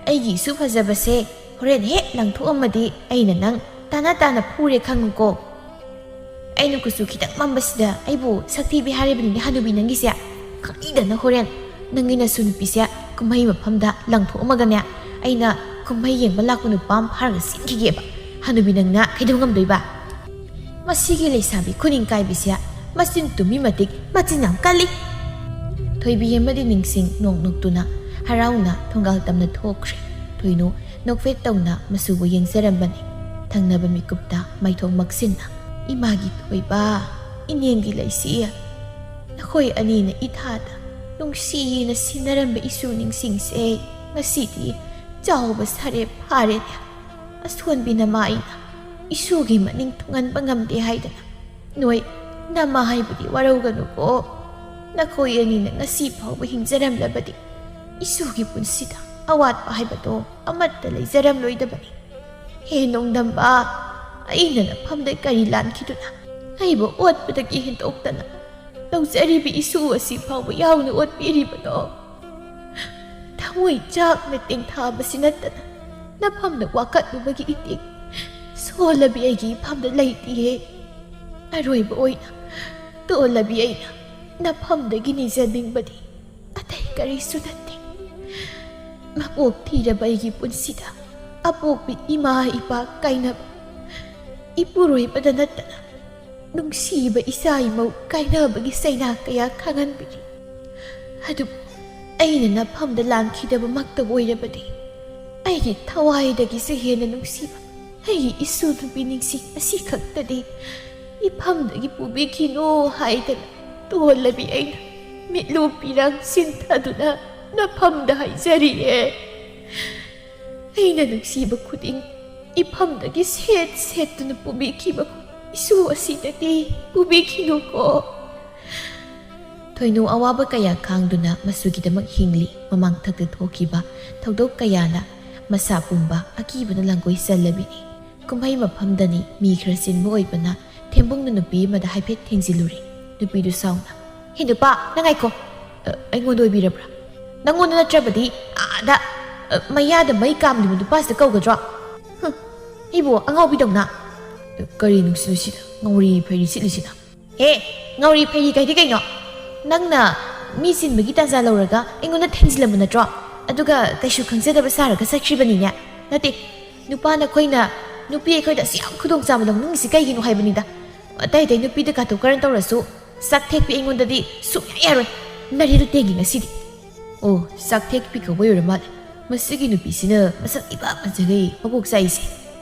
ꯑꯩꯒꯤ ꯏꯁꯨ ꯐꯖꯕꯁꯦ ꯍꯣꯔꯦꯟ ꯍꯦꯛ ꯂꯪꯊꯣꯛꯑꯝꯃꯗꯤ ꯑꯩꯅ ꯅꯪ ꯇꯥꯅ ꯇꯥꯅ ꯐꯨꯔꯦ ꯈꯪꯉꯨꯀꯣ꯫ ꯑꯩꯅ ꯀꯨꯆꯨ ꯈꯤꯇꯪ ꯃꯝꯕꯁꯤꯗ ꯑꯩꯕꯨ ꯁꯛꯊꯤꯕꯤ ꯍꯥꯏꯔꯤꯕꯅꯤꯅꯦ ꯍꯅꯨꯕꯤ ꯅꯪꯒꯤꯁꯦ꯫ ꯈꯪꯏꯗꯅ ꯍꯣꯔꯦꯟ ꯅꯪꯒꯤ ꯅꯁꯨ ꯅꯨꯄꯤꯁꯦ ꯀꯨꯝꯍꯩ ꯃꯐꯝꯗ ꯂꯪꯊꯣꯛꯑꯝꯃꯒꯅꯦ, ꯑꯩꯅ ꯀꯨꯝꯍꯩ ꯌꯦꯡꯕ ꯂꯥꯛꯄ ꯅꯨꯄꯥ ꯑꯃ ꯐꯥꯔꯒ ꯆꯦꯟꯈꯤꯒꯦꯕ꯫ ꯍꯅꯨꯕꯤ ꯅꯪꯅ ꯀꯩꯗꯧ ꯉꯝꯗꯣꯏꯕ?" ꯃꯁꯤꯒꯤ ꯂꯩꯁꯥꯕꯤ ꯈꯨꯅꯤꯡ ꯀꯥꯏꯕꯤꯁꯦ ꯃꯆꯤꯟ ꯇꯨꯝꯃꯤ ꯃꯇꯤꯛ ꯃꯆꯤꯟ ꯌꯥꯝ ꯀꯜꯂꯤ꯫ ꯊꯣꯏꯕꯤ ꯑꯃꯗꯤ ꯅꯤꯡꯁꯤꯡ ꯅꯣꯛ ꯅꯣꯛꯇꯨꯅ ꯍꯔꯥꯎꯅ ꯊꯣꯡꯒꯥꯜ ꯇꯝꯅ ꯊꯣꯛꯈ꯭ꯔꯦ꯫ ꯊꯣꯏꯅꯨ ꯅꯣꯛꯐꯦꯠ ꯇꯧꯅ ꯃꯁꯨꯕꯨ ꯌꯦꯡꯖꯔꯝꯕꯅꯤ꯫ ꯊꯪꯅꯕ ꯃꯤꯀꯨꯞꯇ ꯃꯥꯏꯊꯣꯡ ꯃꯛꯁꯤꯟꯅ, "ꯏꯃꯥꯒꯤ ꯊꯣꯏꯕ, ꯏꯅꯦꯝꯒꯤ ꯂꯩꯁꯤ, ꯅꯈꯣꯏ ꯑꯅꯤꯅ ꯏꯊꯥꯗ ꯅꯨꯡꯁꯤꯅ ꯁꯤꯟꯅꯔꯝꯕ ꯏꯁꯨ ꯅꯤꯡꯁꯤꯡꯁꯦ ꯉꯁꯤꯗꯤ ꯆꯥꯎꯕ ꯁꯥꯔꯦ ꯐꯥꯔꯦꯅꯦ꯫ ꯑꯁꯣꯟꯕꯤ ꯅꯃꯥ ꯑꯩꯅ ꯏꯁꯨꯒꯤ ꯃꯅꯤꯡ ꯊꯨꯡꯍꯟꯕ ꯉꯝꯗꯦ ꯍꯥꯏꯗꯅ ꯅꯣꯏ ꯅꯃꯥ ꯍꯥꯏꯕꯗꯤ ꯋꯥꯔꯧꯒꯅꯨꯀꯣ꯫ ꯅꯈꯣꯏ ꯑꯅꯤꯅ ꯉꯁꯤ ꯐꯥꯎꯕ ꯍꯤꯡꯖꯔꯝꯂꯕꯗꯤ ꯏꯁꯨꯒꯤ ꯄꯨꯟꯁꯤꯗ ꯑꯋꯥꯠꯄ ꯍꯥꯏꯕꯗꯣ ꯑꯃꯠꯇ ꯂꯩꯖꯔꯝꯂꯣꯏꯗꯕꯅꯤ꯫ ꯍꯦ ꯅꯣꯡꯗꯝꯕ, ꯑꯩꯅ ꯅꯐꯝꯗ ꯀꯔꯤ ꯂꯥꯟꯈꯤꯗꯨꯅ ꯑꯩꯕꯨ ꯑꯣꯠꯄꯗꯒꯤ ꯍꯦꯟꯗꯣꯛꯇꯅ ꯂꯧꯖꯔꯤꯕ ꯏꯁꯨ ꯑꯁꯤ ꯐꯥꯎꯕ ꯌꯥꯎꯅ ꯑꯣꯠꯄꯤꯔꯤꯕꯅꯣ? ꯊꯃꯣꯏ ꯆꯥꯛꯅ ꯇꯦꯡꯊꯥꯕꯁꯤ ꯅꯠꯇꯅ ꯅꯐꯝꯗ ꯋꯥꯀꯠꯂꯨꯕꯒꯤ ꯏꯇꯤꯛ ꯁꯣꯜꯂꯕꯤ ꯑꯩꯒꯤ ꯏꯐꯝꯗ ꯂꯩꯇꯤꯌꯦ꯫ ꯑꯔꯣꯏꯕ ꯑꯣꯏꯅ ꯇꯣꯜꯂꯕꯤ ꯑꯩꯅ ꯅꯐꯝꯗꯒꯤ ꯅꯤꯖꯅꯤꯡꯕꯗꯤ ꯑꯇꯩ ꯀꯔꯤꯁꯨ ꯅꯠꯇꯦ꯫ ꯃꯄꯣꯛ ꯊꯤꯔꯕ ꯑꯩꯒꯤ ꯄꯨꯟꯁꯤꯗ ꯑꯄꯣꯛꯄꯤ ꯏꯃꯥ ꯏꯄꯥ ꯀꯥꯏꯅꯕ, ꯏꯄꯨꯔꯣꯏꯕꯗ ꯅꯠꯇꯅ ꯅꯨꯡꯁꯤꯕ ꯏꯆꯥ ꯏꯃꯧ ꯀꯥꯏꯅꯕꯒꯤ ꯆꯩꯅꯥ ꯀꯌꯥ ꯈꯥꯡꯍꯟꯕꯤꯔꯤ꯫ ꯑꯗꯨꯕꯨ ꯑꯩꯅ ꯅꯐꯝꯗ ꯂꯥꯟꯈꯤꯗꯕꯃꯛꯇ ꯑꯣꯏꯔꯕꯗꯤ ꯑꯩꯒꯤ ꯊꯋꯥꯏꯗꯒꯤꯁꯨ ꯍꯦꯟꯅ ꯅꯨꯡꯁꯤꯕ ꯑꯩꯒꯤ ꯏꯁꯨ ꯅꯨꯄꯤ ꯅꯤꯡꯁꯤꯡ ꯑꯁꯤ ꯈꯛꯇꯗꯤ ꯏꯐꯝꯗꯒꯤ ꯄꯨꯕꯤꯈꯤꯅꯨ ꯍꯥꯏꯗꯅ ꯇꯣꯜꯂꯕꯤ ꯑꯩꯅ ꯃꯤꯠꯂꯨ ꯄꯤꯔꯥꯡ ꯆꯤꯟꯊꯗꯨꯅ ꯅꯐꯝꯗ ꯍꯥꯏꯖꯔꯤꯌꯦ꯫ ꯑꯩꯅ ꯅꯨꯡꯁꯤꯕ ꯈꯨꯗꯤꯡ ꯏꯐꯝꯗꯒꯤ ꯁꯦꯠ ꯁꯦꯠꯇꯨꯅ ꯄꯨꯕꯤꯈꯤꯕ ꯏꯁꯨ ꯑꯁꯤꯗꯗꯤ ꯄꯨꯕꯤꯈꯤꯅꯨꯀꯣ꯫ ꯊꯣꯏꯅꯨ ꯑꯋꯥꯕ ꯀꯌꯥ ꯈꯥꯡꯗꯨꯅ ꯃꯁꯨꯒꯤꯗꯃꯛ ꯍꯤꯡꯂꯤ꯫ ꯃꯃꯥꯡꯊꯛꯇ ꯊꯣꯛꯈꯤꯕ ꯊꯧꯗꯣꯛ ꯀꯌꯥꯅ ꯃꯁꯥ ꯄꯨꯝꯕ ꯑꯀꯤꯕꯅ ꯂꯥꯡꯒꯣꯏ ꯆꯜꯂꯕꯤꯅꯤ꯫ ꯀꯨꯝꯍꯩ ꯃꯐꯝꯗꯅꯤ꯫ ꯃꯤ ꯈꯔ ꯆꯤꯟꯕ ꯑꯣꯏꯕꯅ ꯊꯦꯝꯕꯨꯡꯅ ꯅꯨꯄꯤ ꯑꯃꯗ ꯍꯥꯏꯐꯦꯠ ꯊꯦꯡꯖꯤꯜꯂꯨꯔꯦ꯫ ꯅꯨꯄꯤꯗꯨ ꯁꯥꯎꯅ, "ꯍꯦ ꯅꯨꯄꯥ, ꯅꯪ ꯉꯥꯏꯈꯣ꯫ ꯑ, ꯑꯩꯉꯣꯟꯗ ꯑꯣꯏꯕꯤꯔꯕ꯭ꯔꯥ?" "ꯑ, ꯅꯪꯉꯣꯟꯗ ꯅꯠꯇ꯭ꯔꯕꯗꯤ ꯑꯥꯗ, ꯑ, ꯃꯌꯥꯗ ꯃꯩ ꯀꯥꯝꯂꯤꯕ ꯅꯨꯄꯥꯁꯤꯗ ꯀꯧꯒꯗ꯭ꯔꯣ? ꯍꯨꯝ, ꯑꯩꯕꯨ ꯑꯉꯥꯎꯕꯤꯗꯧꯅ꯫ ꯑ, ꯀꯔꯤ ꯅꯨꯡꯁꯤꯠꯅꯨꯁꯤꯗ ꯉꯧꯔꯤ ꯐꯩꯔꯤ ꯁꯤꯠꯂꯤꯁꯤꯅ? ꯍꯦ, ꯉꯧꯔꯤ ꯐꯩꯔꯤ ꯀꯩꯗꯤ ꯀꯩꯅꯣ? ꯅꯪꯅ ꯃꯤ ꯆꯤꯟꯕꯒꯤ ꯇꯥꯟꯖꯥ ꯂꯧꯔꯒ ꯑꯩꯉꯣꯟꯗ ꯊꯦꯡꯖꯤꯜꯂꯝꯕ ꯅꯠꯇ꯭ꯔꯣ? ꯑꯗꯨꯒ ꯀꯩꯁꯨ ꯈꯪꯖꯗꯕ ꯁꯥꯔꯒ ꯆꯠꯈ꯭ꯔꯤꯕꯅꯤꯅꯦ? ꯅꯠꯇꯦ, ꯅꯨꯄꯥ ꯅꯈꯣꯏꯅ ꯅꯨꯄꯤ ꯑꯩꯈꯣꯏꯗ ꯑꯁꯨꯛ ꯌꯥꯝ ꯈꯨꯗꯣꯡꯆꯥꯕ ꯂꯧꯅꯤꯡꯉꯤꯁꯤ ꯀꯩꯒꯤꯅꯣ ꯍꯥꯏꯕꯅꯤꯗ꯫ ꯑꯇꯩ ꯑꯇꯩ ꯅꯨꯄꯤꯗ ꯀꯥꯇꯨ ꯀꯔꯟ ꯇꯧꯔꯁꯨ ꯆꯥꯛ ꯊꯦꯛꯄꯤ ꯑꯩꯉꯣꯟꯗꯗꯤ ꯁꯨꯡꯌꯥ ꯌꯥꯔꯣꯏ꯫ ꯅꯔꯦꯜ ꯇꯦꯡꯒꯤ ꯉꯁꯤꯗꯤ꯫ ꯑꯣ, ꯆꯥꯛ ꯊꯦꯛꯄꯤ ꯀꯧꯕ ꯑꯣꯏꯔ ꯃꯥꯜꯂꯦ꯫ ꯃꯁꯤꯒꯤ ꯅꯨꯄꯤꯁꯤꯅ ꯃꯁꯛ ꯏꯐ ꯐꯖꯈꯩ ꯃꯀꯣꯛ ꯆꯥꯛꯏꯁꯦ꯫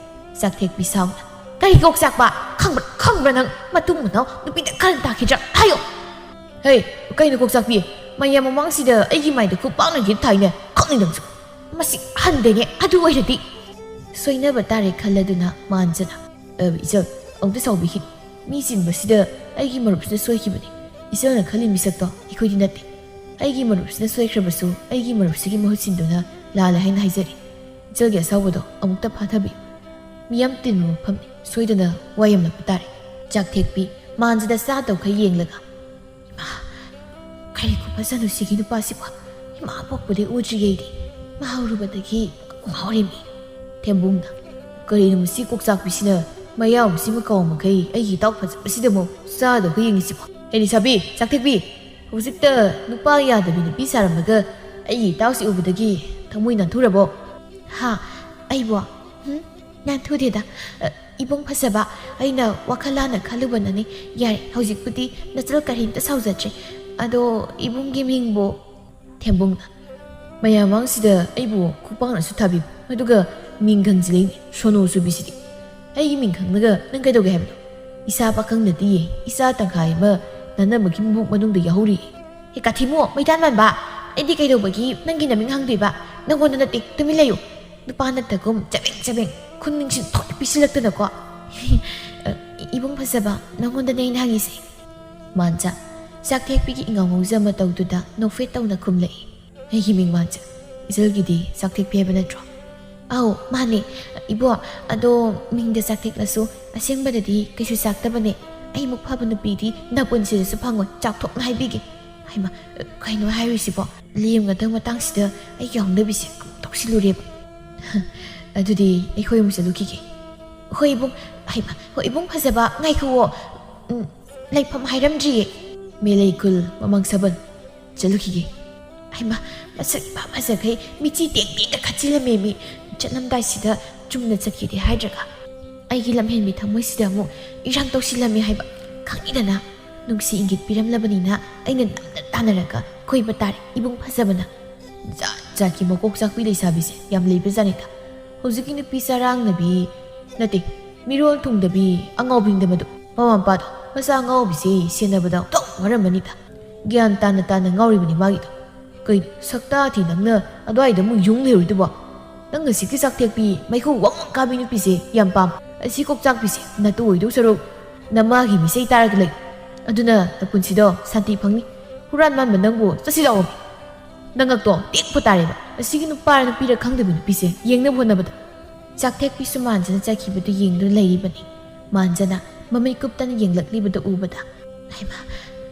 ꯆꯥꯛ ꯊꯦꯛꯄꯤ ꯁꯥꯎꯅ꯫ ꯀꯔꯤ ꯀꯣꯛ ꯆꯥꯛꯄ? ꯈꯪꯕ꯭ꯔꯥ, ꯈꯪꯕ꯭ꯔꯥ ꯅꯪ? ꯃꯇꯨꯡ ꯃꯅꯥꯎ ꯅꯨꯄꯤꯗ ꯀꯔꯟ ꯇꯥꯈꯤꯗ꯭ꯔꯥ? ꯍꯥꯏꯌꯣ! ꯍꯦ, ꯀꯩꯅꯣ ꯀꯣꯛ ꯆꯥꯛꯄꯤ? ꯃꯌꯥꯝ ꯃꯃꯥꯡꯁꯤꯗ ꯑꯩꯒꯤ ꯃꯥꯏꯗ ꯈꯨꯄꯥꯛꯅ ꯌꯦꯠ ꯊꯥꯏꯅꯦ꯫ ꯈꯪꯅꯤ ꯅꯪꯁꯨ꯫ ꯃꯁꯤ ꯍꯟꯗꯦꯅꯦ꯫ ꯑꯗꯨ ꯑꯣꯏꯔꯗꯤ꯫ ꯁꯣꯏꯅꯕ ꯇꯥꯔꯦ ꯈꯜꯂꯗꯨꯅ ꯃꯥꯟꯖꯅ꯫ ꯑ, ꯏꯆꯜ, ꯑꯃꯨꯛꯇ ꯁꯥꯎꯕꯤꯈꯤꯅꯨ꯫ ꯃꯤ ꯆꯤꯟꯕꯁꯤꯗ ꯑꯩꯒꯤ ꯃꯔꯨꯞꯁꯤꯅ ꯁꯣꯏꯈꯤꯕꯅꯤ꯫ ꯏꯆꯜꯅ ꯈꯜꯂꯤ ꯃꯤꯁꯛꯇꯣ ꯑꯩꯈꯣꯏꯗꯤ ꯅꯠꯇꯦ꯫ ꯑꯩꯒꯤ ꯃꯔꯨꯞꯁꯤꯅ ꯁꯣꯏꯈ꯭ꯔꯕꯁꯨ ꯑꯩꯒꯤ ꯃꯔꯨꯞꯁꯤꯒꯤ ꯃꯍꯨꯠ ꯁꯤꯟꯗꯨꯅ ꯂꯥꯜꯂꯦ ꯍꯥꯏꯅ ꯍꯥꯏꯖꯔꯤ꯫ ꯏꯆꯜꯒꯤ ꯑꯁꯥꯎꯕꯗꯣ ꯑꯃꯨꯛꯇ ꯐꯥꯊꯕꯤꯌꯨ꯫ ꯃꯤꯌꯥꯝ ꯇꯤꯟꯕ ꯃꯐꯝꯅꯤ꯫ ꯁꯣꯏꯗꯅ ꯋꯥ ꯌꯥꯝꯂꯛꯄ ꯇꯥꯔꯦ꯫ ꯆꯥꯛ ꯊꯦꯛꯄꯤ ꯃꯥꯟꯖꯗ ꯆꯥꯗꯧꯈꯩ ꯌꯦꯡꯂꯒ, "ꯏꯃꯥ, ꯀꯔꯤ ꯈꯨꯐꯖꯅꯣ ꯁꯤꯒꯤ ꯅꯨꯄꯥꯁꯤꯕꯣ? ꯏꯃꯥ ꯄꯣꯛꯄꯗꯩ ꯎꯗ꯭ꯔꯤꯌꯦ ꯑꯩꯗꯤ꯫ ꯃꯥ ꯎꯔꯨꯕꯗꯒꯤ ꯉꯥꯎꯔꯦꯃꯤ꯫" ꯊꯦꯝꯕꯨꯡꯅ, "ꯀꯔꯤꯅꯣ ꯃꯁꯤ ꯀꯣꯛꯆꯥꯛꯄꯤꯁꯤꯅ ꯃꯌꯥꯝꯁꯤ ꯃꯀꯥꯎ ꯃꯈꯩ ꯑꯩꯒꯤ ꯏꯇꯥꯎ ꯐꯖꯕꯁꯤꯗ ꯑꯃꯨꯛ ꯆꯥꯗꯧꯈꯩ ꯌꯦꯡꯉꯤꯁꯤꯕꯣ? ꯍꯦ ꯂꯩꯁꯥꯕꯤ, ꯆꯥꯛ ꯊꯦꯛꯄꯤ, ꯍꯧꯖꯤꯛꯇ ꯅꯨꯄꯥ ꯌꯥꯗꯕꯤ ꯅꯨꯄꯤ ꯁꯥꯔꯝꯃꯒ ꯑꯩꯒꯤ ꯏꯇꯥꯎꯁꯤ ꯎꯕꯗꯒꯤ ꯊꯃꯣꯏ ꯅꯥꯟꯊꯨꯔꯕꯣ?" "ꯍꯥ? ꯑꯩꯕꯣ? ꯍꯨꯝ? ꯅꯥꯟꯊꯨꯗꯦꯗ꯫ ꯑ, ꯏꯕꯨꯡ ꯐꯖꯕ, ꯑꯩꯅ ꯋꯥꯈꯜ ꯂꯥꯟꯅ ꯈꯜꯂꯨꯕꯅꯅꯤ꯫ ꯌꯥꯔꯦ, ꯍꯧꯖꯤꯛꯄꯨꯗꯤ ꯅꯆꯜ ꯀꯔꯤꯝꯇ ꯁꯥꯎꯖꯗ꯭ꯔꯦ꯫ ꯑꯗꯣ ꯏꯕꯨꯡꯒꯤ ꯃꯤꯡꯕꯨ?" ꯊꯦꯝꯕꯨꯡꯅ, "ꯃꯌꯥꯝ ꯃꯥꯡꯁꯤꯗ ꯑꯩꯕꯨ ꯈꯨꯄꯥꯛꯅꯁꯨ ꯊꯥꯕꯤꯕ, ꯑꯗꯨꯒ ꯃꯤꯡ ꯈꯪꯖꯤꯜꯂꯛꯏꯅꯦ, ꯁꯣꯅꯣ ꯆꯨꯕꯤꯁꯤꯗꯤ꯫ ꯑꯩꯒꯤ ꯃꯤꯡ ꯈꯪꯂꯒ ꯅꯪ ꯀꯩꯗꯧꯒꯦ ꯍꯥꯏꯕꯅꯣ? ꯏꯁꯥ ꯄꯥꯈꯪ ꯅꯠꯇꯤꯌꯦ, ꯏꯆꯥ ꯇꯪꯈꯥꯏ ꯑꯃ ꯅꯥꯟꯅꯕꯒꯤ ꯃꯕꯨꯛ ꯃꯅꯨꯡꯗ ꯌꯥꯎꯍꯧꯔꯤꯌꯦ꯫" "ꯍꯦ ꯀꯥꯊꯤꯃꯣ, ꯃꯩꯇꯥꯟ ꯃꯥꯟꯕ! ꯑꯩꯗꯤ ꯀꯩꯗꯧꯕꯒꯤ ꯅꯪꯒꯤ ꯅꯃꯤꯡ ꯍꯪꯗꯣꯏꯕ? ꯅꯪꯉꯣꯟꯗ ꯅꯠꯇꯦ, ꯇꯨꯃꯤꯟ ꯂꯩꯌꯨ꯫ ꯅꯨꯄꯥ ꯅꯠꯇꯒꯨꯝ ꯆꯕꯦꯡ ꯆꯕꯦꯡ ꯈꯨꯅꯤꯡꯁꯤ ꯊꯣꯛ ꯄꯤꯁꯤꯜꯂꯛꯇꯅꯀꯣ꯫" "ꯏꯕꯨꯡ ꯐꯖꯕ, ꯅꯪꯉꯣꯟꯗꯅꯦ ꯑꯩꯅ ꯍꯪꯉꯤꯁꯦ꯫" ꯃꯥꯟꯖ ꯆꯥꯛꯊꯦꯛꯄꯤꯒꯤ ꯏꯉꯥꯎ ꯉꯥꯎꯖ ꯃꯇꯧꯗꯨꯗ ꯅꯣꯛꯐꯦꯠ ꯇꯧꯅ ꯈꯨꯝꯂꯛꯏ꯫ "ꯑꯩꯒꯤ ꯃꯤꯡ ꯃꯥꯟꯖ, ꯏꯆꯜꯒꯤꯗꯤ ꯆꯥꯛꯊꯦꯛꯄꯤ ꯍꯥꯏꯕ ꯅꯠꯇ꯭ꯔꯣ?" "ꯑꯧ, ꯃꯥꯅꯦ, ꯏꯕꯣ꯫ ꯑꯗꯣ ꯃꯤꯡꯗ ꯆꯥꯛꯊꯦꯛꯂꯁꯨ ꯑꯁꯦꯡꯕꯗꯗꯤ ꯀꯩꯁꯨ ꯆꯥꯛꯇꯕꯅꯦ꯫ ꯑꯩꯃꯨꯛ ꯐꯕ ꯅꯨꯄꯤꯗꯤ ꯅꯄꯨꯟꯁꯤꯗꯁꯨ ꯐꯪꯉꯣꯏ, ꯆꯥꯎꯊꯣꯛꯅ ꯍꯥꯏꯕꯤꯒꯦ꯫" "ꯍꯩꯃꯥ, ꯀꯩꯅꯣ ꯍꯥꯏꯔꯤꯁꯤꯕꯣ? ꯂꯦꯝꯒꯗꯕ ꯃꯇꯥꯡꯁꯤꯗ ꯑꯩ ꯌꯥꯎꯅꯕꯤꯁꯦ ꯑꯃꯨꯛ ꯇꯧꯁꯤꯜꯂꯨꯔꯦꯕ꯫ ꯑꯗꯨꯗꯤ ꯑꯩꯈꯣꯏ ꯑꯃꯨꯛ ꯆꯠꯂꯨꯈꯤꯒꯦ꯫ ꯍꯣꯏ ꯏꯕꯨꯡ꯫ ꯍꯩꯃ, ꯍꯣꯏ ꯏꯕꯨꯡ ꯐꯖꯕ, ꯉꯥꯏꯈꯨꯑꯣ꯫ ꯎꯝ, ꯂꯩꯐꯝ ꯍꯥꯏꯔꯝꯗ꯭ꯔꯤꯌꯦ꯫ ꯃꯦꯂꯩ ꯈꯨꯜ ꯃꯃꯥꯡ ꯁꯥꯕꯜ ꯆꯠꯂꯨꯈꯤꯒꯦ꯫ ꯍꯩꯃ, ꯃꯁꯛ ꯏꯐ ꯐꯖꯈꯩ ꯃꯤꯆꯤ ꯇꯦꯡ ꯇꯦꯡꯒ ꯈꯠꯆꯤꯜꯂꯝꯃꯦ ꯃꯤ꯫ ꯆꯠꯂꯝꯗꯥꯏꯁꯤꯗ ꯆꯨꯝꯅ ꯆꯠꯀꯦꯗꯤ ꯍꯥꯏꯗ꯭ꯔꯒ ꯑꯩꯒꯤ ꯂꯝꯍꯦꯟꯕꯤ ꯊꯃꯣꯏꯁꯤꯗ ꯑꯃꯨꯛ ꯏꯔꯥꯡ ꯇꯧꯁꯤꯜꯂꯝꯃꯦ ꯍꯥꯏꯕ꯫ ꯈꯪꯉꯤꯗꯅ, ꯅꯨꯡꯁꯤ ꯏꯪꯒꯤꯠ ꯄꯤꯔꯝꯂꯕꯅꯤꯅ ꯑꯩꯅ ꯅꯝꯅ ꯇꯥꯟꯅꯔꯒ ꯀꯣꯏꯕ ꯇꯥꯔꯦ ꯏꯕꯨꯡ ꯐꯖꯕꯅ꯫ ꯖꯥꯠ ꯖꯥꯠꯀꯤ ꯃꯀꯣꯛ ꯆꯥꯛꯄꯤ ꯂꯩꯁꯥꯕꯤꯁꯦ ꯌꯥꯝ ꯂꯩꯕꯖꯥꯠꯅꯤꯗ꯫ ꯍꯧꯖꯤꯛꯀꯤ ꯅꯨꯄꯤ ꯆꯔꯥꯡꯅꯕꯤ ꯅꯠꯇꯦ, ꯃꯤꯔꯣꯜ ꯊꯨꯡꯗꯕꯤ ꯑꯉꯥꯎꯕꯤꯗ ꯃꯗꯨ꯫ ꯃꯃꯥ ꯃꯄꯥꯗꯣ ꯃꯆꯥ ꯑꯉꯥꯎꯕꯤꯁꯦ ꯁꯦꯟꯅꯕꯗ ꯑꯣꯟꯊꯣꯛ ꯋꯥꯔꯝꯃꯅꯤꯗ꯫ ꯒ꯭ꯌꯥꯟ ꯇꯥꯅ ꯇꯥꯅ ꯉꯥꯎꯔꯤꯕꯅꯤ ꯃꯥꯒꯤꯗꯣ꯫ ꯀꯩꯅꯣ ꯁꯛꯇꯥ ꯊꯤ ꯅꯪꯅ ꯑꯗꯨꯋꯥꯏꯗ ꯑꯃꯨꯛ ꯌꯨꯡ ꯂꯩꯔꯨꯏꯗꯨꯕꯣ? ꯅꯪ ꯉꯁꯤꯒꯤ ꯆꯥꯛ ꯊꯦꯛꯄꯤ ꯃꯩꯈꯨ ꯋꯪ ꯋꯪ ꯀꯥꯕꯤ ꯅꯨꯄꯤꯁꯦ ꯌꯥꯝ ꯄꯥꯝ꯫ ꯑꯁꯤ ꯀꯣꯛ ꯆꯥꯛꯄꯤꯁꯦ ꯅꯇꯨ ꯑꯣꯏꯗꯧ ꯁꯔꯨꯛ ꯅꯃꯥꯒꯤ ꯃꯤꯁꯩ ꯇꯥꯔꯒ ꯂꯩ꯫ ꯑꯗꯨꯅ ꯅꯄꯨꯟꯁꯤꯗꯣ ꯁꯥꯟꯇꯤ ꯐꯪꯅꯤ꯫ ꯍꯨꯔꯥꯟ ꯃꯥꯟꯕ ꯅꯪꯕꯨ ꯆꯠꯁꯤ ꯂꯥꯛꯑꯣ꯫ ꯅꯉꯛꯇꯣ ꯇꯦꯛꯄ ꯇꯥꯔꯦꯕ꯫ ꯑꯁꯤꯒꯤ ꯅꯨꯄꯥꯔ ꯅꯨꯄꯤꯔ ꯈꯪꯗꯕ ꯅꯨꯄꯤꯁꯦ ꯌꯦꯡꯅꯕ ꯍꯣꯠꯅꯕꯗ꯫ ꯆꯥꯛꯊꯦꯛꯄꯤꯁꯨ ꯃꯥꯟꯖꯅ ꯆꯠꯈꯤꯕꯗꯨ ꯌꯦꯡꯗꯨꯅ ꯂꯩꯔꯤꯕꯅꯤ꯫ ꯃꯥꯟꯖꯅ ꯃꯃꯤꯠ ꯀꯨꯞꯇꯅ ꯌꯦꯡꯂꯛꯂꯤꯕꯗꯨ ꯎꯕꯗ, "ꯍꯩꯃꯥ,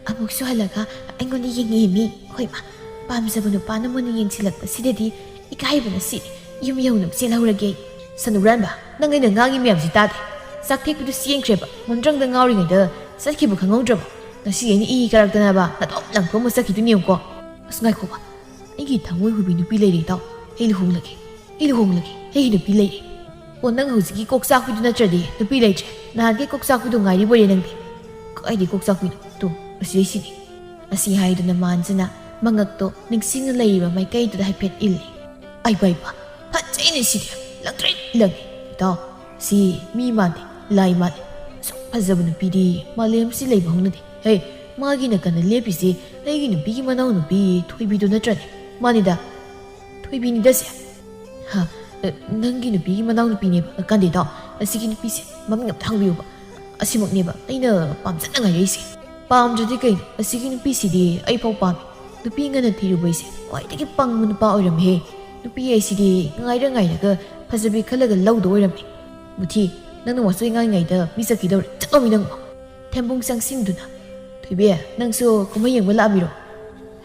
ꯑꯃꯨꯛꯁꯨ ꯍꯜꯂꯒ ꯑꯩꯉꯣꯟꯗ ꯌꯦꯡꯉꯤꯃꯤ꯫ ꯍꯣꯏꯃꯥ, ꯄꯥꯝꯖꯕ ꯅꯨꯄꯥꯅ ꯃꯨꯟꯅ ꯌꯦꯡꯁꯤꯜꯂꯛꯄꯁꯤꯗꯗꯤ ꯏꯀꯥꯏꯕꯅ ꯁꯤꯔꯦ꯫ ꯌꯨꯝ ꯌꯧꯅꯕ ꯆꯦꯜꯍꯧꯔꯒꯦ꯫ ꯁꯟ ꯍꯨꯔꯥꯟꯕ, ꯅꯪ ꯑꯩꯅ ꯉꯥꯡꯉꯤ ꯃꯌꯥꯝꯁꯤ ꯇꯥꯗꯦ꯫ ꯆꯥꯛꯊꯦꯛꯄꯤꯗꯨ ꯆꯦꯟꯈ꯭ꯔꯦꯕ꯫ ꯃꯣꯟꯗ꯭ꯔꯪꯗ ꯉꯥꯎꯔꯤꯉꯩꯗ ꯆꯠꯈꯤꯕ ꯈꯪꯍꯧꯗ꯭ꯔꯕ? ꯉꯁꯤ ꯑꯩꯅ ꯏ ꯀꯥꯔꯛꯇꯅꯕ ꯅꯇꯣꯝ ꯂꯪꯊꯣꯛꯑꯝꯃ ꯆꯠꯈꯤꯗꯣꯏꯅꯦ ꯌꯦꯡꯉꯨꯀꯣ꯫ ꯑꯁ, ꯉꯥꯏꯈꯣꯕ, ꯑꯩꯒꯤ ꯊꯃꯣꯏ ꯍꯨꯕꯤ ꯅꯨꯄꯤ ꯂꯩꯔꯦ ꯏꯇꯥꯎ꯫ ꯑꯩ ꯂꯨꯍꯣꯡꯂꯒꯦ, ꯑꯩ ꯂꯨꯍꯣꯡꯂꯒꯦ, ꯑꯩꯒꯤ ꯅꯨꯄꯤ ꯂꯩꯔꯦ꯫ ꯑꯣ, ꯅꯪ ꯍꯧꯖꯤꯛꯀꯤ ꯀꯣꯛ ꯆꯥꯛꯄꯤꯗꯨ ꯅꯠꯇ꯭ꯔꯗꯤ ꯅꯨꯄꯤ ꯂꯩꯇ꯭ꯔꯦ꯫ ꯅꯍꯥꯟꯒꯤ ꯀꯣꯛ ꯆꯥꯛꯄꯤꯗꯨ ꯉꯥꯏꯔꯤꯕꯣꯏꯔꯦ ꯅꯪꯗꯤ꯫ ꯀꯥꯏꯗꯩ ꯀꯣꯛ ꯆꯥꯛꯄꯤꯅꯣ? ꯇꯨ, ꯑꯁꯤꯗꯩꯁꯤꯅꯤ꯫" ꯑꯁꯤ ꯍꯥꯏꯗꯨꯅ ꯃꯥꯟꯖꯅ ꯃꯉꯛꯇꯣ ꯅꯤꯡꯁꯤꯡꯅ ꯂꯩꯔꯤꯕ ꯃꯥꯏꯀꯩꯗꯨꯗ ꯍꯥꯏꯐꯦꯠ ꯏꯜꯂꯤ꯫ "ꯑꯩꯕ, ꯑꯩꯕ, ꯐꯖꯩꯅꯦ ꯁꯤꯗꯤ, ꯂꯪꯇ꯭ꯔꯤꯛ ꯂꯪꯉꯤ꯫ ꯏꯇꯥꯎ, ꯁꯤ ꯃꯤ ꯃꯥꯟꯗꯦ, ꯂꯥꯏ ꯃꯥꯜꯂꯦ꯫ ꯑꯁꯨꯛ ꯐꯖꯕ ꯅꯨꯄꯤꯗꯤ ꯃꯥꯂꯦꯝꯁꯤ ꯂꯩꯕ ꯍꯧꯅꯗꯦ꯫ ꯍꯦ, ꯃꯥꯒꯤ ꯅꯥꯀꯟꯗ ꯂꯦꯞꯄꯤꯁꯦ ꯑꯩꯒꯤ ꯅꯨꯄꯤꯒꯤ ꯃꯅꯥꯎ ꯅꯨꯄꯤ ꯊꯣꯏꯕꯤꯗꯨ ꯅꯠꯇ꯭ꯔꯅꯦ?" "ꯃꯥꯅꯤꯗ, ꯊꯣꯏꯕꯤꯅꯤꯗ ꯁꯦ꯫" "ꯍꯥ, ꯑ, ꯅꯪꯒꯤ ꯅꯨꯄꯤꯒꯤ ꯃꯅꯥꯎ ꯅꯨꯄꯤꯅꯦꯕ?" "ꯀꯥꯟꯗꯦ ꯏꯇꯥꯎ, ꯑꯁꯤꯒꯤ ꯅꯨꯄꯤꯁꯦ ꯃꯃꯤꯡ ꯑꯝꯇ ꯍꯪꯕꯤꯌꯨꯕ꯫ ꯑꯁꯤꯃꯛꯅꯦꯕ ꯑꯩꯅ ꯄꯥꯝꯖꯅ ꯉꯥꯏꯔꯛꯏꯁꯦ꯫" "ꯄꯥꯝꯗ꯭ꯔꯗꯤ ꯀꯩꯅꯣ? ꯑꯁꯤꯒꯤ ꯅꯨꯄꯤꯁꯤꯗꯤ ꯑꯩꯐꯥꯎ ꯄꯥꯝꯃꯤ꯫ ꯅꯨꯄꯤ ꯉꯟꯅ ꯊꯤꯔꯨꯕ ꯑꯩꯁꯦ ꯈ꯭ꯋꯥꯏꯗꯒꯤ ꯄꯪꯕ ꯅꯨꯄꯥ ꯑꯣꯏꯔꯝꯃꯦꯍꯦ꯫ ꯅꯨꯄꯤ ꯑꯩꯁꯤꯗꯤ ꯉꯥꯏꯔ ꯉꯥꯏꯔꯒ ꯐꯖꯕꯤ ꯈꯜꯂꯒ ꯂꯧꯗꯣ ꯑꯣꯏꯔꯝꯃꯦ꯫ ꯃꯨꯊꯤ, ꯅꯪꯅ ꯋꯥꯆꯣꯏ ꯉꯥꯡꯉꯤꯉꯩꯗ ꯃꯤ ꯆꯠꯈꯤꯗꯧꯔꯦ꯫ ꯆꯠꯂꯣ ꯃꯤ ꯅꯪ꯫" ꯊꯦꯝꯕꯨꯡ ꯆꯪꯁꯤꯟꯗꯨꯅ, "ꯊꯣꯏꯕꯤ, ꯅꯪꯁꯨ ꯀꯨꯝꯍꯩ ꯌꯦꯡꯕ ꯂꯥꯛꯑꯃꯤꯔꯣ?"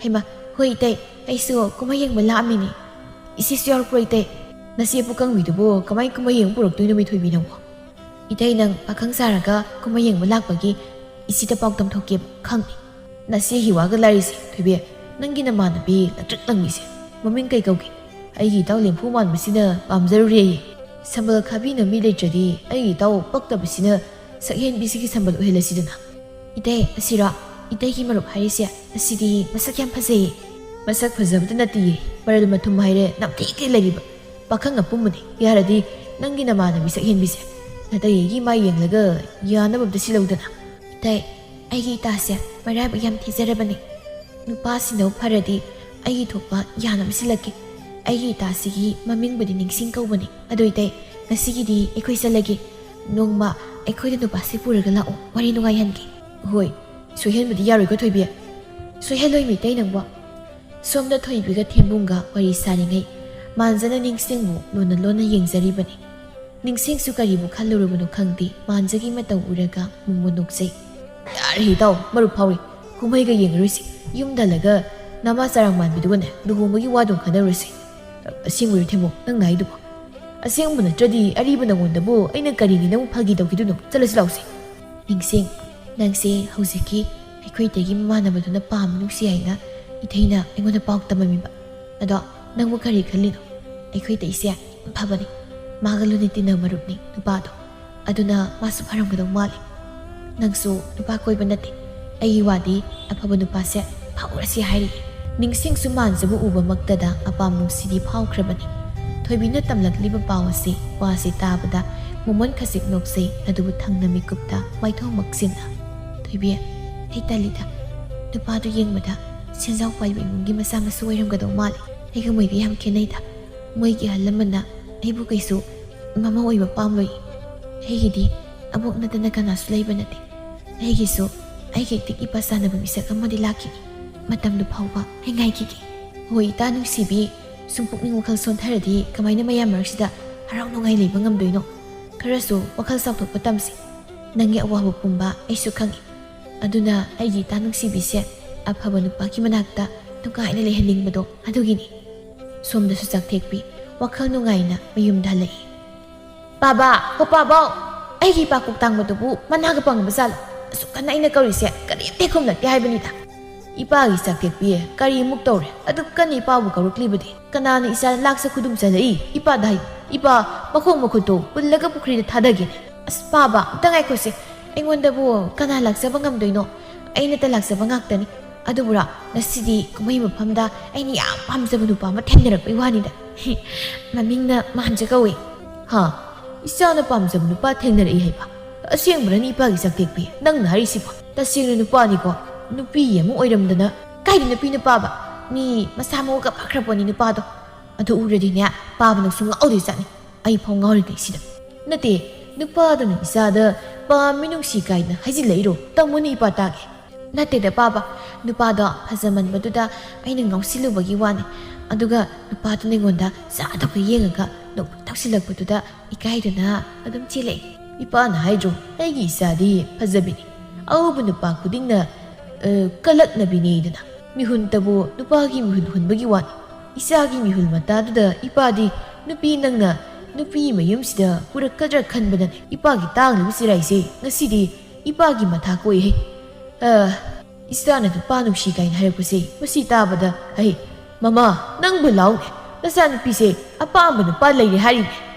"ꯍꯩꯃꯥ, ꯍꯣꯏ ꯏꯇꯩ, ꯑꯩꯁꯨ ꯀꯨꯝꯍꯩ ꯌꯦꯡꯕ ꯂꯥꯛꯑꯝꯃꯤꯅꯦ꯫ ꯏꯆꯦꯁꯨ ꯌꯥꯎꯔꯛꯄ꯭ꯔꯣ ꯏꯇꯩ? ꯅꯆꯦ ꯄꯨꯀꯪꯕꯤꯗꯨꯕꯨ ꯀꯃꯥꯏ ꯀꯨꯝꯍꯩ ꯌꯦꯡꯕ ꯄꯨꯔꯛꯇꯣꯏꯅꯣ ꯃꯤ ꯊꯣꯏꯕꯤ ꯅꯪꯕꯣ? ꯏꯇꯩ ꯅꯪ ꯄꯥꯈꯪ ꯁꯥꯔꯒ ꯀꯨꯝꯍꯩ ꯌꯦꯡꯕ ꯂꯥꯛꯄꯒꯤ ꯏꯆꯦꯗ ꯄꯥꯎ ꯇꯝꯊꯣꯛꯀꯦꯕ ꯈꯪꯉꯦ꯫ ꯅꯆꯦꯒꯤ ꯋꯥꯒ ꯂꯥꯏꯔꯤꯁꯦ ꯊꯣꯏꯕꯤ, ꯅꯪꯒꯤ ꯅꯃꯥꯟꯅꯕꯤ ꯂꯪꯇ꯭ꯔꯤꯛ ꯂꯪꯕꯤꯁꯦ ꯃꯃꯤꯡ ꯀꯩ ꯀꯧꯒꯦ? ꯑꯩꯒꯤ ꯏꯇꯥꯎ ꯂꯦꯝꯐꯨ ꯃꯥꯟꯕꯁꯤꯅ ꯄꯥꯝꯖꯔꯨꯔꯦꯌꯦ꯫ ꯁꯝꯕꯜ ꯈꯥꯕꯤꯅ ꯃꯤ ꯂꯩꯇ꯭ꯔꯗꯤ ꯑꯩꯒꯤ ꯏꯇꯥꯎ ꯄꯛꯇꯕꯁꯤꯅ ꯁꯛꯍꯦꯟꯕꯤꯁꯤꯒꯤ ꯁꯝꯕꯜ ꯑꯣꯏꯍꯜꯂꯁꯤꯗꯅ꯫ ꯏꯇꯩ, ꯑꯁꯤꯔꯣ? ꯏꯇꯩꯒꯤ ꯃꯔꯨꯞ ꯍꯥꯏꯔꯤꯁꯦ ꯑꯁꯤꯗꯤ ꯃꯁꯛ ꯌꯥꯝ ꯐꯖꯩꯌꯦ꯫ ꯃꯁꯛ ꯐꯖꯕꯗ ꯅꯠꯇꯤꯌꯦ, ꯃꯔꯜ ꯃꯊꯨꯝ ꯍꯥꯏꯔꯦ ꯅꯝꯊꯤꯒꯩ ꯂꯩꯔꯤꯕ꯫ ꯄꯥꯈꯪ ꯑꯄꯨꯝꯕꯅꯤ꯫ ꯌꯥꯔꯗꯤ ꯅꯪꯒꯤ ꯅꯃꯥꯟꯅꯕꯤ ꯁꯛꯍꯦꯟꯕꯤꯁꯦ ꯅꯇꯩꯒꯤ ꯃꯥꯏ ꯌꯦꯡꯂꯒ ꯌꯥꯅꯕ ꯑꯝꯇ ꯁꯤꯜꯂꯧꯗꯅ꯫ ꯏꯇꯩ, ꯑꯩꯒꯤ ꯏꯇꯥꯁꯦ ꯃꯔꯥꯏꯕꯛ ꯌꯥꯝ ꯊꯤꯖꯔꯕꯅꯤ꯫ ꯅꯨꯄꯥꯁꯤꯅꯕꯨ ꯐꯔꯗꯤ ꯑꯩꯒꯤ ꯊꯣꯛꯄ ꯌꯥꯅꯕ ꯁꯤꯜꯂꯛꯀꯦ꯫ ꯑꯩꯒꯤ ꯏꯇꯥꯁꯤꯒꯤ ꯃꯃꯤꯡꯕꯨꯗꯤ ꯅꯤꯡꯁꯤꯡ ꯀꯧꯕꯅꯤ꯫ ꯑꯗꯣ ꯏꯇꯩ, ꯉꯁꯤꯒꯤꯗꯤ ꯑꯩꯈꯣꯏ ꯆꯠꯂꯒꯦ꯫ ꯅꯣꯡꯃ ꯑꯩꯈꯣꯏꯗ ꯅꯨꯄꯥꯁꯤ ꯄꯨꯔꯒ ꯂꯥꯛꯑꯣ, ꯋꯥꯔꯤ ꯅꯨꯡꯉꯥꯏꯍꯟꯒꯦ꯫ ꯍꯣꯏ, ꯁꯣꯏꯍꯟꯕꯗꯤ ꯌꯥꯔꯣꯏꯀꯣ ꯊꯣꯏꯕꯤ꯫ ꯁꯣꯏꯍꯜꯂꯣꯏꯃꯤ ꯏꯇꯩ ꯅꯪꯕꯣ꯫ ꯁꯣꯝꯗ ꯊꯣꯏꯕꯤꯒ ꯊꯦꯝꯕꯨꯡꯒ ꯋꯥꯔꯤ ꯁꯥꯔꯤꯉꯩ ꯃꯥꯟꯖꯅ ꯅꯤꯡꯁꯤꯡꯕꯨ ꯂꯣꯟꯅ ꯂꯣꯟꯅ ꯌꯦꯡꯖꯔꯤꯕꯅꯤ꯫ ꯅꯤꯡꯁꯤꯡꯁꯨ ꯀꯔꯤꯕꯨ ꯈꯜꯂꯨꯔꯕꯅꯣ ꯈꯪꯗꯦ, ꯃꯥꯟꯖꯒꯤ ꯃꯇꯧ ꯎꯔꯒ ꯃꯨꯛ ꯃꯨꯛ ꯅꯣꯛꯆꯩ꯫ ꯌꯥꯔꯦ ꯏꯇꯥꯎ, ꯃꯔꯨꯞ ꯐꯥꯎꯔꯤ꯫ ꯀꯨꯝꯍꯩꯒ ꯌꯦꯡꯉꯔꯣꯏꯁꯤ꯫ ꯌꯨꯝꯗ ꯍꯜꯂꯒ ꯅꯃꯥ ꯆꯔꯥꯡ ꯃꯥꯟꯕꯤꯗꯨꯒꯅꯦ ꯂꯨꯍꯣꯡꯕꯒꯤ ꯋꯥꯗꯨ ꯈꯟꯅꯔꯨꯁꯤ꯫ ꯑꯁꯦꯡꯕꯩꯔꯣ ꯊꯦꯝꯕꯨꯡ ꯅꯪꯅ ꯍꯥꯏꯗꯨꯕꯣ? ꯑꯁꯦꯡꯕ ꯅꯠꯇ꯭ꯔꯗꯤ ꯑꯔꯤꯕ ꯅꯉꯣꯟꯗꯕꯨ ꯑꯩꯅ ꯀꯔꯤꯒꯤ ꯅꯪ ꯐꯥꯒꯤ ꯇꯧꯈꯤꯗꯣꯏꯅꯣ? ꯆꯠꯂꯁꯤ ꯂꯥꯎꯁꯤ꯫ ꯅꯤꯡꯁꯤꯡ, ꯅꯪꯁꯦ ꯍꯧꯖꯤꯛꯀꯤ ꯑꯩꯈꯣꯏ ꯏꯇꯩꯒꯤ ꯃꯃꯥꯟꯅꯕꯗꯨꯅ ꯄꯥꯝꯃꯤ ꯅꯨꯡꯁꯤ ꯍꯥꯏꯅ ꯏꯊꯩꯅ ꯑꯩꯉꯣꯟꯗ ꯄꯥꯎ ꯇꯝꯃꯝꯃꯤꯕ꯫ ꯑꯗꯣ ꯅꯪꯕꯨ ꯀꯔꯤ ꯈꯜꯂꯤꯅꯣ? ꯑꯩꯈꯣꯏ ꯏꯇꯩꯁꯦ ꯌꯥꯝ ꯐꯕꯅꯤ꯫ ꯃꯥꯒ ꯂꯨꯅ ꯇꯤꯟꯅꯕ ꯃꯔꯨꯞꯅꯤ ꯅꯨꯄꯥꯗꯣ꯫ ꯑꯗꯨꯅ ꯃꯥꯁꯨ ꯐꯔꯝꯒꯗꯧ ꯃꯥꯜꯂꯤ꯫ ꯅꯪꯁꯨ ꯅꯨꯄꯥ ꯀꯣꯏꯕ ꯅꯠꯇꯦ꯫ ꯑꯩꯒꯤ ꯋꯥꯗꯤ ꯑꯐꯕ ꯅꯨꯄꯥꯁꯦ ꯐꯥꯎꯔꯁꯤ ꯍꯥꯏꯔꯤ꯫ ꯅꯤꯡꯁꯤꯡꯁꯨ ꯃꯥꯟꯖꯕ ꯎꯕꯃꯛꯇꯗ ꯑꯄꯥꯝ ꯅꯨꯡꯁꯤꯗꯤ ꯐꯥꯎꯈ꯭ꯔꯕꯅꯤ꯫ ꯊꯣꯏꯕꯤꯅ ꯇꯝꯂꯛꯂꯤꯕ ꯄꯥꯎ ꯑꯁꯤ ꯋꯥꯁꯤ ꯇꯥꯕꯗ ꯃꯣꯃꯣꯟ ꯈꯖꯤꯛ ꯅꯣꯛꯆꯩ, ꯑꯗꯨꯕꯨ ꯊꯪꯅ ꯃꯤꯀꯨꯞꯇ ꯃꯥꯏꯊꯣꯡ ꯃꯛꯁꯤꯟꯅ, "ꯊꯣꯏꯕꯤ, ꯑꯩ ꯇꯜꯂꯤꯗ꯫ ꯅꯨꯄꯥꯗꯨ ꯌꯦꯡꯕꯗ ꯁꯦꯟꯖꯥꯎ ꯄꯥꯏꯕ ꯏꯃꯨꯡꯒꯤ ꯃꯆꯥ ꯃꯁꯨ ꯑꯣꯏꯔꯝꯒꯗꯧ ꯃꯥꯜꯂꯤ꯫ ꯑꯩꯒ ꯃꯣꯏꯒ ꯌꯥꯝ ꯈꯦꯠꯅꯩꯗ꯫ ꯃꯣꯏꯒꯤ ꯑꯍꯜ ꯂꯃꯟꯅ ꯑꯩꯕꯨ ꯀꯩꯁꯨ ꯃꯃꯧ ꯑꯣꯏꯕ ꯄꯥꯝꯂꯣꯏ꯫ ꯑꯩꯒꯤꯗꯤ ꯑꯕꯣꯛ ꯅꯠꯇꯅ ꯀꯅꯥꯁꯨ ꯂꯩꯕ ꯅꯠꯇꯦ꯫ ꯑꯩꯒꯤꯁꯨ ꯑꯩꯒ ꯏꯇꯤꯛ ꯏꯄꯥ ꯆꯥꯟꯅꯕ ꯃꯤꯁꯛ ꯑꯃꯗꯤ ꯂꯥꯛꯈꯤꯅꯤ꯫ ꯃꯇꯝꯗꯨ ꯐꯥꯎꯕ ꯑꯩ ꯉꯥꯏꯈꯤꯒꯦ꯫ ꯍꯣꯏ, ꯏꯇꯥ ꯅꯨꯡꯁꯤꯕꯤ, ꯁꯨꯝ ꯄꯨꯛꯅꯤꯡ ꯋꯥꯈꯜ ꯁꯣꯟꯊꯔꯗꯤ ꯀꯃꯥꯏꯅ ꯃꯌꯥꯝ ꯃꯔꯛꯁꯤꯗ ꯍꯔꯥꯎ ꯅꯨꯡꯉꯥꯏ ꯂꯩꯕ ꯉꯝꯗꯣꯏꯅꯣ? ꯈꯔꯁꯨ ꯋꯥꯈꯜ ꯆꯥꯎꯊꯣꯛꯄ ꯇꯝꯁꯤ꯫ ꯅꯪꯒꯤ ꯑꯋꯥꯕ ꯄꯨꯝꯕ ꯑꯩꯁꯨ ꯈꯪꯏ꯫ ꯑꯗꯨꯅ ꯑꯩꯒꯤ ꯏꯇꯥ ꯅꯨꯡꯁꯤꯕꯤꯁꯦ ꯑꯐꯕ ꯅꯨꯄꯥꯒꯤ ꯃꯅꯥꯛꯇ ꯅꯨꯡꯉꯥꯏꯅ ꯂꯩꯍꯟꯅꯤꯡꯕꯗꯣ ꯑꯗꯨꯒꯤꯅꯤ꯫ ꯁꯣꯝꯗꯁꯨ ꯆꯥꯛꯊꯦꯛꯄꯤ ꯋꯥꯈꯜ ꯅꯨꯡꯉꯥꯏꯅ ꯃꯌꯨꯝꯗ ꯍꯜꯂꯛꯏ꯫ "ꯄꯥꯕ, ꯍꯣ ꯄꯥꯕꯧ, ꯑꯩꯒꯤ ꯏꯄꯥ ꯀꯣꯛꯇꯥꯡꯕꯗꯨꯕꯨ ꯃꯅꯥꯒ ꯄꯪꯕ ꯖꯥꯠꯂꯣ? ꯑꯁꯨꯛ ꯀꯟꯅ ꯑꯩꯅ ꯀꯧꯔꯤꯁꯦ ꯀꯔꯤꯝꯇ ꯈꯨꯝꯂꯛꯇꯦ ꯍꯥꯏꯕꯅꯤꯗ꯫" ꯏꯄꯥꯒꯤ ꯆꯥꯛꯊꯦꯛꯄꯤ ꯀꯔꯤ ꯑꯃꯨꯛ ꯇꯧꯔꯦ? ꯑꯗꯨꯛ ꯀꯟꯅ ꯏꯄꯥꯕꯨ ꯀꯧꯔꯛꯂꯤꯕꯗꯤ? ꯀꯅꯥꯅ ꯏꯆꯥꯗ ꯂꯥꯛꯆ ꯈꯨꯗꯨꯝ ꯆꯠꯂꯛꯏ? ꯏꯄꯥꯗ ꯍꯥꯏ꯫ "ꯏꯄꯥ, ꯃꯈꯣꯡ ꯃꯈꯨꯠꯇꯣ ꯄꯨꯜꯂꯒ ꯄꯨꯈ꯭ꯔꯤꯗ ꯊꯥꯗꯒꯦ꯫" "ꯑꯁ ꯄꯥꯕ, ꯑꯝꯇ ꯉꯥꯏꯈꯣꯁꯦ꯫ ꯑꯩꯉꯣꯟꯗꯕꯨ ꯀꯅꯥ ꯂꯥꯛꯆꯕ ꯉꯝꯗꯣꯏꯅꯣ? ꯑꯩꯅꯇ ꯂꯥꯛꯆꯕ ꯉꯥꯛꯇꯅꯤ꯫ ꯑꯗꯨꯕꯨꯔꯥ, ꯉꯁꯤꯗꯤ ꯀꯨꯝꯍꯩ ꯃꯐꯝꯗ ꯑꯩꯅ ꯌꯥꯝ ꯄꯥꯝꯖꯕ ꯅꯨꯄꯥ ꯑꯃ ꯊꯦꯡꯅꯔꯛꯄꯩ ꯋꯥꯅꯤꯗ꯫" "ꯃꯃꯤꯡꯅ ꯃꯥꯟꯖ ꯀꯧꯏ꯫" "ꯍꯥ? ꯏꯆꯥꯅ ꯄꯥꯝꯖꯕ ꯅꯨꯄꯥ ꯊꯦꯡꯅꯔꯛꯏ ꯍꯥꯏꯕ? ꯑꯁꯦꯡꯕꯔꯅꯤ ꯏꯄꯥꯒꯤ ꯆꯥꯛꯊꯦꯛꯄꯤ? ꯅꯪꯅ ꯍꯥꯏꯔꯤꯁꯤꯕꯣ? ꯇꯁꯦꯡꯅ ꯅꯨꯄꯥꯅꯤꯀꯣ, ꯅꯨꯄꯤ ꯑꯃ ꯑꯣꯏꯔꯝꯗꯅ꯫ ꯀꯥꯏꯗ ꯅꯨꯄꯤꯅꯣ ꯄꯥꯕ? ꯃꯤ ꯃꯁꯥ ꯃꯎꯒ ꯐꯈ꯭ꯔꯄꯣꯠꯅꯤ ꯅꯨꯄꯥꯗꯣ꯫ ꯑꯗꯨ ꯎꯔꯗꯤꯅꯦ, ꯄꯥꯕ ꯅꯪꯁꯨ ꯉꯥꯎꯗꯣꯏ ꯆꯥꯠꯅꯤ꯫ ꯑꯩ ꯐꯥꯎ ꯉꯥꯎꯔꯤꯉꯩꯁꯤꯗ꯫" "ꯅꯠꯇꯦ, ꯅꯨꯄꯥꯗꯨꯅ ꯏꯆꯥꯗ ꯄꯥꯝꯃꯤ ꯅꯨꯡꯁꯤ ꯀꯥꯏꯅ ꯍꯥꯏꯖꯤꯜꯂꯛꯏꯔꯣ? ꯇꯝꯃꯨꯅꯦ ꯏꯄꯥ ꯇꯥꯒꯦ꯫" "ꯅꯠꯇꯦꯗ ꯄꯥꯕ, ꯅꯨꯄꯥꯗꯣ ꯐꯖꯃꯟꯕꯗꯨꯗ ꯑꯩꯅ ꯉꯥꯎꯁꯤꯜꯂꯨꯕꯒꯤ ꯋꯥꯅꯤ꯫ ꯑꯗꯨꯒ ꯅꯨꯄꯥꯗꯨꯅ ꯑꯩꯉꯣꯟꯗ ꯆꯥꯗꯕ ꯌꯦꯡꯉꯒ ꯅꯣꯛꯐꯦꯠ ꯇꯧꯁꯤꯜꯂꯛꯄꯗꯨꯗ ꯏꯀꯥꯏꯗꯨꯅ ꯑꯗꯨꯝ ꯆꯦꯜꯂꯛꯑꯦ꯫" "ꯏꯄꯥꯅ ꯍꯥꯏꯗ꯭ꯔꯣ, ꯑꯩꯒꯤ ꯏꯆꯥꯗꯤ ꯐꯖꯕꯤꯅꯤ꯫ ꯑꯎꯕ ꯅꯨꯄꯥ ꯈꯨꯗꯤꯡꯅ, ꯑ, ꯀꯂꯛꯅꯕꯤꯅꯦꯗꯅ꯫ ꯃꯤꯍꯨꯟꯇꯕꯨ ꯅꯨꯄꯥꯒꯤ ꯃꯤꯍꯨꯟ ꯍꯨꯟꯕꯒꯤ ꯋꯥꯅꯤ꯫ ꯏꯆꯥꯒꯤ ꯃꯤꯍꯨꯟ ꯃꯇꯥꯗꯨꯗ ꯏꯄꯥꯗꯤ ꯅꯨꯄꯤ ꯅꯪꯅ ꯅꯨꯄꯤ ꯃꯌꯨꯝꯁꯤꯗ ꯄꯨꯔꯛꯀꯗ꯭ꯔꯥ ꯈꯟꯕꯗꯅꯦ, ꯏꯄꯥꯒꯤ ꯇꯥꯡꯂꯤꯕ ꯆꯤꯔꯥꯏꯁꯦ ꯉꯁꯤꯗꯤ ꯏꯄꯥꯒꯤ ꯃꯊꯥ ꯀꯣꯛꯏꯍꯦ꯫ ꯑ, ꯏꯆꯥꯅ ꯅꯨꯄꯥ ꯅꯨꯡꯁꯤ ꯀꯥꯏꯅ ꯍꯥꯏꯔꯛꯄꯁꯦ, ꯃꯁꯤ ꯇꯥꯕꯗ ꯑꯩ, ꯃꯃꯥ, ꯅꯪꯕꯨ ꯂꯥꯎꯅꯦ, ꯅꯆꯥꯅꯨꯄꯤꯁꯦ ꯑꯄꯥꯝꯕ ꯅꯨꯄꯥ ꯂꯩꯔꯦ ꯍꯥꯏꯔꯤꯅꯦ꯫"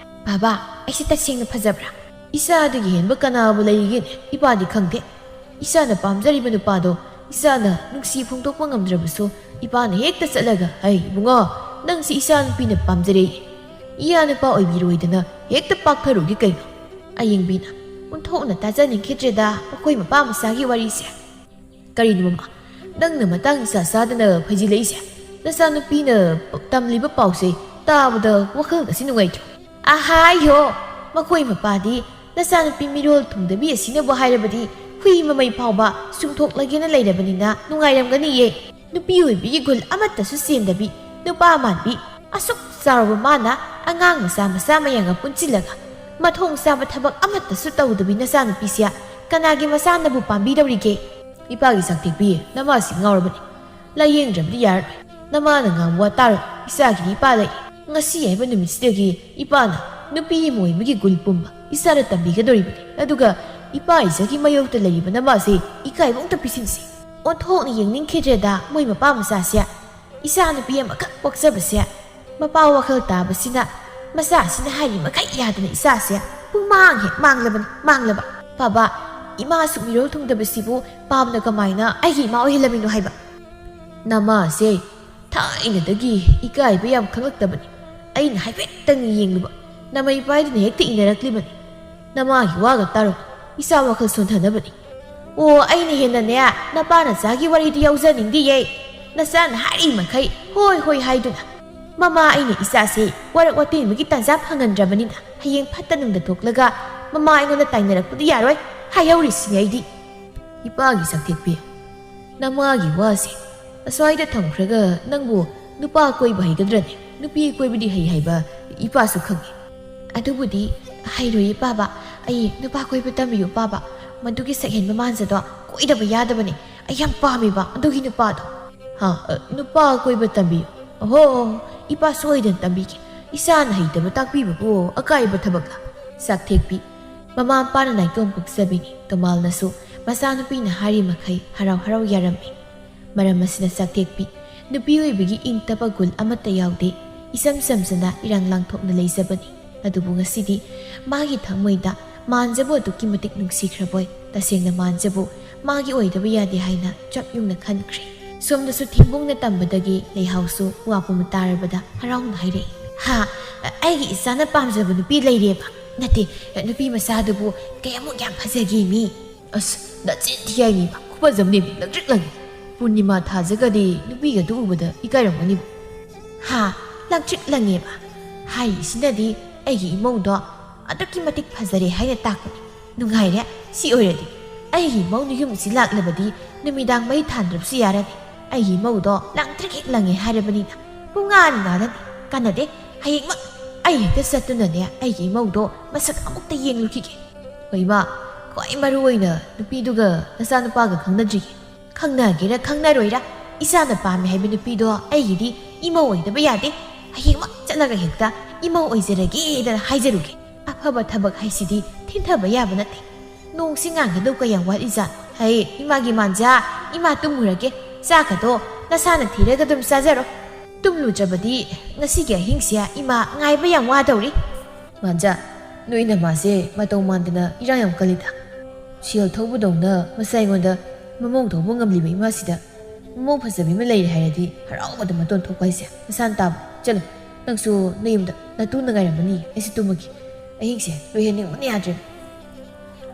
"ꯕꯥꯕꯥ, ꯑꯩꯁꯦ ꯇꯁꯦꯡꯅ ꯐꯖꯕ꯭ꯔꯥ? ꯏꯆꯥꯗꯒꯤ ꯍꯦꯟꯕ ꯀꯅꯥꯕꯨ ꯂꯩꯔꯤꯒꯦꯅꯦ? ꯏꯄꯥꯗꯤ ꯈꯪꯗꯦ꯫ ꯏꯆꯥꯅ ꯄꯥꯝꯖꯔꯤꯕ ꯅꯨꯄꯥꯗꯣ ꯏꯆꯥꯅ ꯅꯨꯡꯁꯤ ꯐꯣꯡꯗꯣꯛꯄ ꯉꯝꯗ꯭ꯔꯕꯁꯨ, ꯏꯄꯥꯅ ꯍꯦꯛꯇ ꯆꯠꯂꯒ, 'ꯑꯩ ꯏꯕꯨꯡꯉꯣ, ꯅꯪꯁꯤ ꯏꯆꯥ ꯅꯨꯄꯤꯅ ꯄꯥꯝꯖꯔꯦ, ꯏꯌꯥ ꯅꯨꯄꯥ ꯑꯣꯏꯕꯤꯔꯣꯏꯗꯅ ꯍꯦꯛꯇ ꯄꯥꯛꯊꯔꯨꯒꯦ ꯀꯩꯅꯣ?'" ꯑꯌꯦꯡꯕꯤꯅ, "ꯑꯣꯟꯊꯣꯛꯅ ꯇꯥꯖꯅꯤꯡꯈꯤꯗ꯭ꯔꯦꯗ ꯃꯈꯣꯏ ꯃꯄꯥ ꯃꯆꯥꯒꯤ ꯋꯥꯔꯤꯁꯦ꯫ ꯀꯔꯤꯅꯣ ꯃꯃꯥ, ꯅꯪꯅ ꯃꯇꯥꯡ ꯏꯆꯥ ꯆꯥꯗꯅ ꯐꯩꯖꯤꯜꯂꯛꯏꯁꯦ? ꯅꯆꯥꯅꯨꯄꯤꯅ ꯇꯝꯂꯤꯕ ꯄꯥꯎꯁꯦ ꯇꯥꯕꯗ ꯋꯥꯈꯜꯒꯁꯤ ꯅꯨꯡꯉꯥꯏꯇ꯭ꯔꯣ?" "ꯑꯍꯥꯏ ꯍꯣ, ꯃꯈꯣꯏ ꯃꯄꯥꯗꯤ ꯅꯆꯥꯅꯨꯄꯤ ꯃꯤꯔꯣꯜ ꯊꯨꯡꯗꯕꯤ ꯑꯁꯤꯅꯕꯨ ꯍꯥꯏꯔꯕꯗꯤ ꯍꯨꯏ ꯃꯃꯩ ꯐꯥꯎꯕ ꯆꯨꯝꯊꯣꯛꯂꯒꯦꯅ ꯂꯩꯔꯕꯅꯤꯅ ꯅꯨꯡꯉꯥꯏꯔꯝꯒꯅꯤꯌꯦ꯫ ꯅꯨꯄꯤ ꯑꯣꯏꯕꯤꯒꯤ ꯒꯨꯟ ꯑꯃꯠꯇꯁꯨ ꯆꯦꯟꯗꯕꯤ, ꯅꯨꯄꯥ ꯃꯥꯟꯕꯤ, ꯑꯁꯨꯛ ꯆꯥꯎꯔꯕ ꯃꯥꯅ ꯑꯉꯥꯡ ꯃꯆꯥ ꯃꯆꯥ ꯃꯌꯥꯝꯒ ꯄꯨꯟꯁꯤꯜꯂꯒ ꯃꯊꯣꯡ ꯆꯥꯕ ꯊꯕꯛ ꯑꯃꯠꯇꯁꯨ ꯇꯧꯗꯕꯤ ꯅꯆꯥꯅꯨꯄꯤꯁꯦ ꯀꯅꯥꯒꯤ ꯃꯆꯥꯅꯕꯨ ꯄꯥꯝꯕꯤꯗꯧꯔꯤꯒꯦ?" "ꯏꯄꯥꯒꯤ ꯆꯥꯛꯊꯦꯛꯄꯤ, ꯅꯃꯥꯁꯤ ꯉꯥꯎꯔꯕꯅꯤ꯫ ꯂꯥꯏꯌꯦꯡꯗ꯭ꯔꯕꯗꯤ ꯌꯥꯔꯔꯣꯏ꯫ ꯅꯃꯥꯅ ꯉꯥꯡꯕ ꯋꯥ ꯇꯥꯔꯣ, ꯏꯆꯥꯒꯤꯗꯤ ꯏꯄꯥ ꯂꯩ꯫ ꯉꯁꯤ ꯍꯥꯏꯕ ꯅꯨꯃꯤꯠꯁꯤꯗꯒꯤ ꯏꯄꯥꯅ ꯅꯨꯄꯤ ꯑꯃ ꯑꯣꯏꯕꯒꯤ ꯒꯨꯟ ꯄꯨꯝꯕ ꯏꯆꯥꯗ ꯇꯝꯕꯤꯒꯗꯧꯔꯤꯕꯅꯤ꯫ ꯑꯗꯨꯒ ꯏꯄꯥ ꯏꯆꯥꯒꯤ ꯃꯥꯌꯣꯛꯇ ꯂꯩꯔꯤꯕ ꯅꯃꯥꯁꯦ ꯏꯀꯥꯏꯕ ꯑꯝꯇ ꯄꯤꯁꯤꯟꯁꯤ꯫ ꯑꯣꯟꯊꯣꯛꯅ ꯌꯦꯡꯅꯤꯡꯈꯤꯗ꯭ꯔꯦꯗ ꯃꯣꯏ ꯃꯄꯥ ꯃꯆꯥꯁꯦ꯫ ꯏꯆꯥ ꯅꯨꯄꯤ ꯑꯃꯈꯛ ꯄꯣꯛꯆꯕꯁꯦ ꯃꯄꯥ ꯋꯥꯈꯜ ꯇꯥꯕꯁꯤꯅ, ꯃꯆꯥꯁꯤꯅ ꯍꯥꯏꯔꯤ ꯃꯈꯩ ꯌꯥꯗꯅ ꯏꯆꯥꯁꯦ ꯄꯨꯡꯃꯥꯡ ꯍꯦꯛ ꯃꯥꯡꯂꯕꯅꯤ, ꯃꯥꯡꯂꯕ꯫ ꯄꯥꯕ, ꯏꯃꯥ ꯑꯁꯨꯛ ꯃꯤꯔꯣꯜ ꯊꯨꯡꯗꯕꯁꯤꯕꯨ ꯄꯥꯞꯅ ꯀꯃꯥꯏꯅ ꯑꯩꯒꯤ ꯏꯃꯥ ꯑꯣꯏꯍꯜꯂꯝꯃꯤꯅꯣ ꯍꯥꯏꯕ? ꯅꯃꯥꯁꯦ ꯊꯥꯏꯅꯗꯒꯤ ꯏꯀꯥꯏꯕ ꯌꯥꯝ ꯈꯪꯂꯛꯇꯕꯅꯤ꯫ ꯑꯩꯅ ꯍꯥꯏꯐꯦꯠꯇꯪ ꯌꯦꯡꯂꯨꯕ, ꯅꯃꯩ ꯄꯥꯏꯗꯨꯅ ꯍꯦꯛꯇ ꯏꯟꯅꯔꯛꯂꯤꯕꯅꯤ꯫ ꯅꯃꯥꯒꯤ ꯋꯥꯒ ꯇꯥꯔꯣ, ꯏꯆꯥ ꯋꯥꯈꯜ ꯁꯣꯟꯊꯅꯕꯅꯤ꯫ ꯑꯣ, ꯑꯩꯅ ꯍꯦꯟꯅꯅꯦ ꯅꯄꯥ ꯅꯆꯥꯒꯤ ꯋꯥꯔꯤꯗꯨ ꯌꯥꯎꯖꯅꯤꯡꯗꯤꯌꯦ꯫ ꯅꯆꯥꯅ ꯍꯥꯏꯔꯤ ꯃꯈꯩ ꯍꯣꯏ ꯍꯣꯏ ꯍꯥꯏꯗꯨꯅ꯫ ꯃꯃꯥ ꯑꯩꯅ ꯏꯆꯥꯁꯦ ꯋꯥꯔꯛ ꯋꯥꯇꯦꯟꯕꯒꯤ ꯇꯥꯟꯖꯥ ꯐꯪꯍꯟꯗ꯭ꯔꯕꯅꯤꯅ ꯍꯌꯦꯡ ꯐꯠꯇ ꯅꯨꯡꯗ ꯊꯣꯛꯂꯒ ꯃꯃꯥ ꯑꯩꯉꯣꯟꯗ ꯇꯥꯏꯅꯔꯛꯄꯗꯤ ꯌꯥꯔꯣꯏ ꯍꯥꯏꯍꯧꯔꯤꯁꯤꯅꯤ ꯑꯩꯗꯤ꯫ ꯏꯄꯥꯒꯤ ꯁꯛꯊꯦꯛꯄꯤ, ꯅꯃꯥꯒꯤ ꯋꯥꯁꯦ ꯑꯁ꯭ꯋꯥꯏꯗ ꯊꯝꯈ꯭ꯔꯒ ꯅꯪꯕꯨ ꯅꯨꯄꯥ ꯀꯣꯏꯕ ꯍꯩꯒꯗ꯭ꯔꯅꯦ? ꯅꯨꯄꯤ ꯀꯣꯏꯕꯗꯤ ꯍꯩ ꯍꯥꯏꯕ ꯏꯄꯥꯁꯨ ꯈꯪꯉꯤ꯫ ꯑꯗꯨꯕꯨꯗꯤ ꯍꯩꯔꯣꯏꯌꯦ ꯄꯥꯕ, ꯑꯩ ꯅꯨꯄꯥ ꯀꯣꯏꯕ ꯇꯝꯕꯤꯌꯨ ꯄꯥꯕ, ꯃꯗꯨꯒꯤ ꯁꯛꯍꯦꯟꯕ ꯃꯥꯟꯖꯗꯣ ꯀꯣꯏꯗꯕ ꯌꯥꯗꯕꯅꯦ꯫ ꯑꯩ ꯌꯥꯝ ꯄꯥꯝꯃꯦꯕ ꯑꯗꯨꯒꯤ ꯅꯨꯄꯥꯗꯣ꯫ ꯍꯥ, ꯑ, ꯅꯨꯄꯥ ꯀꯣꯏꯕ ꯇꯝꯕꯤꯌꯨ? ꯑꯍꯣ, ꯏꯄꯥ ꯁꯣꯏꯗꯅ ꯇꯝꯕꯤꯒꯦ꯫ ꯏꯆꯥꯅ ꯍꯩꯇꯕ ꯇꯥꯛꯄꯤꯕꯕꯨ ꯑꯀꯥꯏꯕ ꯊꯕꯛꯂ? ꯁꯛꯊꯦꯛꯄꯤ, ꯃꯃꯥ ꯃꯄꯥꯅ ꯅꯥꯏꯇꯣꯝ ꯄꯣꯛꯆꯕꯤꯅꯤ꯫ ꯇꯣꯃꯥꯜꯅꯁꯨ ꯃꯆꯥꯅꯨꯄꯤꯅ ꯍꯥꯏꯔꯤ ꯃꯈꯩ ꯍꯔꯥꯎ ꯍꯔꯥꯎ ꯌꯥꯔꯝꯃꯤ꯫ ꯃꯔꯝ ꯑꯁꯤꯅ ꯁꯛꯊꯦꯛꯄꯤ ꯅꯨꯄꯤ ꯑꯣꯏꯕꯒꯤ ꯏꯪ ꯇꯞꯄ ꯒꯨꯟ ꯑꯃꯠꯇ ꯌꯥꯎꯗꯦ꯫ ꯏꯆꯝ ꯆꯝꯖꯅ ꯏꯔꯥꯡ ꯂꯥꯡꯊꯣꯛꯅ ꯂꯩꯖꯕꯅꯤ꯫ ꯑꯗꯨꯕꯨ ꯉꯁꯤꯗꯤ ꯃꯥꯒꯤ ꯊꯃꯣꯏꯗ ꯃꯥꯟꯖꯕꯨ ꯑꯗꯨꯛꯀꯤ ꯃꯇꯤꯛ ꯅꯨꯡꯁꯤꯈ꯭ꯔꯕꯣꯏ꯫ ꯇꯁꯦꯡꯅ ꯃꯥꯟꯖꯕꯨ ꯃꯥꯒꯤ ꯑꯣꯏꯗꯕ ꯌꯥꯗꯦ ꯍꯥꯏꯅ ꯆꯞ ꯌꯨꯡꯅ ꯈꯟꯈ꯭ꯔꯦ꯫ ꯁꯣꯝꯗꯁꯨ ꯊꯤꯝꯕꯨꯡꯅ ꯇꯝꯕꯗꯒꯤ ꯂꯩꯍꯥꯎꯁꯨ ꯋꯥ ꯄꯨꯝꯕ ꯇꯥꯔꯕꯗ ꯍꯔꯥꯎꯅ ꯍꯥꯏꯔꯛꯏ꯫ ꯍꯥ, ꯑꯩꯒꯤ ꯏꯆꯥꯅ ꯄꯥꯝꯖꯕ ꯅꯨꯄꯤ ꯂꯩꯔꯦꯕ꯫ ꯅꯠꯇꯦ, ꯅꯨꯄꯤ ꯃꯆꯥꯗꯨꯕꯨ ꯀꯌꯥꯃꯨꯛ ꯌꯥꯝ ꯐꯖꯒꯦ ꯃꯤ꯫ ꯑꯁ, ꯅꯆꯤꯟ ꯊꯤ ꯍꯥꯏꯅꯤꯕ, ꯈꯨꯐꯖ ꯑꯃꯅꯦꯃꯤ, ꯂꯪꯇ꯭ꯔꯤꯛ ꯂꯪꯉꯤ꯫ ꯄꯨꯔꯅꯤꯃꯥ ꯊꯥꯖꯒꯗꯤ ꯅꯨꯄꯤꯒꯗꯨ ꯎꯕꯗ ꯏꯀꯥꯏꯔꯝꯒꯅꯤꯕ꯫ ꯍꯥ, ꯂꯪꯇ꯭ꯔꯤꯛ ꯂꯪꯉꯦꯕ꯫ ꯍꯥꯏꯔꯤꯁꯤꯅꯗꯤ ꯑꯩꯒꯤ ꯏꯃꯧꯗꯣ ꯑꯗꯨꯛꯀꯤ ꯃꯇꯤꯛ ꯐꯖꯔꯦ ꯍꯥꯏꯅ ꯇꯥꯛꯄꯅꯤ꯫ ꯅꯨꯡꯉꯥꯏꯔꯦ, ꯁꯤ ꯑꯣꯏꯔꯗꯤ꯫ ꯑꯩꯒꯤ ꯏꯃꯧꯅ ꯌꯨꯝꯁꯤ ꯂꯥꯛꯂꯕꯗꯤ ꯅꯨꯃꯤꯗꯥꯡ ꯃꯩ ꯊꯥꯟꯗ꯭ꯔꯕꯁꯨ ꯌꯥꯔꯅꯤ꯫ ꯑꯩꯒꯤ ꯏꯃꯧꯗꯣ ꯂꯪꯇ꯭ꯔꯤꯛ ꯍꯦꯛ ꯂꯪꯉꯦ ꯍꯥꯏꯔꯕꯅꯤꯅ ꯄꯨꯡꯉꯥꯟ ꯉꯥꯜꯂꯅꯤ꯫ ꯀꯥꯟꯅꯗꯦ, ꯍꯌꯦꯡꯃꯛ ꯑꯩ ꯍꯦꯛꯇ ꯆꯠꯇꯨꯅꯅꯦ ꯑꯩꯒꯤ ꯏꯃꯧꯗꯣ ꯃꯁꯛ ꯑꯃꯨꯛꯇ ꯌꯦꯡꯂꯨꯈꯤꯒꯦ꯫ ꯍꯣꯏ ꯏꯃꯥ, ꯈ꯭ꯋꯥꯏ ꯃꯔꯨ ꯑꯣꯏꯅ ꯅꯨꯄꯤꯗꯨꯒ ꯅꯆꯥꯅꯨꯄꯥꯒ ꯈꯪꯅꯗ꯭ꯔꯤꯌꯦ꯫ ꯈꯪꯅꯒꯦꯔꯥ ꯈꯪꯅꯔꯣꯏꯔꯥ, ꯏꯆꯥꯅ ꯄꯥꯝꯃꯦ ꯍꯥꯏꯕ ꯅꯨꯄꯤꯗꯣ ꯑꯩꯒꯤꯗꯤ ꯏꯃꯧ ꯑꯣꯏꯗꯕ ꯌꯥꯗꯦ꯫ ꯍꯌꯦꯡꯃꯛ ꯆꯠꯂꯒ ꯍꯦꯛꯇ ꯏꯃꯧ ꯑꯣꯏꯖꯔꯒꯦꯗꯅ ꯍꯥꯏꯖꯔꯨꯒꯦ꯫ ꯑꯐꯕ ꯊꯕꯛ ꯍꯥꯏꯁꯤꯗꯤ ꯊꯤꯟꯊꯕ ꯌꯥꯕ ꯅꯠꯇꯦ꯫ ꯅꯣꯡꯁꯤ ꯉꯥꯟꯒꯗꯧ ꯀꯌꯥꯝ ꯋꯥꯠꯂꯤꯖꯥꯠ? ꯍꯩ, ꯏꯃꯥꯒꯤ ꯃꯥꯟꯖꯥ, ꯏꯃꯥ ꯇꯨꯝꯃꯨꯔꯒꯦ꯫ ꯆꯥꯛꯀꯗꯣ ꯅꯁꯥꯅ ꯊꯤꯔꯒ ꯑꯗꯨꯝ ꯆꯥꯖꯔꯣ꯫ ꯇꯨꯝꯂꯨꯗ꯭ꯔꯕꯗꯤ ꯉꯁꯤꯒꯤ ꯑꯍꯤꯡꯁꯦ ꯏꯃꯥ ꯉꯥꯏꯕ ꯌꯥꯝ ꯋꯥꯗꯧꯔꯤ꯫ ꯃꯥꯟꯖꯥ, ꯅꯣꯏ ꯅꯃꯥꯁꯦ ꯃꯇꯧ ꯃꯥꯟꯗꯅ ꯏꯔꯥꯡ ꯌꯥꯝ ꯀꯜꯂꯤꯗ꯫ ꯁꯦꯜ ꯊꯧꯕꯗꯧꯅ ꯃꯆꯥ ꯑꯩꯉꯣꯟꯗ ꯃꯃꯧ ꯊꯧꯕ ꯉꯝꯂꯤꯕ ꯏꯃꯥꯁꯤꯗ ꯃꯃꯧ ꯐꯖꯕꯤ ꯑꯃ ꯂꯩꯔꯦ ꯍꯥꯏꯔꯗꯤ ꯍꯔꯥꯎꯕꯗ ꯃꯇꯣꯟ ꯊꯣꯛꯄ ꯍꯥꯏꯁꯦ ꯃꯁꯥꯅ ꯇꯥꯕ꯫ ꯆꯠꯂꯣ, ꯅꯪꯁꯨ ꯅꯌꯨꯝꯗ ꯅꯇꯨꯅ ꯉꯥꯏꯔꯝꯃꯅꯤ, ꯑꯩꯁꯨ ꯇꯨꯝꯃꯒꯦ꯫ ꯑꯍꯤꯡꯁꯦ ꯂꯣꯏꯍꯟꯅꯤꯡꯕꯅ ꯌꯥꯗ꯭ꯔꯦ꯫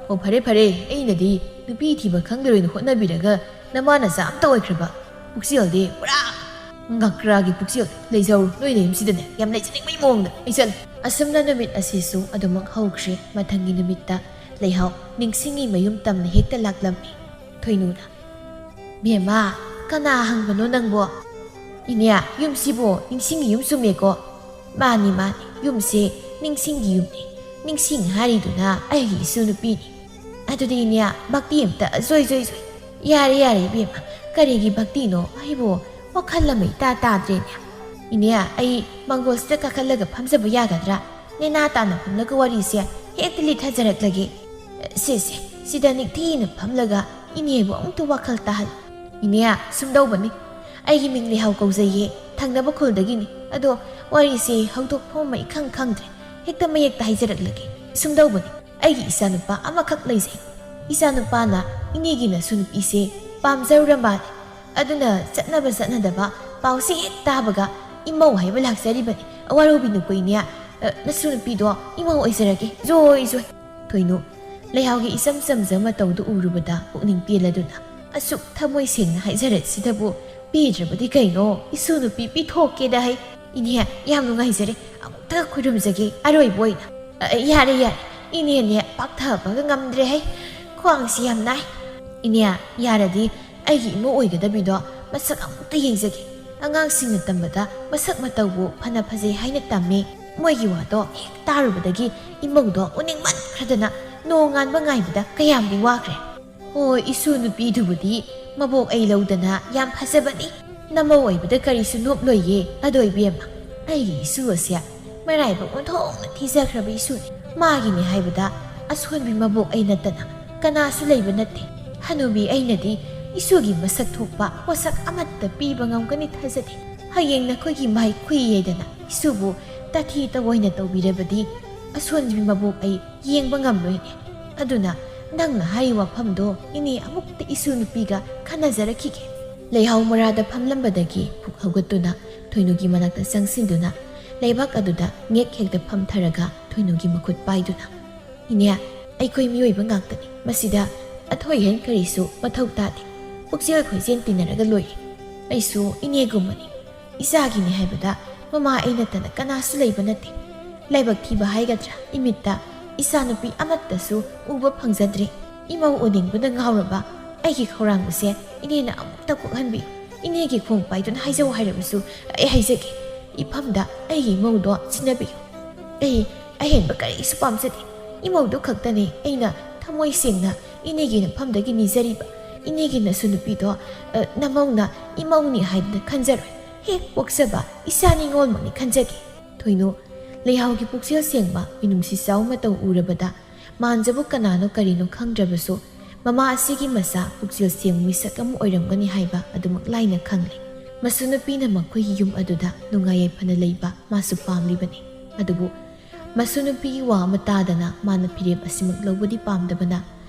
ꯑꯣ, ꯐꯔꯦ ꯐꯔꯦ, ꯑꯩꯅꯗꯤ ꯅꯨꯄꯤ ꯊꯤꯕ ꯈꯪꯗꯔꯣꯏꯅ ꯍꯣꯠꯅꯕꯤꯔꯒ ꯅꯃꯥ ꯅꯆꯥ ꯑꯝꯇ ꯑꯣꯏꯈ꯭ꯔꯕ꯫ ꯄꯨꯛꯆꯦꯜꯗꯤ ꯄꯨꯔꯥ ꯉꯀ꯭ꯔꯥꯒꯤ ꯄꯨꯛꯆꯦꯜ꯫ ꯂꯩꯖꯍꯧꯔꯣ, ꯅꯣꯏ ꯅꯌꯨꯝꯁꯤꯗꯅꯦ ꯌꯥꯝ ꯂꯩꯖꯅꯤꯡꯕꯒꯤ ꯃꯑꯣꯡꯗ꯫ ꯑꯩ ꯆꯠꯂꯦ꯫ ꯑꯁꯨꯝꯅ ꯅꯨꯃꯤꯠ ꯑꯁꯤꯁꯨ ꯑꯗꯨꯃꯛ ꯍꯧꯈ꯭ꯔꯦ꯫ ꯃꯊꯪꯒꯤ ꯅꯨꯃꯤꯠꯇ ꯂꯩꯍꯥꯎ ꯅꯤꯡꯁꯤꯡꯒꯤ ꯃꯌꯨꯝ ꯇꯝꯅ ꯍꯦꯛꯇ ꯂꯥꯛꯂꯝꯃꯤ꯫ ꯊꯣꯏꯅꯨꯅ, "ꯕꯦꯝꯃ, ꯀꯅꯥ ꯍꯪꯕꯅꯣ ꯅꯪꯕꯣ?" "ꯏꯅꯦ, ꯌꯨꯝꯁꯤꯕꯨ ꯅꯤꯡꯁꯤꯡꯒꯤ ꯌꯨꯝ ꯆꯨꯝꯃꯦꯀꯣ?" "ꯃꯥꯅꯤ, ꯃꯥꯅꯤ, ꯌꯨꯝꯁꯦ ꯅꯤꯡꯁꯤꯡꯒꯤ ꯌꯨꯝꯅꯤ꯫ ꯅꯤꯡꯁꯤꯡ ꯍꯥꯏꯔꯤꯗꯨꯅ ꯑꯩꯒꯤ ꯏꯁꯨ ꯅꯨꯄꯤꯅꯤ꯫ ꯑꯗꯨꯗꯤ ꯏꯅꯦ, ꯚꯛꯇꯤ ꯑꯝꯇ ꯖꯣꯏ, ꯖꯣꯏ, ꯖꯣꯏ꯫" "ꯌꯥꯔꯦ, ꯌꯥꯔꯦ ꯏꯕꯦꯝꯃ, ꯀꯔꯤꯒꯤ ꯚꯛꯇꯤꯅꯣ? ꯑꯩꯕꯨ ꯋꯥꯈꯜ ꯑꯃ ꯏꯇꯥ ꯇꯥꯗ꯭ꯔꯦꯅꯦ꯫ ꯏꯅꯦ, ꯑꯩ ꯃꯥꯡꯒꯣꯜꯁꯤꯗ ꯀꯥꯈꯠꯂꯒ ꯐꯝꯖꯕ ꯌꯥꯒꯗ꯭ꯔꯥ? ꯅꯦꯅꯥ ꯇꯥꯅ ꯐꯝꯂꯒ ꯋꯥꯔꯤꯁꯦ ꯍꯦꯛꯇ ꯂꯤꯊꯖꯔꯛꯂꯒꯦ꯫ ꯁꯦ, ꯁꯦ, ꯁꯤꯗ ꯅꯤꯡꯊꯤꯅ ꯐꯝꯂꯒ ꯏꯅꯦꯕꯨ ꯑꯃꯨꯛꯇ ꯋꯥꯈꯜ ꯇꯥꯍꯜꯂꯨ꯫" "ꯏꯅꯦ, ꯁꯨꯝꯗꯧꯕꯅꯤ꯫ ꯑꯩꯒꯤ ꯃꯤꯡ ꯂꯩꯍꯥꯎ ꯀꯧꯖꯩꯌꯦ, ꯊꯪꯅꯕ ꯈꯨꯜꯗꯒꯤꯅꯤ꯫ ꯑꯗꯣ ꯋꯥꯔꯤꯁꯦ ꯍꯧꯗꯣꯛꯐꯝ ꯑꯃ ꯏꯈꯪ ꯈꯪꯗ꯭ꯔꯦ꯫ ꯍꯦꯛꯇ ꯃꯌꯦꯛꯇ ꯍꯥꯏꯖꯔꯛꯂꯒꯦ꯫ ꯁꯨꯝꯗꯧꯕꯅꯤ, ꯑꯩꯒꯤ ꯏꯆꯥꯅꯨꯄꯥ ꯑꯃꯈꯛ ꯂꯩꯖꯩ꯫ ꯏꯆꯥꯅꯨꯄꯥꯅ ꯏꯅꯦꯒꯤ ꯅꯁꯨ ꯅꯨꯄꯤꯁꯦ ꯄꯥꯝꯖꯔꯨꯔ ꯃꯥꯜꯂꯦ꯫ ꯑꯗꯨꯅ ꯆꯠꯅꯕ ꯆꯠꯅꯗꯕ ꯄꯥꯎꯁꯤ ꯍꯦꯛ ꯇꯥꯕꯒ ꯏꯃꯧ ꯍꯥꯏꯕ ꯂꯥꯛꯆꯔꯤꯕꯅꯤ꯫ ꯋꯥꯔꯧꯕꯤꯅꯨꯀꯣ ꯏꯅꯦ, ꯑ, ꯅꯁꯨ ꯅꯨꯄꯤꯗꯣ ꯏꯃꯧ ꯑꯣꯏꯖꯔꯒꯦ꯫ ꯖꯣꯏ, ꯖꯣꯏ꯫" ꯊꯣꯏꯅꯨ, ꯂꯩꯍꯥꯎꯒꯤ ꯏꯆꯝ ꯆꯝꯖ ꯃꯇꯧꯗꯨ ꯎꯔꯨꯕꯗ ꯄꯨꯛꯅꯤꯡ ꯄꯦꯜꯂꯗꯨꯅ, "ꯑꯁꯨꯛ ꯊꯃꯣꯏ ꯁꯦꯡꯅ ꯍꯥꯏꯖꯔꯛꯁꯤꯗꯕꯨ ꯄꯤꯗ꯭ꯔꯕꯗꯤ ꯀꯩꯅꯣ? ꯏꯁꯨ ꯅꯨꯄꯤ ꯄꯤꯊꯣꯛꯀꯦꯗ ꯍꯩ꯫ ꯏꯅꯦ, ꯌꯥꯝ ꯅꯨꯡꯉꯥꯏꯖꯔꯦ꯫ ꯑꯃꯨꯛꯇ ꯈꯣꯏꯔꯨꯝꯖꯒꯦ ꯑꯔꯣꯏꯕ ꯑꯣꯏꯅ꯫" "ꯑ, ꯌꯥꯔꯦ, ꯌꯥꯔꯦ꯫ ꯏꯅꯦꯅꯦ ꯄꯥꯛꯊꯕꯒ ꯉꯝꯗ꯭ꯔꯦ ꯍꯩ꯫ ꯈ꯭ꯋꯥꯡꯁꯤ ꯌꯥꯝ ꯅꯥꯏ꯫" "ꯏꯅꯦ, ꯌꯥꯔꯗꯤ ꯑꯩꯒꯤ ꯏꯃꯧ ꯑꯣꯏꯒꯗꯕꯤꯗꯣ ꯃꯁꯛ ꯑꯃꯨꯛꯇ ꯌꯦꯡꯖꯒꯦ꯫ ꯑꯉꯥꯡꯁꯤꯡꯅ ꯇꯝꯕꯗ ꯃꯁꯛ ꯃꯇꯧꯕꯨ ꯐꯅ ꯐꯖꯩ ꯍꯥꯏꯅ ꯇꯝꯃꯤ꯫ ꯃꯣꯏꯒꯤ ꯋꯥꯗꯣ ꯍꯦꯛ ꯇꯥꯔꯨꯕꯗꯒꯤ ꯏꯃꯧꯗꯣ ꯎꯅꯤꯡꯃꯟꯈ꯭ꯔꯗꯅ ꯅꯣꯡꯉꯥꯟꯕ ꯉꯥꯏꯕꯗ ꯀꯌꯥꯝꯗꯤ ꯋꯥꯈ꯭ꯔꯦ꯫" ꯍꯣꯏ, ꯏꯁꯨ ꯅꯨꯄꯤꯗꯨꯕꯨꯗꯤ ꯃꯕꯣꯛ ꯑꯩ ꯂꯧꯗꯅ ꯌꯥꯝ ꯐꯖꯕꯅꯤ꯫ ꯅꯃꯧ ꯑꯣꯏꯕꯗ ꯀꯔꯤꯁꯨ ꯅꯣꯞꯂꯣꯏꯌꯦ꯫ ꯑꯗꯣ ꯏꯕꯦꯝꯃ, ꯑꯩꯒꯤ ꯏꯁꯨ ꯑꯁꯦ ꯃꯔꯥꯏꯕꯛ ꯑꯣꯟꯊꯣꯛꯅ ꯊꯤꯖꯈ꯭ꯔꯕ ꯏꯁꯨꯅꯤ꯫ ꯃꯥꯒꯤꯅꯤ ꯍꯥꯏꯕꯗ ꯑꯁꯣꯟꯕꯤ ꯃꯕꯣꯛ ꯑꯩ ꯅꯠꯇꯅ ꯀꯅꯥꯁꯨ ꯂꯩꯕ ꯅꯠꯇꯦ꯫ ꯍꯅꯨꯕꯤ ꯑꯩꯅꯗꯤ ꯏꯁꯨꯒꯤ ꯃꯁꯛ ꯊꯣꯛꯄ ꯄꯣꯠꯁꯛ ꯑꯃꯠꯇ ꯄꯤꯕ ꯉꯝꯒꯅꯤ ꯊꯥꯖꯗꯦ꯫ ꯍꯌꯦꯡ ꯅꯈꯣꯏꯒꯤ ꯃꯥꯏ ꯈꯨꯏꯌꯦꯗꯅ ꯏꯁꯨꯕꯨ ꯇꯥꯊꯤ ꯇꯑꯣꯏꯅ ꯇꯧꯕꯤꯔꯕꯗꯤ ꯑꯁꯣꯟꯕꯤ ꯃꯕꯣꯛ ꯑꯩ ꯌꯦꯡꯕ ꯉꯝꯂꯣꯏꯅꯦ꯫ ꯑꯗꯨꯅ ꯅꯪꯅ ꯍꯥꯏꯔꯤꯕ ꯋꯥꯐꯝꯗꯣ ꯏꯅꯦ ꯑꯃꯨꯛꯇ ꯏꯁꯨ ꯅꯨꯄꯤꯒ ꯈꯟꯅꯖꯔꯛꯈꯤꯒꯦ꯫ ꯂꯩꯍꯥꯎ ꯃꯔꯥꯗ ꯐꯝꯂꯝꯕꯗꯒꯤ ꯐꯨꯛ ꯍꯧꯒꯠꯇꯨꯅ ꯊꯣꯏꯅꯨꯒꯤ ꯃꯅꯥꯛꯇ ꯆꯪꯁꯤꯟꯗꯨꯅ ꯂꯩꯕꯥꯛ ꯑꯗꯨꯗ ꯉꯦꯛ ꯍꯦꯛꯇ ꯐꯝꯊꯔꯒ ꯊꯣꯏꯅꯨꯒꯤ ꯃꯈꯨꯠ ꯄꯥꯏꯗꯨꯅ, "ꯏꯅꯦ, ꯑꯩꯈꯣꯏ ꯃꯤꯑꯣꯏꯕ ꯉꯥꯛꯇꯅꯤ꯫ ꯃꯁꯤꯗ ꯑꯊꯣꯏ ꯑꯍꯦꯟ ꯀꯔꯤꯁꯨ ꯃꯊꯧ ꯇꯥꯗꯦ꯫ ꯄꯨꯛꯆꯦꯜ ꯈꯣꯏꯖꯦꯜ ꯇꯤꯟꯅꯔꯒ ꯂꯣꯏꯔꯦ꯫ ꯑꯩꯁꯨ ꯏꯅꯦꯒꯨꯝꯕꯅꯤ꯫ ꯏꯆꯥꯒꯤꯅꯤ ꯍꯥꯏꯕꯗ ꯃꯃꯥ ꯑꯩ ꯅꯠꯇꯅ ꯀꯅꯥꯁꯨ ꯂꯩꯕ ꯅꯠꯇꯦ꯫ ꯂꯥꯏꯕꯛ ꯊꯤꯕ ꯍꯥꯏꯒꯗ꯭ꯔꯥ, ꯏꯃꯤꯠꯇ ꯏꯆꯥꯅꯨꯄꯤ ꯑꯃꯠꯇꯁꯨ ꯎꯕ ꯐꯪꯖꯗ꯭ꯔꯦ꯫ ꯏꯃꯧ ꯑꯣꯏꯅꯤꯡꯕꯅ ꯉꯥꯎꯔꯕ ꯑꯩꯒꯤ ꯈꯧꯔꯥꯡꯕꯁꯦ ꯏꯅꯦꯅ ꯑꯃꯨꯛꯇ ꯀꯣꯛꯍꯟꯕꯤꯌꯨ꯫ ꯏꯅꯦꯒꯤ ꯈꯣꯡ ꯄꯥꯏꯗꯨꯅ ꯍꯥꯏꯖꯧ ꯍꯥꯏꯔꯕꯁꯨ ꯑꯩ ꯍꯥꯏꯖꯒꯦ꯫ ꯏꯐꯝꯗ ꯑꯩꯒꯤ ꯏꯃꯧꯗꯣ ꯁꯤꯟꯅꯕꯤꯌꯨ꯫ ꯑꯩ ꯑꯍꯦꯟꯕ ꯀꯔꯤꯁꯨ ꯄꯥꯝꯖꯗꯦ꯫ ꯏꯃꯧꯗꯨ ꯈꯛꯇꯅꯤ ꯑꯩꯅ ꯊꯃꯣꯏ ꯁꯦꯡꯅ ꯏꯅꯦꯒꯤ ꯅꯐꯝꯗꯒꯤ ꯅꯤꯖꯔꯤꯕ꯫ ꯏꯅꯦꯒꯤ ꯅꯁꯨ ꯅꯨꯄꯤꯗꯣ, ꯑ, ꯅꯃꯧꯅ ꯏꯃꯧꯅꯤ ꯍꯥꯏꯗꯅ ꯈꯟꯖꯔꯣꯏ꯫ ꯍꯦꯛ ꯄꯣꯛꯆꯕ ꯏꯆꯥ ꯅꯤꯉꯣꯜꯃꯛꯅꯤ ꯈꯟꯖꯒꯦ꯫" ꯊꯣꯏꯅꯨ, ꯂꯩꯍꯥꯎꯒꯤ ꯄꯨꯛꯆꯦꯜ ꯁꯦꯡꯕ, ꯃꯤꯅꯨꯡꯁꯤ ꯆꯥꯎ ꯃꯇꯧ ꯎꯔꯕꯗ ꯃꯥꯟꯖꯕꯨ ꯀꯅꯥꯅꯣ ꯀꯔꯤꯅꯣ ꯈꯪꯗ꯭ꯔꯕꯁꯨ ꯃꯃꯥ ꯑꯁꯤꯒꯤ ꯃꯆꯥ ꯄꯨꯛꯆꯦꯜ ꯁꯦꯡꯕ ꯃꯤꯁꯛ ꯑꯃ ꯑꯣꯏꯔꯝꯒꯅꯤ ꯍꯥꯏꯕ ꯑꯗꯨꯃꯛ ꯂꯥꯏꯅ ꯈꯪꯂꯦ꯫ ꯃꯁꯨ ꯅꯨꯄꯤꯅ ꯃꯈꯣꯏꯒꯤ ꯌꯨꯝ ꯑꯗꯨꯗ ꯅꯨꯡꯉꯥꯏ ꯌꯥꯏꯐꯅ ꯂꯩꯕ ꯃꯥꯁꯨ ꯄꯥꯝꯂꯤꯕꯅꯤ꯫ ꯑꯗꯨꯕꯨ ꯃꯁꯨ ꯅꯨꯄꯤꯒꯤ ꯋꯥ ꯑꯃ ꯇꯥꯗꯅ ꯃꯥꯅ ꯐꯤꯔꯦꯞ ꯑꯁꯤꯃꯛ ꯂꯧꯕꯗꯤ ꯄꯥꯝꯗꯕꯅ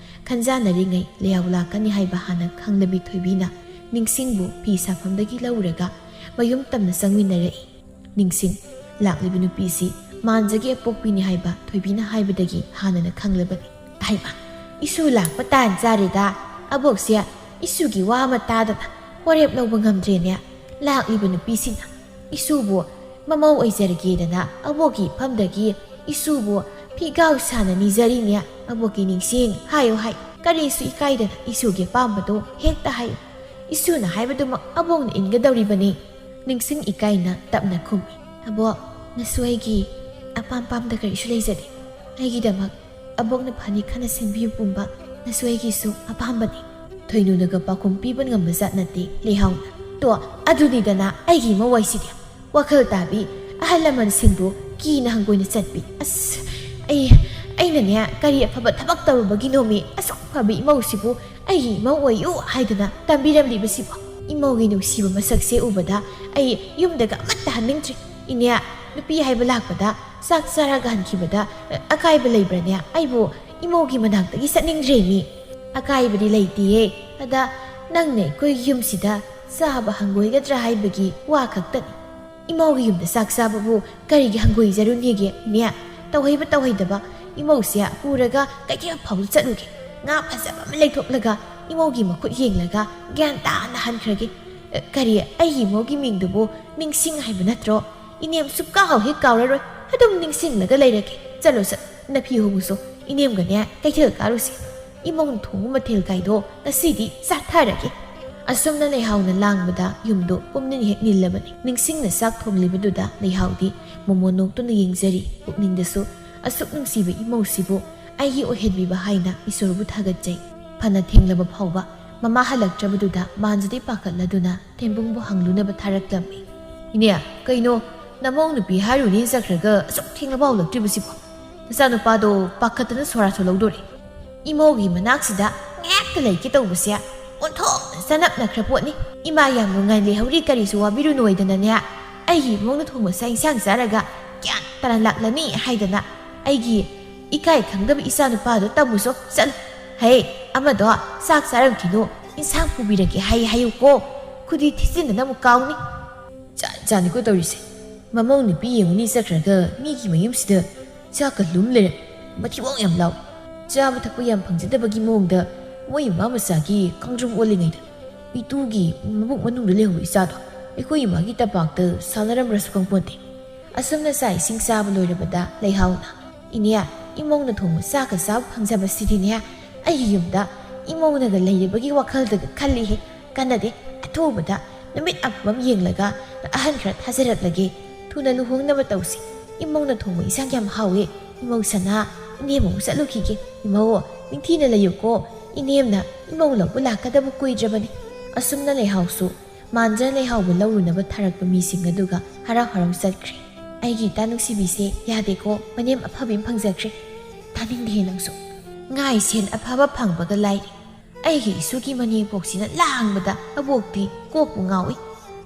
ꯈꯟꯖꯥꯅꯔꯤꯉꯩ ꯂꯩꯍꯥꯎ ꯂꯥꯛꯀꯅꯤ ꯍꯥꯏꯕ ꯍꯥꯟꯅ ꯈꯪꯂꯕꯤ ꯊꯣꯏꯕꯤꯅ ꯅꯤꯡꯁꯤꯡꯕꯨ ꯐꯤ ꯁꯥꯐꯝꯗꯒꯤ ꯂꯧꯔꯒ ꯃꯌꯨꯝ ꯇꯝꯅ ꯆꯪꯃꯤꯟꯅꯔꯛꯏ꯫ ꯅꯤꯡꯁꯤꯡ, ꯂꯥꯛꯂꯤꯕ ꯅꯨꯄꯤꯁꯤ ꯃꯥꯟꯖꯒꯤ ꯑꯄꯣꯛꯄꯤꯅꯤ ꯍꯥꯏꯕ ꯊꯣꯏꯕꯤꯅ ꯍꯥꯏꯕꯗꯒꯤ ꯍꯥꯟꯅꯅ ꯈꯪꯂꯕꯅꯤ꯫ ꯍꯩꯃꯥ, ꯏꯁꯨ ꯂꯥꯛꯄ ꯇꯥꯟ ꯆꯥꯔꯦꯗ꯫ ꯑꯕꯣꯛꯁꯦ ꯏꯁꯨꯒꯤ ꯋꯥ ꯑꯃ ꯇꯥꯗꯅ ꯋꯥꯔꯦꯞ ꯂꯧꯕ ꯉꯝꯗ꯭ꯔꯦꯅꯦ꯫ ꯂꯥꯛꯂꯤꯕ ꯅꯨꯄꯤꯁꯤꯅ ꯏꯁꯨꯕꯨ ꯃꯃꯧ ꯑꯣꯏꯖꯔꯒꯦꯗꯅ ꯑꯕꯣꯛꯀꯤ ꯏꯐꯝꯗꯒꯤ ꯏꯁꯨꯕꯨ ꯐꯤꯒꯥꯎ ꯁꯥꯅ ꯅꯤꯖꯔꯤꯅꯦ꯫ ꯑꯕꯣꯛꯀꯤ ꯅꯤꯡꯁꯤꯡ, ꯍꯥꯏꯌꯨ ꯍꯥꯏ, ꯀꯔꯤꯁꯨ ꯏꯀꯥꯏꯗꯅ ꯏꯁꯨꯒꯤ ꯑꯄꯥꯝꯕꯗꯣ ꯍꯦꯛꯇ ꯍꯥꯏꯌꯨ꯫ ꯏꯁꯨꯅ ꯍꯥꯏꯕꯗꯨꯃꯛ ꯑꯕꯣꯛꯅ ꯏꯟꯒꯗꯧꯔꯤꯕꯅꯤ꯫ ꯅꯤꯡꯁꯤꯡ ꯏꯀꯥꯏꯅ ꯇꯞꯅ ꯈꯨꯝꯃꯤ꯫ "ꯑꯕꯣꯛ, ꯅꯁꯨ ꯑꯩꯒꯤ ꯑꯄꯥꯝ ꯄꯥꯝꯗ ꯀꯔꯤꯁꯨ ꯂꯩꯖꯗꯦ꯫ ꯑꯩꯒꯤꯗꯃꯛ ꯑꯕꯣꯛꯅ ꯐꯅꯤ ꯈꯟꯅ ꯁꯤꯟꯕꯤꯌꯨ ꯄꯨꯝꯕ꯫ ꯅꯁꯨ ꯑꯩꯒꯤꯁꯨ ꯑꯄꯥꯝꯕꯅꯤ꯫ ꯊꯣꯏꯅꯨꯅꯒ ꯄꯥꯎꯈꯨꯝ ꯄꯤꯕ ꯉꯝꯕ ꯖꯥꯠ ꯅꯠꯇꯦ ꯂꯩꯍꯥꯎꯅ꯫ "ꯇꯣ, ꯑꯗꯨꯅꯤꯗꯅ ꯑꯩꯒꯤ ꯏꯃꯧ ꯍꯥꯏꯁꯤꯗꯤ꯫ ꯋꯥꯈꯜ ꯇꯥꯕꯤ ꯑꯍꯜ ꯂꯃꯟꯁꯤꯡꯕꯨ ꯀꯤꯅ ꯍꯪꯒꯣꯏꯅ ꯆꯠꯄꯤ꯫ ꯑꯁ, ꯑꯩ, ꯑꯩꯅꯅꯦ ꯀꯔꯤ ꯑꯐꯕ ꯊꯕꯛ ꯇꯧꯔꯨꯕꯒꯤꯅꯣꯃꯤ ꯑꯁꯨꯛ ꯐꯕꯤ ꯏꯃꯧꯁꯤꯕꯨ ꯑꯩꯒꯤ ꯏꯃꯧ ꯑꯣꯏꯌꯨ ꯍꯥꯏꯗꯅ ꯇꯝꯕꯤꯔꯝꯂꯤꯕꯁꯤꯕꯣ? ꯏꯃꯧꯒꯤ ꯅꯨꯡꯁꯤꯕ ꯃꯁꯛꯁꯦ ꯎꯕꯗ ꯑꯩ ꯌꯨꯝꯗꯒ ꯑꯃꯠꯇ ꯍꯟꯅꯤꯡꯗ꯭ꯔꯤ꯫ ꯏꯅꯦ, ꯅꯨꯄꯤ ꯍꯥꯏꯕ ꯂꯥꯛꯄꯗ ꯆꯥꯛ ꯆꯥꯔꯒ ꯍꯟꯈꯤꯕꯗ, ꯑ, ꯑꯀꯥꯏꯕ ꯂꯩꯕ꯭ꯔꯅꯦ? ꯑꯩꯕꯨ ꯏꯃꯧꯒꯤ ꯃꯅꯥꯛꯇꯒꯤ ꯆꯠꯅꯤꯡꯗ꯭ꯔꯦꯃꯤ꯫" "ꯑꯀꯥꯏꯕꯗꯤ ꯂꯩꯇꯦꯌꯦ꯫ ꯑꯗ ꯅꯪꯅ ꯑꯩꯈꯣꯏ ꯌꯨꯝꯁꯤꯗ ꯆꯥꯕ ꯍꯪꯒꯣꯏꯒꯗ꯭ꯔꯥ ꯍꯥꯏꯕꯒꯤ ꯋꯥ ꯈꯛꯇꯅꯤ꯫ ꯏꯃꯧꯒꯤ ꯌꯨꯝꯗ ꯆꯥꯛ ꯆꯥꯕꯕꯨ ꯀꯔꯤꯒꯤ ꯍꯪꯒꯣꯏꯖꯔꯨꯅꯦꯒꯦ? ꯏꯅꯦ, ꯇꯧꯍꯩꯕ ꯇꯧꯍꯩꯗꯕ ꯏꯃꯧꯁꯦ ꯄꯨꯔꯒ ꯀꯩꯊꯦꯜ ꯐꯥꯎꯗ ꯆꯠꯂꯨꯒꯦ꯫ ꯉꯥ ꯐꯖꯕ ꯑꯃ ꯂꯩꯊꯣꯛꯂꯒ ꯏꯃꯧꯒꯤ ꯃꯈꯨꯠ ꯌꯦꯡꯂꯒ ꯒ꯭ꯌꯥꯟ ꯇꯥꯅ ꯍꯟꯈ꯭ꯔꯒꯦ꯫ ꯑ, ꯀꯔꯤ, ꯑꯩꯒꯤ ꯏꯃꯧꯒꯤ ꯃꯤꯡꯗꯨꯕꯨ ꯅꯤꯡꯁꯤꯡ ꯍꯥꯏꯕ ꯅꯠꯇ꯭ꯔꯣ? ꯏꯅꯦꯝ ꯁꯨꯛꯀꯥꯎ ꯍꯦꯛ ꯀꯥꯎꯔꯔꯣꯏ꯫ ꯑꯗꯨꯝ ꯅꯤꯡꯁꯤꯡꯂꯒ ꯂꯩꯔꯒꯦ꯫ ꯆꯠꯂꯣ, ꯆꯠ, ꯅꯐꯤ ꯍꯣꯡꯉꯨꯁꯣ꯫ ꯏꯅꯦꯝꯒꯅꯦ ꯀꯩꯊꯦꯜ ꯀꯥꯔꯨꯁꯤ꯫ ꯏꯃꯧꯅ ꯊꯣꯡꯕ ꯃꯊꯦꯜ ꯀꯥꯏꯗꯣ ꯉꯁꯤꯗꯤ ꯆꯥꯊꯔꯒꯦ꯫" ꯑꯁꯨꯝꯅ ꯂꯩꯍꯥꯎꯅ ꯂꯥꯡꯕꯗ ꯌꯨꯝꯗꯣ ꯄꯨꯝꯅꯤꯡ ꯍꯦꯛ ꯅꯤꯜꯂꯕꯅꯤ꯫ ꯅꯤꯡꯁꯤꯡꯅ ꯆꯥꯛ ꯊꯣꯡꯂꯤꯕꯗꯨꯗ ꯂꯩꯍꯥꯎꯗꯤ ꯃꯣꯃꯣꯟ ꯅꯣꯛꯇꯨꯅ ꯌꯦꯡꯖꯔꯤ꯫ ꯄꯨꯛꯅꯤꯡꯗꯁꯨ, "ꯑꯁꯨꯛ ꯅꯨꯡꯁꯤꯕ ꯏꯃꯧꯁꯤꯕꯨ ꯑꯩꯒꯤ ꯑꯣꯏꯍꯟꯕꯤꯕ ꯍꯥꯏꯅ ꯏꯁꯣꯔꯕꯨ ꯊꯥꯒꯠꯆꯩ꯫" ꯐꯅ ꯊꯦꯡꯂꯕ ꯐꯥꯎꯕ ꯃꯃꯥ ꯍꯜꯂꯛꯇ꯭ꯔꯕꯗꯨꯗ ꯃꯥꯟꯖꯗꯦ ꯄꯥꯈꯠꯂꯗꯨꯅ ꯊꯦꯝꯕꯨꯡꯕꯨ ꯍꯪꯂꯨꯅꯕ ꯊꯥꯔꯛꯂꯝꯃꯤ꯫ "ꯏꯅꯦ, ꯀꯩꯅꯣ, ꯅꯃꯧ ꯅꯨꯄꯤ ꯍꯥꯏꯔꯨꯅꯤ ꯆꯠꯈ꯭ꯔꯒ ꯑꯁꯨꯛ ꯊꯦꯡꯂꯐꯥꯎ ꯍꯜꯂꯛꯇ꯭ꯔꯤꯕꯁꯤꯕꯣ? ꯅꯆꯥꯅꯨꯄꯥꯗꯣ ꯄꯥꯈꯠꯇꯅ ꯁꯣꯔꯥ ꯊꯣꯛꯂꯧꯗꯣꯔꯦ꯫ ꯏꯃꯧꯒꯤ ꯃꯅꯥꯛꯁꯤꯗ ꯉꯥꯏꯍꯥꯛꯇ ꯂꯩꯒꯦ ꯇꯧꯕꯁꯦ ꯑꯣꯟꯊꯣꯛꯅ ꯆꯅꯞꯅꯈ꯭ꯔ ꯄꯣꯠꯅꯤ꯫ ꯏꯃꯥ ꯌꯥꯝ ꯅꯨꯡꯉꯥꯏ ꯂꯩꯍꯧꯔꯤ, ꯀꯔꯤꯁꯨ ꯋꯥꯕꯤꯔꯨꯅꯨ ꯍꯥꯏꯗꯅꯅꯦ, ꯑꯩꯒꯤ ꯏꯃꯧꯅ ꯊꯣꯡꯕ ꯆꯥꯛ ꯏꯟꯁꯥꯡ ꯆꯥꯔꯒ ꯒ꯭ꯌꯥꯟ ꯇꯥꯅ ꯂꯥꯛꯂꯅꯤ ꯍꯥꯏꯗꯅ ꯑꯩꯒꯤ ꯏꯀꯥꯏ ꯈꯪꯗꯕ ꯏꯆꯥ ꯅꯨꯄꯥꯗꯣ ꯇꯝꯃꯨꯁꯣ, ꯆꯠꯂꯨ꯫ ꯍꯦ, ꯑꯃꯗꯣ ꯆꯥꯛ ꯆꯥꯔꯝꯈꯤꯅꯨ, ꯏꯟꯁꯥꯡ ꯄꯨꯕꯤꯔꯒꯦ ꯍꯥꯏ ꯍꯥꯏꯌꯨꯀꯣ꯫ ꯈꯨꯗꯤ ꯊꯤꯖꯤꯟꯗꯅ ꯑꯃꯨꯛ ꯀꯥꯎꯅꯤ꯫" ꯖꯥꯠ ꯖꯥꯠꯅꯤꯀꯣ ꯇꯧꯔꯤꯁꯦ꯫ ꯃꯃꯧ ꯅꯨꯄꯤ ꯌꯦꯡꯉꯨꯅꯤ ꯆꯠꯈ꯭ꯔꯒ ꯃꯤꯒꯤ ꯃꯌꯨꯝꯁꯤꯗ ꯆꯥꯛꯀ ꯂꯨꯝ ꯂꯩꯔꯦ꯫ ꯃꯊꯤꯕꯣꯡ ꯌꯥꯝ ꯂꯥꯎꯏ꯫ ꯆꯥꯕ ꯊꯛꯄ ꯌꯥꯝ ꯐꯪꯖꯗꯕꯒꯤ ꯃꯑꯣꯡꯗ ꯃꯣꯏ ꯏꯃꯥ ꯃꯆꯥꯒꯤ ꯈꯣꯡꯗ꯭ꯔꯨꯝ ꯑꯣꯜꯂꯤꯉꯩꯗ ꯏꯇꯨꯒꯤ ꯃꯕꯨꯛ ꯃꯅꯨꯡꯗ ꯂꯩꯍꯧꯕ ꯏꯆꯥꯗꯣ ꯑꯩꯈꯣꯏ ꯏꯃꯥꯒꯤ ꯇꯝꯄꯥꯛꯇ ꯁꯥꯟꯅꯔꯝꯕ꯭ꯔꯁꯨ ꯈꯪꯄꯣꯟꯇꯦ꯫ ꯑꯁꯨꯝꯅ ꯆꯥꯛ ꯏꯁꯤꯡ ꯆꯥꯕ ꯂꯣꯏꯔꯕꯗ ꯂꯩꯍꯥꯎꯅ, "ꯏꯅꯦ, ꯏꯃꯧꯅ ꯊꯣꯡꯕ ꯆꯥꯛꯀ ꯆꯥꯕ ꯐꯪꯖꯕꯁꯤꯗꯤꯅꯦ ꯑꯩꯒꯤ ꯌꯨꯝꯗ ꯏꯃꯧꯅꯒ ꯂꯩꯔꯕꯒꯤ ꯋꯥꯈꯜꯗꯒ ꯈꯜꯂꯤꯍꯦ꯫ ꯀꯥꯟꯅꯗꯦ, ꯑꯊꯨꯕꯗ ꯅꯨꯃꯤꯠ ꯑꯐꯕ ꯑꯃ ꯌꯦꯡꯂꯒ ꯑꯍꯟ ꯈꯔ ꯊꯥꯖꯔꯛꯂꯒꯦ꯫ ꯊꯨꯅ ꯂꯨꯍꯣꯡꯅꯕ ꯇꯧꯁꯤ꯫ ꯏꯃꯧꯅ ꯊꯣꯡꯕ ꯏꯟꯁꯥꯡ ꯌꯥꯝ ꯍꯥꯎꯋꯦ꯫ ꯏꯃꯧ ꯁꯅꯥ, ꯏꯅꯦꯝ ꯑꯃꯨꯛ ꯆꯠꯂꯨꯈꯤꯒꯦ꯫ ꯏꯃꯧ, "ꯅꯤꯡꯊꯤꯅ ꯂꯩꯌꯨꯀꯣ, ꯏꯅꯦꯝꯅ ꯏꯃꯧ ꯂꯧꯕ ꯂꯥꯛꯀꯗꯕ ꯀꯨꯏꯗ꯭ꯔꯕꯅꯤ"꯫ ꯑꯁꯨꯝꯅ ꯂꯩꯍꯥꯎꯁꯨ ꯃꯥꯟꯖ ꯂꯩꯍꯥꯎꯕ ꯂꯧꯔꯨꯅꯕ ꯊꯥꯔꯛꯄ ꯃꯤꯁꯤꯡ ꯑꯗꯨꯒ ꯍꯔꯥꯎ ꯍꯔꯥꯎ ꯆꯠꯈ꯭ꯔꯦ꯫ ꯑꯩꯒꯤ ꯏꯇꯥ ꯅꯨꯡꯁꯤꯕꯤꯁꯦ ꯌꯥꯗꯦꯀꯣ, ꯃꯅꯦꯝ ꯑꯐꯕꯤ ꯑꯃ ꯐꯪꯖꯈ꯭ꯔꯦ꯫ ꯇꯥꯅꯤꯡꯗꯦ ꯅꯪꯁꯨ꯫ ꯉꯥꯏ ꯁꯦꯟ ꯑꯐꯕ ꯐꯪꯕꯒ ꯂꯥꯏꯔꯤ꯫ ꯑꯩꯒꯤ ꯏꯁꯨꯒꯤ ꯃꯅꯦꯝꯄꯣꯛꯁꯤꯅ ꯂꯥꯡꯕꯗ ꯑꯕꯣꯛꯇꯤ ꯀꯣꯛꯄꯨ ꯉꯥꯎꯏ꯫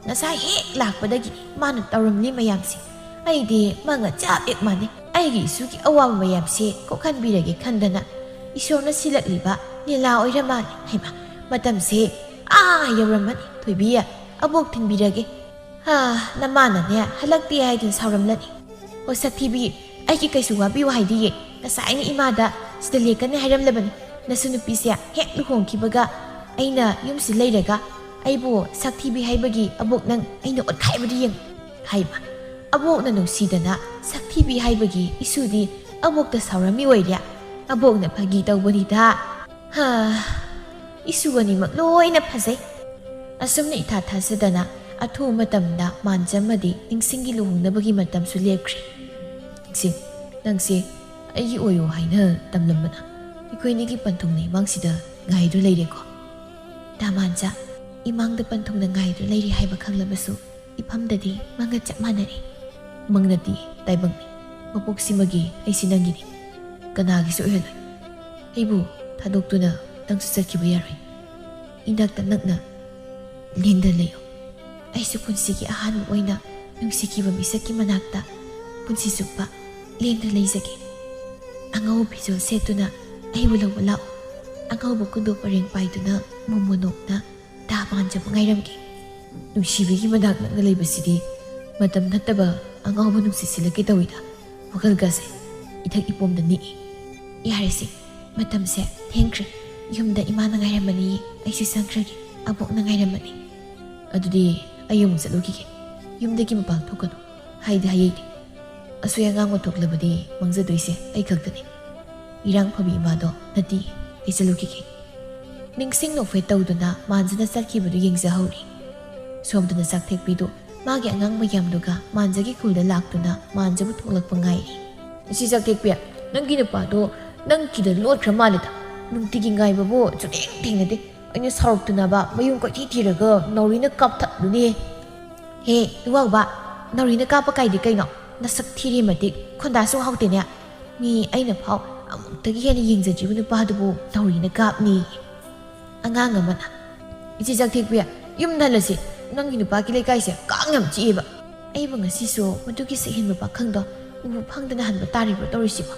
ꯉꯁꯥꯏ ꯍꯦꯛ ꯂꯥꯛꯄꯗꯒꯤ ꯃꯥꯅ ꯇꯧꯔꯝꯂꯤ ꯃꯌꯥꯝꯁꯦ ꯑꯩꯗꯤ ꯃꯥꯒ ꯆꯞ ꯍꯦꯛ ꯃꯥꯟꯅꯩ꯫ ꯑꯩꯒꯤ ꯏꯁꯨꯒꯤ ꯑꯋꯥꯕ ꯃꯌꯥꯝꯁꯦ ꯀꯣꯛꯍꯟꯕꯤꯔꯒꯦ ꯈꯟꯗꯅ ꯏꯁꯣꯔꯅ ꯁꯤꯜꯂꯛꯂꯤꯕ ꯂꯤꯂꯥ ꯑꯣꯏꯔ ꯃꯥꯜꯂꯦ꯫ ꯍꯩꯃꯥ, ꯃꯇꯝꯁꯦ ꯑꯥ ꯌꯧꯔꯝꯃꯅꯤ꯫ ꯊꯣꯏꯕꯤ, ꯑꯕꯣꯛ ꯊꯤꯟꯕꯤꯔꯒꯦ꯫ "ꯍꯥ, ꯅꯃꯥꯅꯅꯦ ꯍꯜꯂꯛꯇꯦ ꯍꯥꯏꯗꯨꯅ ꯁꯥꯎꯔꯝꯂꯅꯤ꯫ ꯑꯣ ꯁꯛꯊꯤꯕꯤ, ꯑꯩꯒꯤ ꯀꯩꯁꯨ ꯋꯥꯕꯤꯌꯨ ꯍꯥꯏꯗꯤꯌꯦ꯫ ꯉꯁꯥꯏꯅ ꯏꯃꯥꯗ ꯁꯤꯗ ꯂꯦꯛꯀꯅꯤ ꯍꯥꯏꯔꯝꯂꯕꯅꯤ꯫ ꯅꯁꯨ ꯅꯨꯄꯤꯁꯦ ꯍꯦꯛ ꯂꯨꯍꯣꯡꯈꯤꯕꯒ ꯑꯩꯅ ꯌꯨꯝꯁꯤ ꯂꯩꯔꯒ ꯑꯩꯕꯨ ꯁꯛꯊꯤꯕꯤ ꯍꯥꯏꯕꯒꯤ ꯑꯕꯣꯛ ꯅꯪ ꯑꯩꯅ ꯑꯣꯠꯈꯥꯏꯕꯗꯤ ꯌꯦꯡꯉꯨ" ꯍꯥꯏꯕ꯫ ꯑꯕꯣꯛꯅ ꯅꯨꯡꯁꯤꯗꯅ ꯁꯛꯊꯤꯕꯤ ꯍꯥꯏꯕꯒꯤ ꯏꯁꯨꯗꯤ ꯑꯕꯣꯛꯇ ꯁꯥꯎꯔꯝꯃꯤ ꯑꯣꯏꯔꯦ꯫ ꯑꯕꯣꯛꯅ ꯐꯥꯒꯤ ꯇꯧꯕꯅꯤꯗ꯫ ꯍꯥ, ꯏꯁꯨ ꯑꯅꯤꯃꯛ ꯂꯣꯏꯅ ꯐꯖꯩ꯫ ꯑꯁꯨꯝꯅ ꯏꯊꯥ ꯊꯥꯖꯗꯅ ꯑꯊꯨꯕ ꯃꯇꯝꯗ ꯃꯥꯟꯖꯝꯃꯗꯤ ꯅꯤꯡꯁꯤꯡꯒꯤ ꯂꯨꯍꯣꯡꯅꯕꯒꯤ ꯃꯇꯝꯁꯨ ꯂꯦꯞꯈ꯭ꯔꯦ꯫ "ꯅꯤꯡꯁꯤꯡ, ꯅꯪꯁꯦ ꯑꯩꯒꯤ ꯑꯣꯏꯌꯣ ꯍꯥꯏꯅ ꯇꯝꯂꯝꯕꯅ ꯑꯩꯈꯣꯏ ꯑꯅꯤꯒꯤ ꯄꯟꯊꯨꯡꯅ ꯏꯃꯥꯡꯁꯤꯗ ꯉꯥꯏꯗꯨ ꯂꯩꯔꯦꯀꯣ"꯫ ꯇꯥ ꯃꯥꯟꯖ, ꯏꯃꯥꯡꯗ ꯄꯟꯊꯨꯡꯅ ꯉꯥꯏꯗꯨ ꯂꯩꯔꯦ ꯍꯥꯏꯕ ꯈꯪꯂꯕꯁꯨ ꯏꯐꯝꯗꯗꯤ ꯃꯪꯒ ꯆꯞ ꯃꯥꯟꯅꯔꯦ꯫ ꯃꯪ ꯅꯠꯇꯦ, ꯇꯥꯏꯕꯪꯅꯤ꯫ ꯃꯄꯣꯛꯁꯤꯃꯒꯤ ꯑꯩꯁꯤ ꯅꯪꯒꯤꯅꯤ꯫ ꯀꯅꯥꯒꯤꯁꯨ ꯑꯣꯏꯍꯜꯂꯣꯏ꯫ ꯑꯩꯕꯨ ꯊꯥꯗꯣꯛꯇꯨꯅ ꯅꯪꯁꯨ ꯆꯠꯈꯤꯕ ꯌꯥꯔꯣꯏ꯫ ꯏꯅꯥꯛꯇ ꯅꯛꯅ ꯂꯦꯡꯗꯅ ꯂꯩꯌꯨ꯫ ꯑꯩꯁꯨ ꯄꯨꯟꯁꯤꯒꯤ ꯑꯍꯥꯟꯕ ꯑꯣꯏꯅ ꯅꯨꯡꯁꯤꯈꯤꯕ ꯃꯤꯁꯛꯀꯤ ꯃꯅꯥꯛꯇ ꯄꯨꯟꯁꯤ ꯆꯨꯞꯄ ꯂꯦꯡꯗꯅ ꯂꯩꯖꯒꯦ꯫ ꯑꯉꯧꯕ ꯐꯤꯖꯣꯜ ꯁꯦꯠꯇꯨꯅ ꯑꯩꯕꯨ ꯂꯧꯕ ꯂꯥꯛꯎ꯫ ꯑꯉꯧꯕ ꯀꯨꯟꯗꯣ ꯄꯔꯦꯡ ꯄꯥꯏꯗꯨꯅ ꯃꯣꯃꯣꯟ ꯅꯣꯛꯅ ꯇꯥ ꯃꯥꯟꯖꯕ ꯉꯥꯏꯔꯝꯒꯦ꯫ ꯅꯨꯡꯁꯤꯕꯤꯒꯤ ꯃꯅꯥꯛ ꯅꯛꯅ ꯂꯩꯕꯁꯤꯗꯤ ꯃꯇꯝ ꯅꯠꯇꯕ ꯑꯉꯥꯎꯕ ꯅꯨꯡꯁꯤꯠ ꯁꯤꯜꯂꯛꯀꯦ ꯇꯧꯏꯗ꯫ ꯋꯥꯈꯜꯒꯁꯦ ꯏꯊꯛ ꯏꯄꯣꯝꯗ ꯅꯤꯛꯏ꯫ ꯌꯥꯔꯦꯁꯦ, ꯃꯇꯝꯁꯦ ꯊꯦꯡꯈ꯭ꯔꯦ꯫ ꯌꯨꯝꯗ ꯏꯃꯥꯅ ꯉꯥꯏꯔꯝꯃꯅꯤ, ꯑꯩꯁꯨ ꯆꯪꯈ꯭ꯔꯒꯦ꯫ ꯑꯕꯣꯛꯅ ꯉꯥꯏꯔꯝꯃꯅꯤ꯫ ꯑꯗꯨꯗꯤ ꯑꯩ ꯑꯃꯨꯛ ꯆꯠꯂꯨꯈꯤꯒꯦ꯫ ꯌꯨꯝꯗꯒꯤ ꯃꯄꯥꯟ ꯊꯣꯛꯀꯅꯨ꯫ ꯍꯥꯏꯗꯤ ꯍꯥꯏꯌꯦꯗꯤ꯫ ꯑꯁꯣꯏ ꯑꯉꯥꯡ ꯊꯣꯛꯂꯕꯗꯤ ꯃꯥꯡꯖꯗꯣꯏꯁꯦ ꯑꯩ ꯈꯛꯇꯅꯤ꯫ ꯏꯔꯥꯡ ꯐꯕꯤ ꯏꯃꯥꯗꯣ ꯅꯠꯇꯦ, ꯑꯩ ꯆꯠꯂꯨꯈꯤꯒꯦ꯫ ꯅꯤꯡꯁꯤꯡ ꯅꯣꯛꯐꯦꯠ ꯇꯧꯗꯨꯅ ꯃꯥꯟꯖꯅ ꯆꯠꯈꯤꯕꯗꯨ ꯌꯦꯡꯖꯍꯧꯔꯤ꯫ ꯁꯣꯝꯗꯅ ꯆꯥꯛꯊꯦꯛꯄꯤꯗꯨ ꯃꯥꯒꯤ ꯑꯉꯥꯡ ꯃꯌꯥꯝꯗꯨꯒ ꯃꯥꯟꯖꯒꯤ ꯈꯨꯜꯗ ꯂꯥꯛꯇꯨꯅ ꯃꯥꯟꯖꯕꯨ ꯊꯣꯛꯂꯛꯄ ꯉꯥꯏꯔꯤ꯫ "ꯏꯆꯦ ꯆꯥꯛꯊꯦꯛꯄꯤ, ꯅꯪꯒꯤ ꯅꯨꯄꯥꯗꯣ ꯅꯪ ꯀꯤꯗ ꯂꯣꯠꯈ꯭ꯔ ꯃꯥꯜꯂꯦꯗ꯫ ꯅꯨꯡꯇꯤꯒꯤ ꯉꯥꯏꯕꯕꯨ ꯁꯨꯊꯦꯡ ꯊꯦꯡꯅꯗꯦ꯫ ꯑꯩꯅ ꯁꯥꯎꯔꯛꯇꯅꯕ ꯃꯌꯨꯝ ꯀꯣꯏꯊꯤ ꯊꯤꯔꯒ ꯅꯥꯎꯔꯤꯅ ꯀꯥꯞꯊꯠꯂꯨꯅꯦ꯫ ꯍꯦ, ꯏꯋꯥꯎꯕ, ꯅꯥꯎꯔꯤꯅ ꯀꯥꯞꯄ ꯀꯥꯏꯗꯤ ꯀꯩꯅꯣ? ꯅꯁꯛ ꯊꯤꯔꯤ ꯃꯇꯤꯛ ꯈꯣꯟꯗꯥꯁꯨ ꯍꯥꯎꯇꯦꯅꯦ꯫ ꯃꯤ ꯑꯩꯅ ꯐꯥꯎ ꯑꯃꯨꯛꯇꯒꯤ ꯍꯦꯟꯅ ꯌꯦꯡꯖꯗ꯭ꯔꯤꯕ ꯅꯨꯄꯥꯗꯨꯕꯨ ꯅꯥꯎꯔꯤꯅ ꯀꯥꯞꯅꯤ꯫ ꯑꯉꯥꯡ ꯑꯃꯅ, "ꯏꯆꯦ ꯆꯥꯛꯊꯦꯛꯄꯤ, ꯌꯨꯝꯗ ꯍꯜꯂꯁꯤ꯫ ꯅꯪꯒꯤ ꯅꯨꯄꯥꯒꯤ ꯂꯩꯀꯥꯏꯁꯦ ꯀꯥꯡ ꯌꯥꯝ ꯆꯤꯛꯑꯦꯕ꯫ ꯑꯩꯕꯨ ꯉꯁꯤꯁꯨ ꯃꯗꯨꯒꯤ ꯁꯛꯍꯦꯟꯕ ꯄꯥꯈꯪꯗꯣ ꯎꯕ ꯐꯪꯗꯅ ꯍꯟꯕ ꯇꯥꯔꯤꯕ꯭ꯔꯣ ꯇꯧꯔꯤꯁꯤꯕꯣ?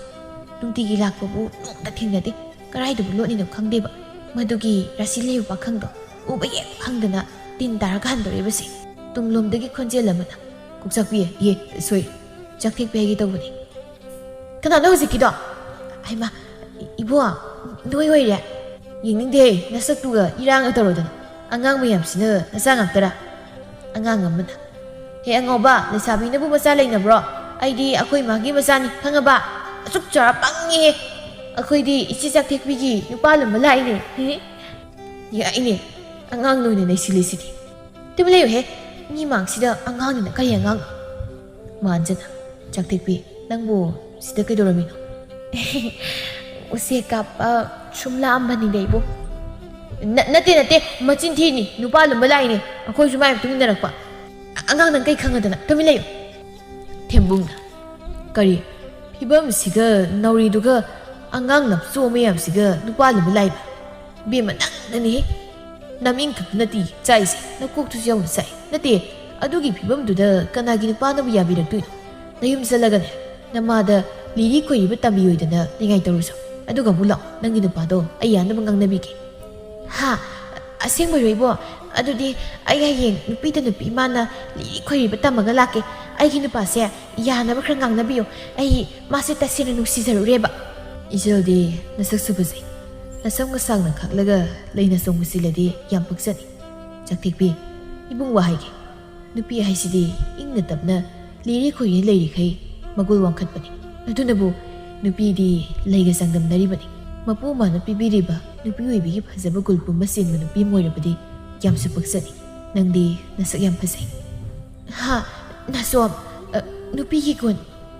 ꯅꯨꯡꯇꯤꯒꯤ ꯂꯥꯛꯄꯕꯨ ꯅꯣꯡꯃꯇ ꯊꯦꯡꯅꯗꯦ꯫ ꯀꯗꯥꯏꯗꯕꯨ ꯂꯣꯠꯂꯤꯅꯣ ꯈꯪꯗꯦꯕ꯫ ꯃꯗꯨꯒꯤ ꯔꯥꯁꯤ ꯂꯩꯕ ꯄꯥꯈꯪꯗꯣ ꯎꯕ ꯍꯦꯛ ꯐꯪꯗꯅ ꯇꯤꯟ ꯇꯥꯔꯒ ꯍꯟꯗꯣꯔꯤꯕꯁꯦ꯫" ꯇꯨꯡꯂꯣꯝꯗꯒꯤ ꯈꯣꯟꯖꯦꯜ ꯑꯃꯅ, "ꯀꯣꯛꯆꯥꯛꯄꯤ, ꯌꯦ, ꯁꯣꯏ, ꯆꯥꯛꯊꯦꯛꯄꯤ ꯍꯥꯏꯒꯦ ꯇꯧꯕꯅꯤ꯫" "ꯀꯅꯥꯅꯣ ꯍꯧꯖꯤꯛꯀꯤꯗꯣ?" "ꯍꯩꯃꯥ, ꯏꯕꯣ, ꯅꯣꯏ ꯑꯣꯏꯔꯦ?" "ꯌꯦꯡꯅꯤꯡꯗꯦꯍꯦ, ꯅꯁꯛꯇꯨꯒ ꯏꯔꯥꯡꯒ ꯇꯧꯔꯗꯅ꯫ ꯑꯉꯥꯡ ꯃꯌꯥꯝꯁꯤꯅ ꯅꯆꯥ ꯉꯥꯛꯇꯔꯥ?" ꯑꯉꯥꯡ ꯑꯃꯅ, "ꯍꯦ ꯑꯉꯧꯕ, ꯂꯩꯁꯥꯕꯤꯅꯕꯨ ꯃꯆꯥ ꯂꯩꯅꯕ꯭ꯔꯣ? ꯑꯩꯗꯤ ꯑꯩꯈꯣꯏ ꯃꯥꯒꯤ ꯃꯆꯥꯅꯤ, ꯈꯪꯉꯕ? ꯑꯁꯨꯛ ꯆꯥꯎꯔ ꯄꯪꯉꯤꯍꯦ꯫ ꯑꯩꯈꯣꯏꯗꯤ ꯏꯆꯦ ꯆꯥꯛꯊꯦꯛꯄꯤꯒꯤ ꯅꯨꯄꯥ ꯂꯨꯝꯕ ꯂꯥꯛꯏꯅꯦ꯫" "ꯌꯥꯏꯅꯦ, ꯑꯉꯥꯡꯅ ꯑꯣꯏꯅ ꯅꯩꯁꯤꯜꯂꯤꯁꯤꯗꯤ꯫" "ꯇꯨꯃꯤꯟ ꯂꯩꯌꯨꯍꯦ, ꯃꯤ ꯃꯥꯡꯁꯤꯗ ꯑꯉꯥꯡꯅꯤꯅ ꯀꯔꯤ ꯑꯉꯥꯡ?" ꯃꯥꯟꯖꯅ, "ꯆꯥꯛꯊꯦꯛꯄꯤ, ꯅꯪꯕꯨ ꯁꯤꯗ ꯀꯩꯗꯧꯔꯝꯃꯤꯅꯣ?" "ꯎꯆꯦꯛ ꯀꯥꯞꯄ ꯁꯨꯝ ꯂꯥꯛꯑꯝꯕꯅꯤꯗ ꯏꯕꯣ꯫" "ꯅ-, ꯅꯠꯇꯦ, ꯅꯠꯇꯦ, ꯃꯆꯤꯟ ꯊꯤꯅꯤ, ꯅꯨꯄꯥ ꯂꯨꯝꯕ ꯂꯥꯛꯏꯅꯦ, ꯑꯩꯈꯣꯏꯁꯨ ꯃꯥꯏ ꯃꯇꯨꯡ ꯏꯟꯅꯔꯛꯄ꯫" "ꯑꯉꯥꯡ, ꯅꯪ ꯀꯩ ꯈꯪꯉꯗꯅ? ꯇꯨꯃꯤꯟ ꯂꯩꯌꯨ꯫" ꯊꯦꯝꯕꯨꯡꯅ, "ꯀꯔꯤ? ꯐꯤꯕꯝꯁꯤꯒ ꯅꯥꯎꯔꯤꯗꯨꯒ ꯑꯉꯥꯡ ꯅꯞꯆꯣ ꯃꯌꯥꯝꯁꯤꯒ ꯅꯨꯄꯥ ꯂꯨꯝꯕ ꯂꯥꯛꯏꯕ? ꯏꯕꯦꯝꯃ, ꯅꯪꯅꯅꯤ꯫ ꯅꯃꯤꯡ ꯈꯛꯇ ꯅꯠꯇꯦ ꯆꯥꯛꯏꯁꯦ, ꯅꯀꯣꯛꯇꯨꯁꯨ ꯌꯥꯎꯅ ꯆꯥꯛꯏ꯫ ꯅꯠꯇꯦ, ꯑꯗꯨꯒꯤ ꯐꯤꯕꯝꯗꯨꯗ ꯀꯅꯥꯒꯤ ꯅꯨꯄꯥꯅꯕꯨ ꯌꯥꯕꯤꯔꯛꯇꯣꯏꯅꯣ? ꯅꯌꯨꯝ ꯆꯠꯂꯒꯅꯦ, ꯅꯃꯥꯗ ꯂꯤꯔꯤ ꯈꯣꯏꯔꯤꯕ ꯇꯝꯕꯤꯌꯣꯏꯗꯅ ꯅꯤꯡꯉꯥꯏ ꯇꯧꯔꯨꯆꯣ꯫ ꯑꯗꯨꯒ ꯑꯃꯨꯛ ꯂꯥꯛꯑꯣ, ꯅꯪꯒꯤ ꯅꯨꯄꯥꯗꯣ ꯑꯩ ꯌꯥꯅꯕ ꯉꯥꯡꯅꯕꯤꯒꯦ꯫" "ꯍꯥ? ꯑꯁꯦꯡꯕꯩꯔꯣ ꯏꯕꯣ? ꯑꯗꯨꯗꯤ ꯑꯩ ꯍꯌꯦꯡ ꯅꯨꯄꯤꯗ ꯅꯨꯄꯤ ꯏꯃꯥꯅ ꯂꯤꯔꯤ ꯈꯣꯏꯔꯤꯕ ꯇꯝꯃꯒ ꯂꯥꯛꯀꯦ꯫ ꯑꯩꯒꯤ ꯅꯨꯄꯥꯁꯦ ꯌꯥꯅꯕ ꯈꯔ ꯉꯥꯡꯅꯕꯤꯌꯨ꯫ ꯑꯩ ꯃꯥꯁꯦ ꯇꯁꯦꯡꯅ ꯅꯨꯡꯁꯤꯖꯔꯨꯔꯦꯕ꯫" "ꯏꯆꯜꯗꯤ ꯅꯁꯛꯁꯨ ꯐꯖꯩ꯫ ꯅꯁꯝꯒ ꯁꯥꯡꯅ ꯈꯥꯛꯂꯒ ꯂꯩꯅ ꯆꯣꯡꯕ ꯆꯤꯜꯂꯗꯤ ꯌꯥꯝ ꯄꯛꯆꯅꯤ꯫" "ꯆꯥꯛꯊꯦꯛꯄꯤ, ꯏꯕꯨꯡ ꯋꯥ ꯍꯥꯏꯒꯦ꯫ ꯅꯨꯄꯤ ꯍꯥꯏꯁꯤꯗꯤ ꯏꯪꯅ ꯇꯞꯅ ꯂꯤꯔꯤ ꯈꯣꯏꯔꯤ ꯂꯩꯔꯤꯈꯩ ꯃꯒꯨꯜ ꯋꯥꯡꯈꯠꯄꯅꯤ꯫ ꯑꯗꯨꯅꯕꯨ ꯅꯨꯄꯤꯗꯤ ꯂꯩꯒ ꯆꯥꯡꯗꯝꯅꯔꯤꯕꯅꯤ꯫ ꯃꯄꯨ ꯃꯥꯅ ꯄꯤꯕꯤꯔꯤꯕ ꯅꯨꯄꯤ ꯑꯣꯏꯕꯤꯒꯤ ꯐꯖꯕ ꯒꯨꯜ ꯄꯨꯝꯕ ꯆꯦꯟꯕ ꯅꯨꯄꯤ ꯑꯃ ꯑꯣꯏꯔꯕꯗꯤ ꯌꯥꯝꯁꯨ ꯄꯛꯆꯅꯤ꯫ ꯅꯪꯗꯤ ꯅꯁꯛ ꯌꯥꯝ ꯐꯖꯩ꯫" "ꯍꯥ? ꯅꯥꯆꯣꯝ, ꯑ, ꯅꯨꯄꯤꯒꯤ ꯒꯨꯟ?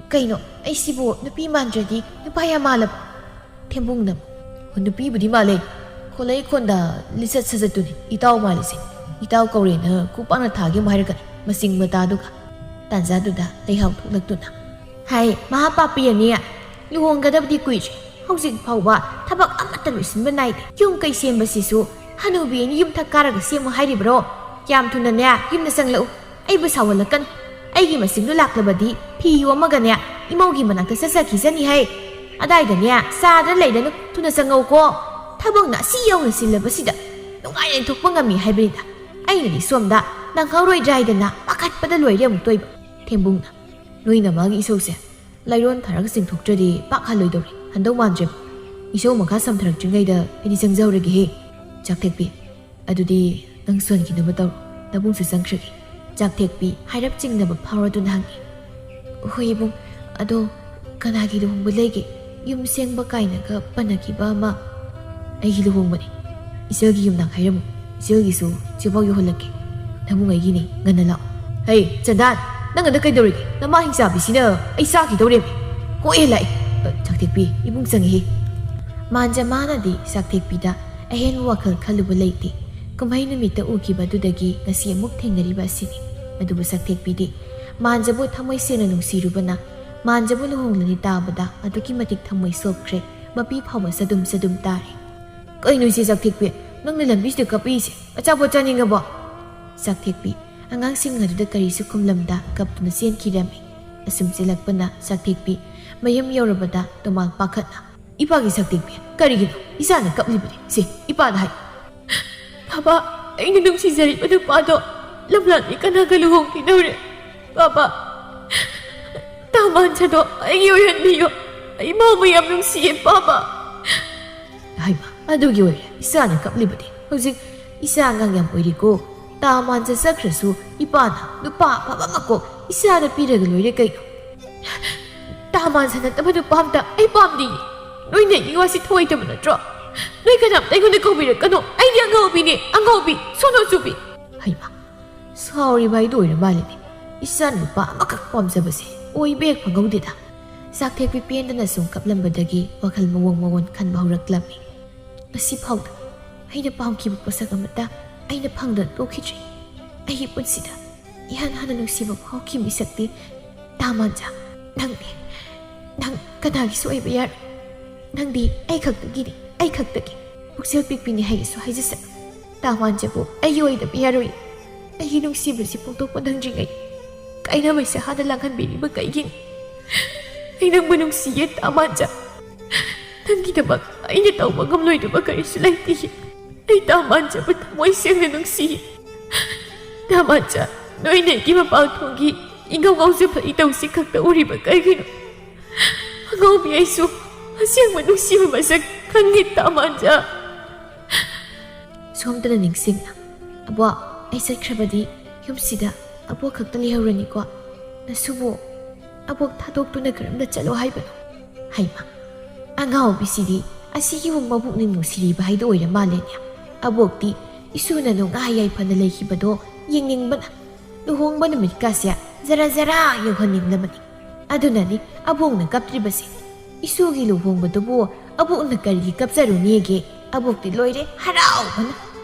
ꯀꯩꯅꯣ, ꯑꯩꯁꯤꯕꯨ ꯅꯨꯄꯤ ꯃꯥꯟꯗ꯭ꯔꯗꯤ ꯅꯨꯄꯥ ꯌꯥꯝ ꯃꯥꯜꯂꯕꯣ?" ꯊꯦꯝꯕꯨꯡꯅ, ꯍꯣ, ꯅꯨꯄꯤꯕꯨꯗꯤ ꯃꯥꯜꯂꯦ꯫ ꯈꯣꯂꯩ ꯈꯣꯟꯗ, ꯂꯤꯆꯠ ꯁꯥꯖꯠꯇꯨꯅꯤ ꯏꯇꯥꯎ ꯃꯥꯜꯂꯤꯁꯦ꯫ ꯏꯇꯥꯎ ꯀꯧꯔꯦꯅ ꯈꯨꯄꯥꯛꯅ ꯊꯥꯒꯦ ꯑꯃꯨꯛ ꯍꯥꯏꯔꯛꯀꯅꯤ ꯃꯆꯤꯡ ꯃꯇꯥꯗꯨꯒ꯫ ꯇꯥꯟꯖꯥꯗꯨꯗ ꯂꯩꯍꯥꯎ ꯊꯣꯛꯂꯛꯇꯨꯅ, "ꯍꯥꯏ, ꯃꯍꯥꯄꯥꯄꯤ ꯑꯅꯤ, ꯂꯨꯍꯣꯡꯒꯗꯕꯗꯤ ꯀꯨꯏꯗ꯭ꯔꯦ꯫ ꯍꯧꯖꯤꯛ ꯐꯥꯎꯕ ꯊꯕꯛ ꯑꯃꯠꯇ ꯂꯣꯏꯁꯤꯟꯕ ꯅꯥꯏꯗꯦ꯫ ꯌꯨꯝ ꯀꯩ ꯁꯦꯝꯕꯁꯤꯁꯨ ꯍꯅꯨꯕꯤ ꯑꯅꯤ ꯌꯨꯝꯊꯛ ꯀꯥꯔꯒ ꯁꯦꯝꯃꯨ ꯍꯥꯏꯔꯤꯕ꯭ꯔꯣ? ꯌꯥꯝ ꯊꯨꯅꯅꯦ ꯌꯨꯝꯗ ꯆꯪꯂꯛꯎ꯫ ꯑꯩꯕꯨ ꯁꯥꯎꯍꯜꯂꯛꯀꯅꯨ꯫ ꯑꯩꯒꯤ ꯃꯆꯤꯟꯗꯨ ꯂꯥꯛꯂꯕꯗꯤ ꯐꯤ ꯌꯣꯝꯃꯒꯅꯦ ꯏꯃꯧꯒꯤ ꯃꯅꯥꯛꯇ ꯆꯠꯆꯈꯤꯖꯅꯤ ꯍꯥꯏ꯫ ꯑꯗꯥꯏꯗꯅꯦ ꯆꯥꯗꯅ ꯂꯩꯗꯅꯨ, ꯊꯨꯅ ꯆꯪꯉꯧꯀꯣ꯫ ꯊꯕꯛꯅ ꯑꯁꯤ ꯌꯧꯅ ꯆꯤꯜꯂꯕꯁꯤꯗ ꯅꯨꯡꯉꯥꯏ ꯂꯩꯊꯣꯛꯄ ꯉꯝꯃꯤ ꯍꯥꯏꯕꯅꯤꯗ꯫ ꯑꯩꯅꯗꯤ ꯁꯣꯝꯗ ꯅꯪꯍꯧꯔꯣꯏꯗ꯭ꯔꯥ ꯍꯥꯏꯗꯅ ꯄꯥꯈꯠꯄꯗ ꯂꯣꯏꯔꯦ ꯑꯃꯨꯛꯇꯣꯏꯕ꯫ ꯊꯦꯝꯕꯨꯡꯅ, ꯅꯣꯏ ꯅꯃꯥꯒꯤ ꯏꯁꯧꯁꯦ ꯂꯥꯏꯔꯣꯟ ꯊꯥꯔꯒ ꯆꯤꯡꯊꯣꯛꯇ꯭ꯔꯗꯤ ꯄꯥꯛ ꯍꯜꯂꯣꯏꯗꯧꯔꯦ꯫ ꯍꯟꯗꯧ ꯃꯥꯟꯗ꯭ꯔꯦꯕ꯫ ꯏꯁꯧ ꯃꯈꯥ ꯁꯝꯊꯔꯛꯇ꯭ꯔꯤꯉꯩꯗ ꯑꯩꯗꯤ ꯆꯪꯖꯍꯧꯔꯒꯦꯍꯦ꯫ ꯆꯥꯛꯊꯦꯛꯄꯤ, ꯑꯗꯨꯗꯤ ꯅꯪ ꯁꯣꯟꯈꯤꯅꯕ ꯇꯧꯔꯣ꯫ ꯅꯕꯨꯡꯁꯨ ꯆꯪꯈ꯭ꯔꯒꯦ꯫ ꯆꯥꯛꯊꯦꯛꯄꯤ ꯍꯥꯏꯔꯞ ꯆꯤꯡꯅꯕ ꯐꯥꯎꯔꯗꯨꯅ ꯍꯪꯉꯤ, "ꯍꯣꯏ ꯏꯕꯨꯡ, ꯑꯗꯣ ꯀꯅꯥꯒꯤ ꯂꯨꯍꯣꯡꯕ ꯂꯩꯒꯦ? ꯌꯨꯝ ꯁꯦꯡꯕ ꯀꯥꯏꯅꯒ ꯄꯟꯅꯈꯤꯕ ꯑꯃ?" "ꯑꯩꯒꯤ ꯂꯨꯍꯣꯡꯕꯅꯤ꯫ ꯏꯆꯜꯒꯤ ꯌꯨꯝꯅꯥꯛ ꯍꯥꯏꯔꯝꯃꯨ꯫ ꯏꯆꯜꯒꯤꯁꯨ ꯆꯦꯐꯥꯎ ꯌꯧꯍꯜꯂꯛꯀꯦ꯫ ꯅꯕꯨꯡ ꯑꯩꯒꯤꯅꯤ, ꯉꯟꯅ ꯂꯥꯛꯑꯣ꯫" "ꯍꯩ, ꯆꯟꯗꯥꯟ, ꯅꯪ ꯑꯗ ꯀꯩꯗꯧꯔꯤꯒꯦ? ꯅꯃꯥ ꯍꯤꯡꯆꯥꯕꯤꯁꯤꯅ ꯑꯩ ꯆꯥꯈꯤꯗꯧꯔꯦꯃꯤ꯫ ꯀꯣꯛꯑꯦ ꯂꯥꯛꯑꯦ꯫ ꯑ, ꯆꯥꯛꯊꯦꯛꯄꯤ, ꯏꯕꯨꯡ ꯆꯪꯉꯤꯍꯦ꯫" ꯃꯥꯟꯖ ꯃꯥꯅꯗꯤ ꯆꯥꯛꯊꯦꯛꯄꯤꯗ ꯑꯍꯦꯟꯕ ꯋꯥꯈꯜ ꯈꯜꯂꯨꯕ ꯂꯩꯇꯦ꯫ ꯀꯨꯝꯍꯩ ꯅꯨꯃꯤꯠꯇ ꯎꯈꯤꯕꯗꯨꯗꯒꯤ ꯉꯁꯤ ꯑꯃꯨꯛ ꯊꯦꯡꯅꯔꯤꯕ ꯑꯁꯤꯅꯤ꯫ ꯑꯗꯨꯕꯨ ꯆꯥꯛꯊꯦꯛꯄꯤꯗꯤ ꯃꯥꯟꯖꯕꯨ ꯊꯃꯣꯏ ꯁꯦꯡꯅ ꯅꯨꯡꯁꯤꯔꯨꯕꯅ, ꯃꯥꯟꯖꯕꯨ ꯂꯨꯍꯣꯡꯂꯅꯤ ꯇꯥꯕꯗ ꯑꯗꯨꯛꯀꯤ ꯃꯇꯤꯛ ꯊꯃꯣꯏ ꯁꯣꯛꯈ꯭ꯔꯦ꯫ ꯃꯄꯤ ꯐꯥꯎꯕ ꯆꯗꯨꯝ ꯆꯗꯨꯝ ꯇꯥꯔꯦ꯫ "ꯀꯩꯅꯣ ꯏꯆꯦ ꯆꯥꯛꯊꯦꯛꯄꯤ, ꯅꯪꯅ ꯂꯝꯕꯤꯁꯤꯗ ꯀꯞꯄꯤꯁꯦ? ꯑꯆꯥꯄꯣꯠ ꯆꯥꯅꯤꯡꯉꯕꯣ?" ꯆꯥꯛꯊꯦꯛꯄꯤ ꯑꯉꯥꯡꯁꯤꯡ ꯑꯗꯨꯗ ꯀꯔꯤꯁꯨ ꯈꯨꯝꯂꯝꯗ ꯀꯞꯇꯨꯅ ꯆꯦꯟꯈꯤꯔꯝꯃꯤ꯫ ꯑꯁꯨꯝ ꯆꯦꯜꯂꯛꯄꯅ ꯆꯥꯛꯊꯦꯛꯄꯤ ꯃꯌꯨꯝ ꯌꯧꯔꯕꯗ ꯇꯣꯃꯥꯜ ꯄꯥꯈꯠꯅ, "ꯏꯄꯥꯒꯤ ꯆꯥꯛꯊꯦꯛꯄꯤ, ꯀꯔꯤꯒꯤꯅꯣ? ꯏꯆꯥꯅ ꯀꯞꯂꯤꯕꯅꯤ꯫ ꯁꯦ, ꯏꯄꯥꯗ ꯍꯥꯏ꯫" "ꯕꯥꯕꯥ, ꯑꯩꯅ ꯅꯨꯡꯁꯤꯖꯔꯤꯕ ꯅꯨꯄꯥꯗꯣ ꯂꯝꯂꯥꯟꯕꯤ ꯀꯅꯥꯒ ꯂꯨꯍꯣꯡꯈꯤꯗꯧꯔꯦ? ꯕꯥꯕꯥ, ꯇꯥ ꯃꯥꯟꯖꯗꯣ ꯑꯩꯒꯤ ꯑꯣꯏꯍꯟꯕꯤꯌꯣ꯫ ꯑꯩ ꯃꯥꯕꯨ ꯌꯥꯝ ꯅꯨꯡꯁꯤꯌꯦ, ꯕꯥꯕꯥ꯫" ꯍꯩꯃꯥ, ꯑꯗꯨꯒꯤ ꯑꯣꯏꯔꯦ ꯏꯆꯥꯅ ꯀꯞꯂꯤꯕꯗꯤ꯫ ꯍꯧꯖꯤꯛ ꯏꯆꯥ ꯑꯉꯥꯡ ꯌꯥꯝ ꯑꯣꯏꯔꯤꯀꯣ꯫ ꯇꯥ ꯃꯥꯟꯖ ꯆꯠꯈ꯭ꯔꯁꯨ ꯏꯄꯥꯅ ꯅꯨꯄꯥ ꯑꯐꯕ ꯑꯃ ꯀꯣꯛ ꯏꯆꯥꯗ ꯄꯤꯔꯒ ꯂꯣꯏꯔꯦ ꯀꯩꯅꯣ꯫ "ꯇꯥ ꯃꯥꯟꯖ ꯅꯠꯇꯕ ꯅꯨꯄꯥ ꯑꯝꯇ ꯑꯩ ꯄꯥꯝꯗꯤꯌꯦ꯫ ꯅꯣꯏꯅ ꯑꯩꯒꯤ ꯋꯥꯁꯤ ꯊꯧꯑꯣꯏꯗꯕ ꯅꯠꯇ꯭ꯔꯣ? ꯅꯣꯏ ꯀꯅꯥꯝꯇ ꯑꯩꯉꯣꯟꯗ ꯀꯧꯕꯤꯔꯛꯀꯅꯣ꯫ ꯑꯩꯗꯤ ꯑꯉꯥꯎꯕꯤꯅꯦ, ꯑꯉꯥꯎꯕꯤ, ꯁꯣꯅꯣ ꯆꯨꯕꯤ꯫" ꯍꯩꯃꯥ, ꯁꯥꯎꯔꯤꯕ ꯍꯥꯏꯗꯨ ꯑꯣꯏꯔ ꯃꯥꯜꯂꯦꯅꯦ꯫ ꯏꯆꯥ ꯅꯨꯄꯥ ꯑꯃꯈꯛ ꯄꯥꯝꯖꯕꯁꯦ ꯑꯣꯏꯕ ꯍꯦꯛ ꯐꯪꯍꯧꯗꯦꯗ꯫ ꯆꯥꯛꯊꯦꯛꯄꯤ ꯄꯦꯟꯗꯅ ꯁꯨꯝ ꯀꯞꯂꯝꯕꯗꯒꯤ ꯋꯥꯈꯜ ꯃꯑꯣꯡ ꯃꯑꯣꯟ ꯈꯟꯕ ꯍꯧꯔꯛꯂꯝꯃꯤ꯫ ꯉꯁꯤ ꯐꯥꯎꯗ ꯑꯩꯅ ꯄꯥꯝꯈꯤꯕ ꯄꯣꯠꯁꯛ ꯑꯃꯠꯇ ꯑꯩꯅ ꯐꯪꯗꯅ ꯇꯣꯛꯈꯤꯗ꯭ꯔꯤ꯫ ꯑꯩꯒꯤ ꯄꯨꯟꯁꯤꯗ ꯏꯍꯥꯟ ꯍꯥꯟꯅ ꯅꯨꯡꯁꯤꯕ ꯐꯥꯎꯈꯤꯕ ꯃꯤꯁꯛꯇꯤ ꯇꯥꯃꯥꯟꯖꯥ, ꯅꯪꯅꯤ꯫ ꯅꯪ ꯀꯅꯥꯒꯤꯁꯨ ꯑꯣꯏꯕ ꯌꯥꯔꯣꯏ꯫ ꯅꯪꯗꯤ ꯑꯩ ꯈꯛꯇꯒꯤꯅꯤ, ꯑꯩ ꯈꯛꯇꯒꯤ꯫ ꯄꯨꯛꯆꯦꯜ ꯄꯤꯛꯄꯤꯅꯤ ꯍꯥꯏꯒꯦꯁꯨ ꯍꯥꯏꯖꯁꯅꯨ꯫ ꯇꯥꯃꯥꯟꯖꯥꯕꯨ ꯑꯩꯒꯤ ꯑꯣꯏꯗꯕ ꯌꯥꯔꯣꯏ꯫ ꯑꯩꯒꯤ ꯅꯨꯡꯁꯤꯕꯁꯤ ꯐꯣꯡꯗꯣꯛꯄ ꯅꯪꯗ꯭ꯔꯤꯉꯩ ꯀꯥꯏꯅꯕꯁꯦ ꯍꯥꯟꯅ ꯂꯥꯡꯍꯟꯕꯤꯔꯤꯕ ꯀꯩꯒꯤꯅꯣ? ꯑꯩ ꯅꯪꯕꯨ ꯅꯨꯡꯁꯤꯌꯦ, ꯇꯥꯃꯥꯟꯖꯥ꯫ ꯅꯪꯒꯤꯗꯃꯛ ꯑꯩꯅ ꯇꯧꯕ ꯉꯝꯂꯣꯏꯗꯕ ꯀꯔꯤꯁꯨ ꯂꯩꯇꯦ꯫ ꯑꯩ ꯇꯥꯃꯥꯟꯖꯥꯕꯨ ꯊꯃꯣꯏ ꯁꯦꯡꯅ ꯅꯨꯡꯁꯤꯌꯦ꯫ ꯇꯥꯃꯥꯟꯖꯥ, ꯅꯣꯏꯅ ꯑꯩꯒꯤ ꯃꯄꯥꯟ ꯊꯣꯡꯒꯤ ꯏꯉꯧ ꯉꯧꯖꯕ ꯏꯇꯧꯁꯤ ꯈꯛꯇ ꯎꯔꯤꯕ ꯀꯩꯒꯤꯅꯣ? ꯑꯉꯥꯎꯕꯤ, ꯑꯩꯁꯨ ꯑꯁꯦꯡꯕ ꯅꯨꯡꯁꯤꯕ ꯃꯁꯛ ꯈꯪꯉꯦ, ꯇꯥꯃꯥꯟꯖꯥ꯫ ꯁꯣꯝꯗꯅ ꯅꯤꯡꯁꯤꯡꯅ, "ꯑꯕꯣꯛ, ꯑꯩ ꯆꯠꯈ꯭ꯔꯕꯗꯤ ꯌꯨꯝꯁꯤꯗ ꯑꯕꯣꯛ ꯈꯛꯇ ꯂꯩꯍꯧꯔꯅꯤꯀꯣ? ꯅꯁꯨꯕꯨ ꯑꯕꯣꯛ ꯊꯥꯗꯣꯛꯇꯨꯅ ꯀꯔꯝꯅ ꯆꯠꯂꯣ ꯍꯥꯏꯕꯅꯣ?" ꯍꯩꯃ, ꯑꯉꯥꯎꯕꯤꯁꯤꯗꯤ ꯑꯁꯤꯒꯤ ꯃꯕꯨꯛꯅꯤꯡ ꯅꯨꯡꯁꯤꯔꯤꯕ ꯍꯥꯏꯗꯣ ꯑꯣꯏꯔ ꯃꯥꯜꯂꯦꯅꯦ꯫ ꯑꯕꯣꯛꯇꯤ ꯏꯁꯨꯅ ꯅꯨꯡꯉꯥꯏ ꯌꯥꯏꯐꯅ ꯂꯩꯈꯤꯕꯗꯣ ꯌꯦꯡꯅꯤꯡꯕꯅ ꯂꯨꯍꯣꯡꯕ ꯅꯨꯃꯤꯠꯀꯥꯁꯦ ꯖꯔꯥ ꯖꯔꯥ ꯌꯧꯍꯟꯅꯤꯡꯂꯕꯅꯤ꯫ ꯑꯗꯨꯅꯅꯤ ꯑꯕꯣꯛꯅ ꯀꯞꯇ꯭ꯔꯤꯕꯁꯦ꯫ ꯏꯁꯨꯒꯤ ꯂꯨꯍꯣꯡꯕꯗꯨꯕꯨ ꯑꯕꯣꯛꯅ ꯀꯔꯤꯒꯤ ꯀꯞꯆꯔꯨꯅꯦꯒꯦ? ꯑꯕꯣꯛꯇꯤ ꯂꯣꯏꯔꯦ ꯍꯔꯥꯎꯕꯅ꯫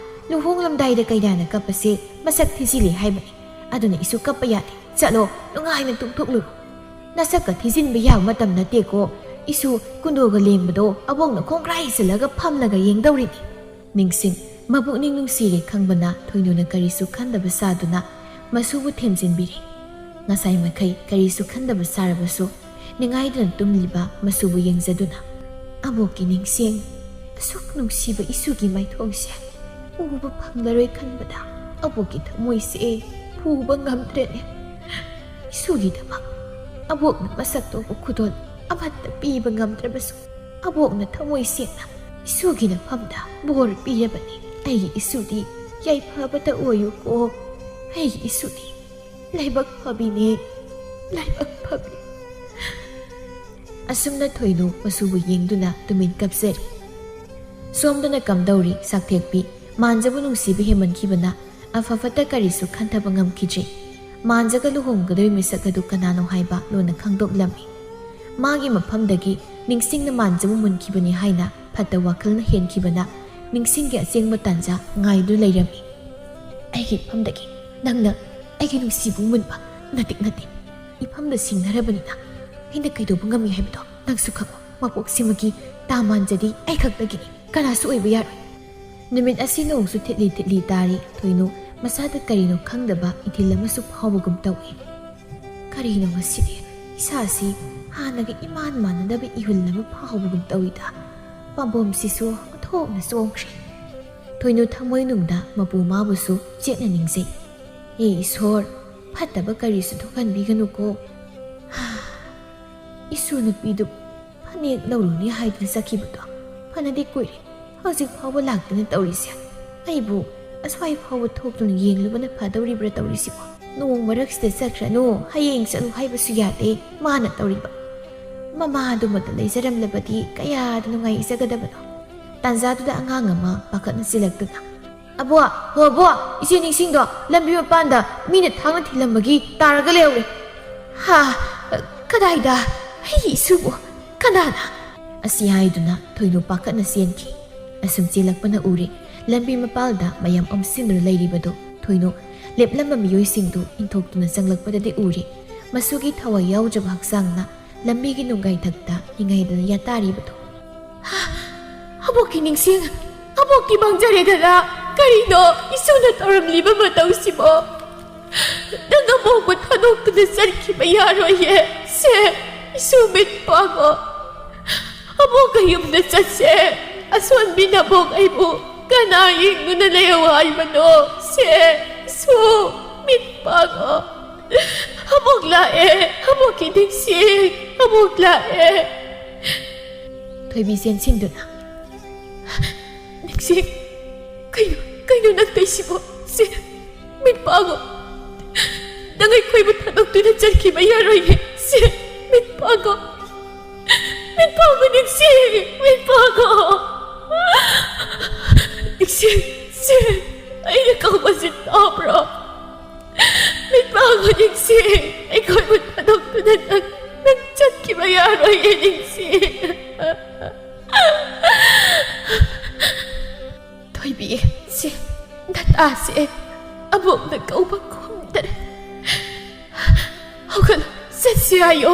ꯂꯨꯍꯣꯡꯂꯝꯗꯥꯏꯗ ꯀꯩꯔꯥꯅ ꯀꯞꯄꯁꯦ ꯃꯁꯛ ꯊꯤꯖꯤꯜꯂꯤ ꯍꯥꯏꯕꯅꯤ꯫ ꯑꯗꯨꯅ ꯏꯁꯨ ꯀꯞꯄ ꯌꯥꯗꯦ꯫ ꯆꯠꯂꯣ, ꯅꯨꯡꯉꯥꯏꯅ ꯇꯨꯝꯊꯣꯛꯂꯨꯔꯣ꯫ ꯅꯁꯛꯀ ꯊꯤꯖꯤꯟꯕ ꯌꯥꯕ ꯃꯇꯝ ꯅꯠꯇꯦꯀꯣ꯫ ꯏꯁꯨ ꯀꯨꯟꯗꯣꯒ ꯂꯦꯡꯕꯗꯣ ꯑꯕꯣꯛꯅ ꯈꯣꯡꯒ꯭ꯔꯥꯏ ꯁꯤꯜꯂꯒ ꯐꯝꯂꯒ ꯌꯦꯡꯗꯧꯔꯤꯅꯤ꯫ ꯅꯤꯡꯁꯤꯡ, ꯃꯕꯨꯛꯅꯤꯡ ꯅꯨꯡꯁꯤꯔꯦ ꯈꯪꯕꯅ ꯊꯣꯏꯅꯨꯅ ꯀꯔꯤꯁꯨ ꯈꯟꯗꯕ ꯁꯥꯗꯨꯅ ꯃꯁꯨꯕꯨ ꯊꯦꯝꯖꯤꯟꯕꯤꯔꯦ꯫ ꯉꯁꯥꯏ ꯃꯈꯩ ꯀꯔꯤꯁꯨ ꯈꯟꯗꯕ ꯁꯥꯔꯕꯁꯨ ꯅꯤꯡꯉꯥꯏꯗꯨꯅ ꯇꯨꯝꯂꯤꯕ ꯃꯁꯨꯕꯨ ꯌꯦꯡꯖꯗꯨꯅ, "ꯑꯕꯣꯛꯀꯤ ꯅꯤꯡꯁꯤꯡ, ꯑꯁꯨꯛ ꯅꯨꯡꯁꯤꯕ ꯏꯁꯨꯒꯤ ꯃꯥꯏꯊꯣꯡꯁꯦ ꯎꯕ ꯐꯪꯂꯔꯣꯏ ꯈꯟꯕꯗ ꯑꯕꯣꯛꯀꯤ ꯊꯃꯣꯏꯁꯦ ꯐꯨꯕ ꯉꯝꯗ꯭ꯔꯦꯅꯦ꯫ ꯏꯁꯨꯒꯤꯗꯃꯛ ꯑꯕꯣꯛꯅ ꯃꯁꯛ ꯇꯧꯕ ꯈꯨꯗꯣꯜ ꯑꯃꯠꯇ ꯄꯤꯕ ꯉꯝꯗ꯭ꯔꯕꯁꯨ ꯑꯕꯣꯛꯅ ꯊꯃꯣꯏ ꯁꯦꯡꯅ ꯏꯁꯨꯒꯤ ꯅꯐꯝꯗ ꯕꯣꯔ ꯄꯤꯔꯕꯅꯤ꯫ ꯑꯩꯒꯤ ꯏꯁꯨꯗꯤ ꯌꯥꯏꯐꯕꯇ ꯑꯣꯏꯌꯨꯀꯣ꯫ ꯑꯩꯒꯤ ꯏꯁꯨꯗꯤ ꯂꯥꯏꯕꯛ ꯐꯕꯤꯅꯦ, ꯂꯥꯏꯕꯛ ꯐꯕꯤ꯫" ꯑꯁꯨꯝꯅ ꯊꯣꯏꯅꯨ ꯃꯁꯨꯕꯨ ꯌꯦꯡꯗꯨꯅ ꯇꯨꯃꯤꯟ ꯀꯞꯆꯔꯤ꯫ ꯁꯣꯝꯗꯅ ꯀꯝꯗꯧꯔꯤ ꯁꯛꯊꯦꯛꯄꯤ? ꯃꯥꯟꯖꯕꯨ ꯅꯨꯡꯁꯤꯕ ꯍꯦꯟꯃꯟꯈꯤꯕꯅ ꯑꯐ ꯐꯠꯇ ꯀꯔꯤꯁꯨ ꯈꯟꯊꯕ ꯉꯝꯈꯤꯗ꯭ꯔꯦ꯫ ꯃꯥꯟꯖꯒ ꯂꯨꯍꯣꯡꯒꯗꯧꯔꯤ ꯃꯤꯁꯛ ꯑꯗꯨ ꯀꯅꯥꯅꯣ ꯍꯥꯏꯕ ꯂꯣꯟꯅ ꯈꯪꯗꯣꯛꯂꯝꯃꯤ꯫ ꯃꯥꯒꯤ ꯃꯐꯝꯗꯒꯤ ꯅꯤꯡꯁꯤꯡꯅ ꯃꯥꯟꯖꯕ ꯃꯨꯟꯈꯤꯕꯅꯤ ꯍꯥꯏꯅ ꯐꯠꯇ ꯋꯥꯈꯜꯅ ꯍꯦꯟꯈꯤꯕꯅ ꯅꯤꯡꯁꯤꯡꯒꯤ ꯑꯁꯦꯡꯕ ꯇꯥꯟꯖꯥ ꯉꯥꯏꯗꯨꯅ ꯂꯩꯔꯝꯃꯤ꯫ "ꯑꯩꯒꯤ ꯃꯐꯝꯗꯒꯤ ꯅꯪꯅ ꯑꯩꯒꯤ ꯅꯨꯡꯁꯤꯕꯨ ꯃꯨꯟꯕ ꯅꯠꯇꯦ, ꯅꯠꯇꯦ꯫ ꯏꯐꯝꯗ ꯁꯤꯡꯅꯔꯕꯅꯤꯅ ꯑꯩꯅ ꯀꯩꯗꯧꯕ ꯉꯝꯃꯤ ꯍꯥꯏꯕꯗꯣ ꯅꯪꯁꯨ ꯈꯪꯉꯣ꯫ ꯃꯄꯣꯛꯁꯤꯃꯒꯤ ꯇꯥ ꯃꯥꯟꯖꯗꯤ ꯑꯩ ꯈꯛꯇꯒꯤꯅꯤ, ꯀꯅꯥꯁꯨ ꯑꯣꯏꯕ ꯌꯥꯔꯣꯏ"꯫ ꯅꯨꯃꯤꯠ ꯑꯁꯤ ꯅꯣꯡꯁꯨ ꯊꯤꯠꯂꯤ ꯊꯤꯠꯂꯤ ꯇꯥꯔꯤ꯫ ꯊꯣꯏꯅꯨ ꯃꯁꯥꯗ ꯀꯔꯤꯅꯣ ꯈꯪꯗꯕ ꯏꯊꯤꯜ ꯑꯃꯁꯨ ꯐꯥꯎꯕꯒꯨꯝ ꯇꯧꯏ꯫ "ꯀꯔꯤꯅꯣ ꯉꯁꯤꯗꯤ? ꯏꯁꯥꯁꯤ ꯍꯥꯟꯅꯒ ꯏꯃꯥꯟ ꯃꯥꯟꯅꯗꯕ ꯏꯍꯨꯜ ꯑꯃ ꯐꯥꯎꯕꯒꯨꯝ ꯇꯧꯏꯗ꯫ ꯄꯥꯝꯕꯣꯝꯁꯤꯁꯨ ꯑꯣꯟꯊꯣꯛꯅ ꯆꯣꯡꯈ꯭ꯔꯦ"꯫ ꯊꯣꯏꯅꯨ ꯊꯃꯣꯏꯅꯨꯡꯗ ꯃꯄꯨ ꯃꯥꯕꯨꯁꯨ ꯆꯦꯠꯅ ꯅꯤꯡꯖꯩ꯫ "ꯍꯦ ꯏꯁꯣꯔ, ꯐꯠꯇꯕ ꯀꯔꯤꯁꯨ ꯊꯣꯛꯍꯟꯕꯤꯒꯅꯨꯀꯣ꯫ ꯏꯁꯨ ꯅꯨꯄꯤꯗꯨ ꯐꯅꯦꯛ ꯂꯧꯔꯨꯅꯤ ꯍꯥꯏꯗꯨꯅ ꯆꯠꯈꯤꯕꯗꯣ ꯐꯅꯗꯤ ꯀꯨꯏꯔꯦ꯫ ꯍꯧꯖꯤꯛ ꯐꯥꯎꯕ ꯂꯥꯛꯇꯅ ꯇꯧꯔꯤꯁꯦ꯫ ꯑꯩꯕꯨ ꯑꯁ꯭ꯋꯥꯏ ꯐꯥꯎꯕ ꯊꯣꯛꯇꯨꯅ ꯌꯦꯡꯂꯨꯕꯅ ꯐꯗꯧꯔꯤꯕ꯭ꯔꯥ ꯇꯧꯔꯤꯁꯤꯕꯣ? ꯅꯣꯡ ꯃꯔꯛꯁꯤꯗ ꯆꯠꯈ꯭ꯔꯅꯨ, ꯍꯌꯦꯡ ꯆꯠꯂꯨ ꯍꯥꯏꯕꯁꯨ ꯌꯥꯗꯦ ꯃꯥꯅ ꯇꯧꯔꯤꯕ꯫ ꯃꯃꯥꯗꯨꯃꯇ ꯂꯩꯖꯔꯝꯂꯕꯗꯤ ꯀꯌꯥꯗ ꯅꯨꯡꯉꯥꯏꯖꯒꯗꯕꯅꯣ"꯫ ꯇꯥꯟꯖꯥꯗꯨꯗ ꯑꯉꯥꯡ ꯑꯃ ꯄꯥꯈꯠꯅ ꯆꯦꯜꯂꯛꯇꯨꯅ, "ꯑꯕꯣ, ꯍꯣ ꯑꯕꯣ, ꯏꯆꯦ ꯅꯤꯡꯁꯤꯡꯗꯣ ꯂꯝꯕꯤ ꯃꯄꯥꯟꯗ ꯃꯤꯅ ꯊꯥꯡꯅ ꯊꯤꯜꯂꯝꯕꯒꯤ ꯇꯥꯔꯒ ꯂꯩꯍꯧꯔꯦ"꯫ "ꯍꯥ? ꯀꯗꯥꯏꯗ? ꯑꯩꯒꯤ ꯏꯁꯨꯕꯨ? ꯀꯅꯥꯅ?" ꯑꯁꯤ ꯍꯥꯏꯗꯨꯅ ꯊꯣꯏꯅꯨ ꯄꯥꯈꯠꯅ ꯆꯦꯟꯈꯤ꯫ ꯑꯁꯨꯝ ꯆꯦꯜꯂꯛꯄꯅ ꯎꯔꯦ, ꯂꯝꯕꯤ ꯃꯄꯥꯜꯗ ꯃꯌꯥꯝ ꯑꯣꯝꯁꯤꯟꯗꯨꯅ ꯂꯩꯔꯤꯕꯗꯨ꯫ ꯊꯣꯏꯅꯨ ꯂꯦꯞꯂꯝꯕ ꯃꯤꯑꯣꯏꯁꯤꯡꯗꯨ ꯏꯟꯊꯣꯛꯇꯨꯅ ꯆꯪꯂꯛꯄꯗꯗꯤ ꯎꯔꯦ꯫ ꯃꯁꯨꯒꯤ ꯊꯋꯥꯏ ꯌꯥꯎꯗ꯭ꯔꯕ ꯍꯛꯆꯥꯡꯅ ꯂꯝꯕꯤꯒꯤ ꯅꯨꯡꯒꯥꯏꯊꯛꯇ ꯅꯤꯡꯉꯥꯏꯗꯅ ꯌꯥꯇꯥꯔꯤꯕꯗꯨ꯫ "ꯑꯕꯣꯛꯀꯤ ꯅꯤꯡꯁꯤꯡ, ꯑꯕꯣꯛꯀꯤ ꯃꯥꯡꯖꯔꯦꯗꯅ꯫ ꯀꯔꯤꯅꯣ ꯏꯁꯨꯅ ꯇꯧꯔꯝꯂꯤꯕ ꯃꯇꯧꯁꯤꯕꯣ? ꯅꯪ ꯑꯕꯣꯛꯄꯨ ꯊꯥꯗꯣꯛꯇꯨꯅ ꯆꯠꯈꯤꯕ ꯌꯥꯔꯣꯏꯌꯦ꯫ ꯁꯦ, ꯏꯁꯨ ꯃꯤꯠ ꯄꯥꯡꯉꯣ꯫ ꯑꯕꯣꯛꯀ ꯌꯨꯝꯗ ꯆꯠꯁꯦ꯫ ꯑꯁꯣꯟꯕꯤ ꯅꯕꯣꯛ ꯑꯩꯕꯨ ꯀꯅꯥ ꯌꯦꯡꯗꯨꯅ ꯂꯩꯍꯧ ꯍꯥꯏꯕꯅꯣ? ꯁꯦ, ꯏꯁꯨ, ꯃꯤꯠ ꯄꯥꯡꯉꯣ꯫ ꯑꯕꯣꯛ ꯂꯥꯛꯑꯦ, ꯑꯕꯣꯛꯀꯤ ꯅꯤꯡꯁꯤꯡ, ꯑꯕꯣꯛ ꯂꯥꯛꯑꯦ"꯫ ꯊꯣꯏꯕꯤ ꯆꯦꯟꯁꯤꯟꯗꯨꯅ, "ꯅꯤꯡꯁꯤꯡ, ꯀꯩꯅꯣ, ꯀꯩꯅꯣ ꯅꯪ ꯇꯧꯏꯁꯤꯕꯣ? ꯁꯦ, ꯃꯤꯠ ꯄꯥꯡꯉꯣ꯫ ꯅꯪ ꯑꯩꯈꯣꯏꯕꯨ ꯊꯥꯗꯣꯛꯇꯨꯅ ꯆꯠꯈꯤꯕ ꯌꯥꯔꯣꯏꯌꯦ꯫ ꯁꯦ, ꯃꯤꯠ ꯄꯥꯡꯉꯣ꯫ ꯃꯤꯠ ꯄꯥꯡꯉꯣ ꯅꯤꯡꯁꯤꯡ, ꯃꯤꯠ ꯄꯥꯡꯉꯣ꯫ ꯅꯤꯡꯁꯤꯡ, ꯁꯦ, ꯑꯩꯅ ꯀꯧꯕꯁꯤ ꯇꯥꯕ꯭ꯔꯣ? ꯃꯤꯠ ꯄꯥꯡꯉꯣ ꯅꯤꯡꯁꯤꯡ, ꯑꯩꯈꯣꯏꯕꯨ ꯊꯥꯗꯣꯛꯇꯨꯅ ꯅꯪ, ꯅꯪ ꯆꯠꯈꯤꯕ ꯌꯥꯔꯣꯏꯌꯦ, ꯅꯤꯡꯁꯤꯡ꯫ ꯊꯣꯏꯕꯤ, ꯁꯦ, ꯅꯇꯥꯁꯦ ꯑꯕꯣꯛꯅ ꯀꯧꯕ ꯈꯨꯝꯗꯔꯦ꯫ ꯍꯧꯒꯠꯂꯣ, ꯆꯠꯁꯤ ꯍꯥꯏꯌꯣ꯫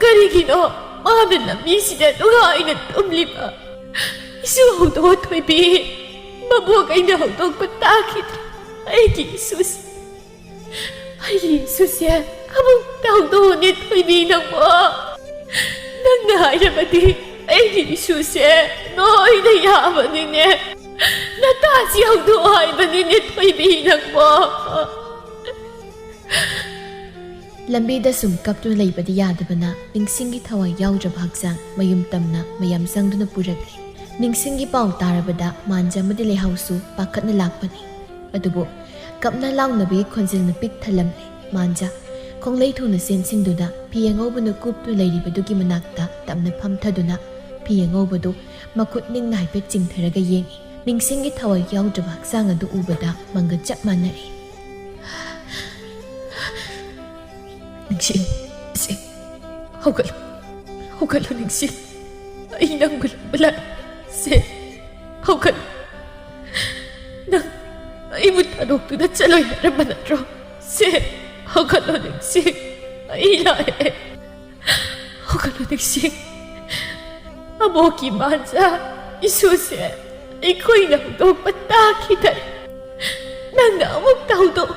ꯀꯔꯤꯒꯤꯅꯣ ꯃꯥꯅ ꯂꯝꯕꯤꯁꯤꯗ ꯅꯨꯡꯉꯥꯏꯅ ꯇꯨꯝꯂꯤꯕ? ꯏꯁꯨ ꯍꯧꯗꯣꯛꯑꯣ, ꯊꯣꯏꯕꯤ꯫ ꯃꯕꯣꯛ ꯑꯩꯅ ꯍꯧꯗꯣꯛꯄ ꯇꯥꯈꯤꯗ꯭ꯔꯦ꯫ ꯑꯩꯒꯤ ꯏꯁꯨꯁꯦ, ꯑꯩꯒꯤ ꯏꯁꯨꯁꯦ ꯑꯃꯨꯛꯇ ꯍꯧꯗꯣꯛꯑꯣꯅꯦ, ꯊꯣꯏꯕꯤ, ꯅꯪꯕꯣ꯫ ꯅꯪꯅ ꯍꯥꯏꯔꯕꯗꯤ ꯑꯩꯒꯤ ꯏꯁꯨꯁꯦ ꯂꯣꯏꯅ ꯌꯥꯕꯅꯤꯅꯦ꯫ ꯅꯇꯥꯁꯤ ꯍꯧꯗꯣꯛꯑꯣ ꯍꯥꯏꯕꯅꯤꯅꯦ, ꯊꯣꯏꯕꯤ, ꯅꯪꯕꯣ꯫ ꯂꯝꯕꯤꯗ ꯁꯨꯝ ꯀꯞꯇꯨꯅ ꯂꯩꯕꯗꯤ ꯌꯥꯗꯕꯅ, ꯅꯤꯡꯁꯤꯡꯒꯤ ꯊꯋꯥꯏ ꯌꯥꯎꯗ꯭ꯔꯕ ꯍꯛꯆꯥꯡ ꯃꯌꯨꯝ ꯇꯝꯅ ꯃꯌꯥꯝ ꯆꯪꯗꯨꯅ ꯄꯨꯔꯛꯂꯤ꯫ ꯅꯤꯡꯁꯤꯡꯒꯤ ꯄꯥꯎ ꯇꯥꯔꯕꯗ ꯃꯥꯟꯖ ꯑꯃꯗꯤ ꯂꯩꯍꯥꯎꯁꯨ ꯄꯥꯈꯠꯅ ꯂꯥꯛꯄꯅꯤ꯫ ꯑꯗꯨꯕꯨ ꯀꯞꯅ ꯂꯥꯎꯅꯕꯒꯤ ꯈꯣꯟꯖꯦꯜꯅ ꯄꯤꯛ ꯊꯜꯂꯝꯂꯦ꯫ ꯃꯥꯟꯖ ꯈꯣꯡꯂꯩ ꯊꯨꯅ ꯆꯦꯟꯁꯤꯟꯗꯨꯅ ꯐꯤ ꯑꯉꯧꯕꯅ ꯀꯨꯞꯇꯨꯅ ꯂꯩꯔꯤꯕꯗꯨꯒꯤ ꯃꯅꯥꯛꯇ ꯇꯞꯅ ꯐꯝꯊꯗꯨꯅ ꯐꯤ ꯑꯉꯧꯕꯗꯨ ꯃꯈꯨꯠ ꯅꯤꯡꯅ ꯍꯥꯏꯐꯦꯠ ꯆꯤꯡꯊꯔꯒ ꯌꯦꯡꯏ꯫ ꯅꯤꯡꯁꯤꯡꯒꯤ ꯊꯋꯥꯏ ꯌꯥꯎꯗ꯭ꯔꯕ ꯍꯛꯆꯥꯡ ꯑꯗꯨ ꯎꯕꯗ ꯃꯪꯒ ꯆꯞ ꯃꯥꯟꯅꯔꯦ꯫ ꯅꯤꯡꯁꯤꯡ, ꯁꯦ, ꯍꯧꯒꯠꯂꯨ, ꯍꯧꯒꯠꯂꯨ, ꯅꯤꯡꯁꯤꯡ꯫ ꯑꯩ ꯅꯪꯕꯨ ꯂꯧꯕ ꯂꯥꯛꯑꯦ꯫ ꯁꯦ, ꯍꯧꯒꯠꯂꯨ꯫ ꯅꯪ ꯑꯩꯕꯨ ꯊꯥꯗꯣꯛꯇꯨꯅ ꯆꯠꯂꯣꯏ ꯍꯥꯏꯔꯝꯕ ꯅꯠꯇ꯭ꯔꯣ? ꯁꯦ, ꯍꯧꯒꯠꯂꯣ, ꯅꯤꯡꯁꯤꯡ꯫ ꯑꯩ ꯂꯥꯛꯑꯦ꯫ ꯍꯧꯒꯠꯂꯣ, ꯅꯤꯡꯁꯤꯡ꯫ ꯑꯕꯣꯛꯀꯤ ꯃꯥꯟꯖ ꯏꯁꯨꯁꯦ ꯑꯩꯈꯣꯏꯅ ꯍꯧꯗꯣꯛꯄ ꯇꯥꯈꯤꯗꯔꯦ꯫ ꯅꯪꯅ ꯑꯃꯨꯛꯇ ꯍꯧꯗꯣꯛ,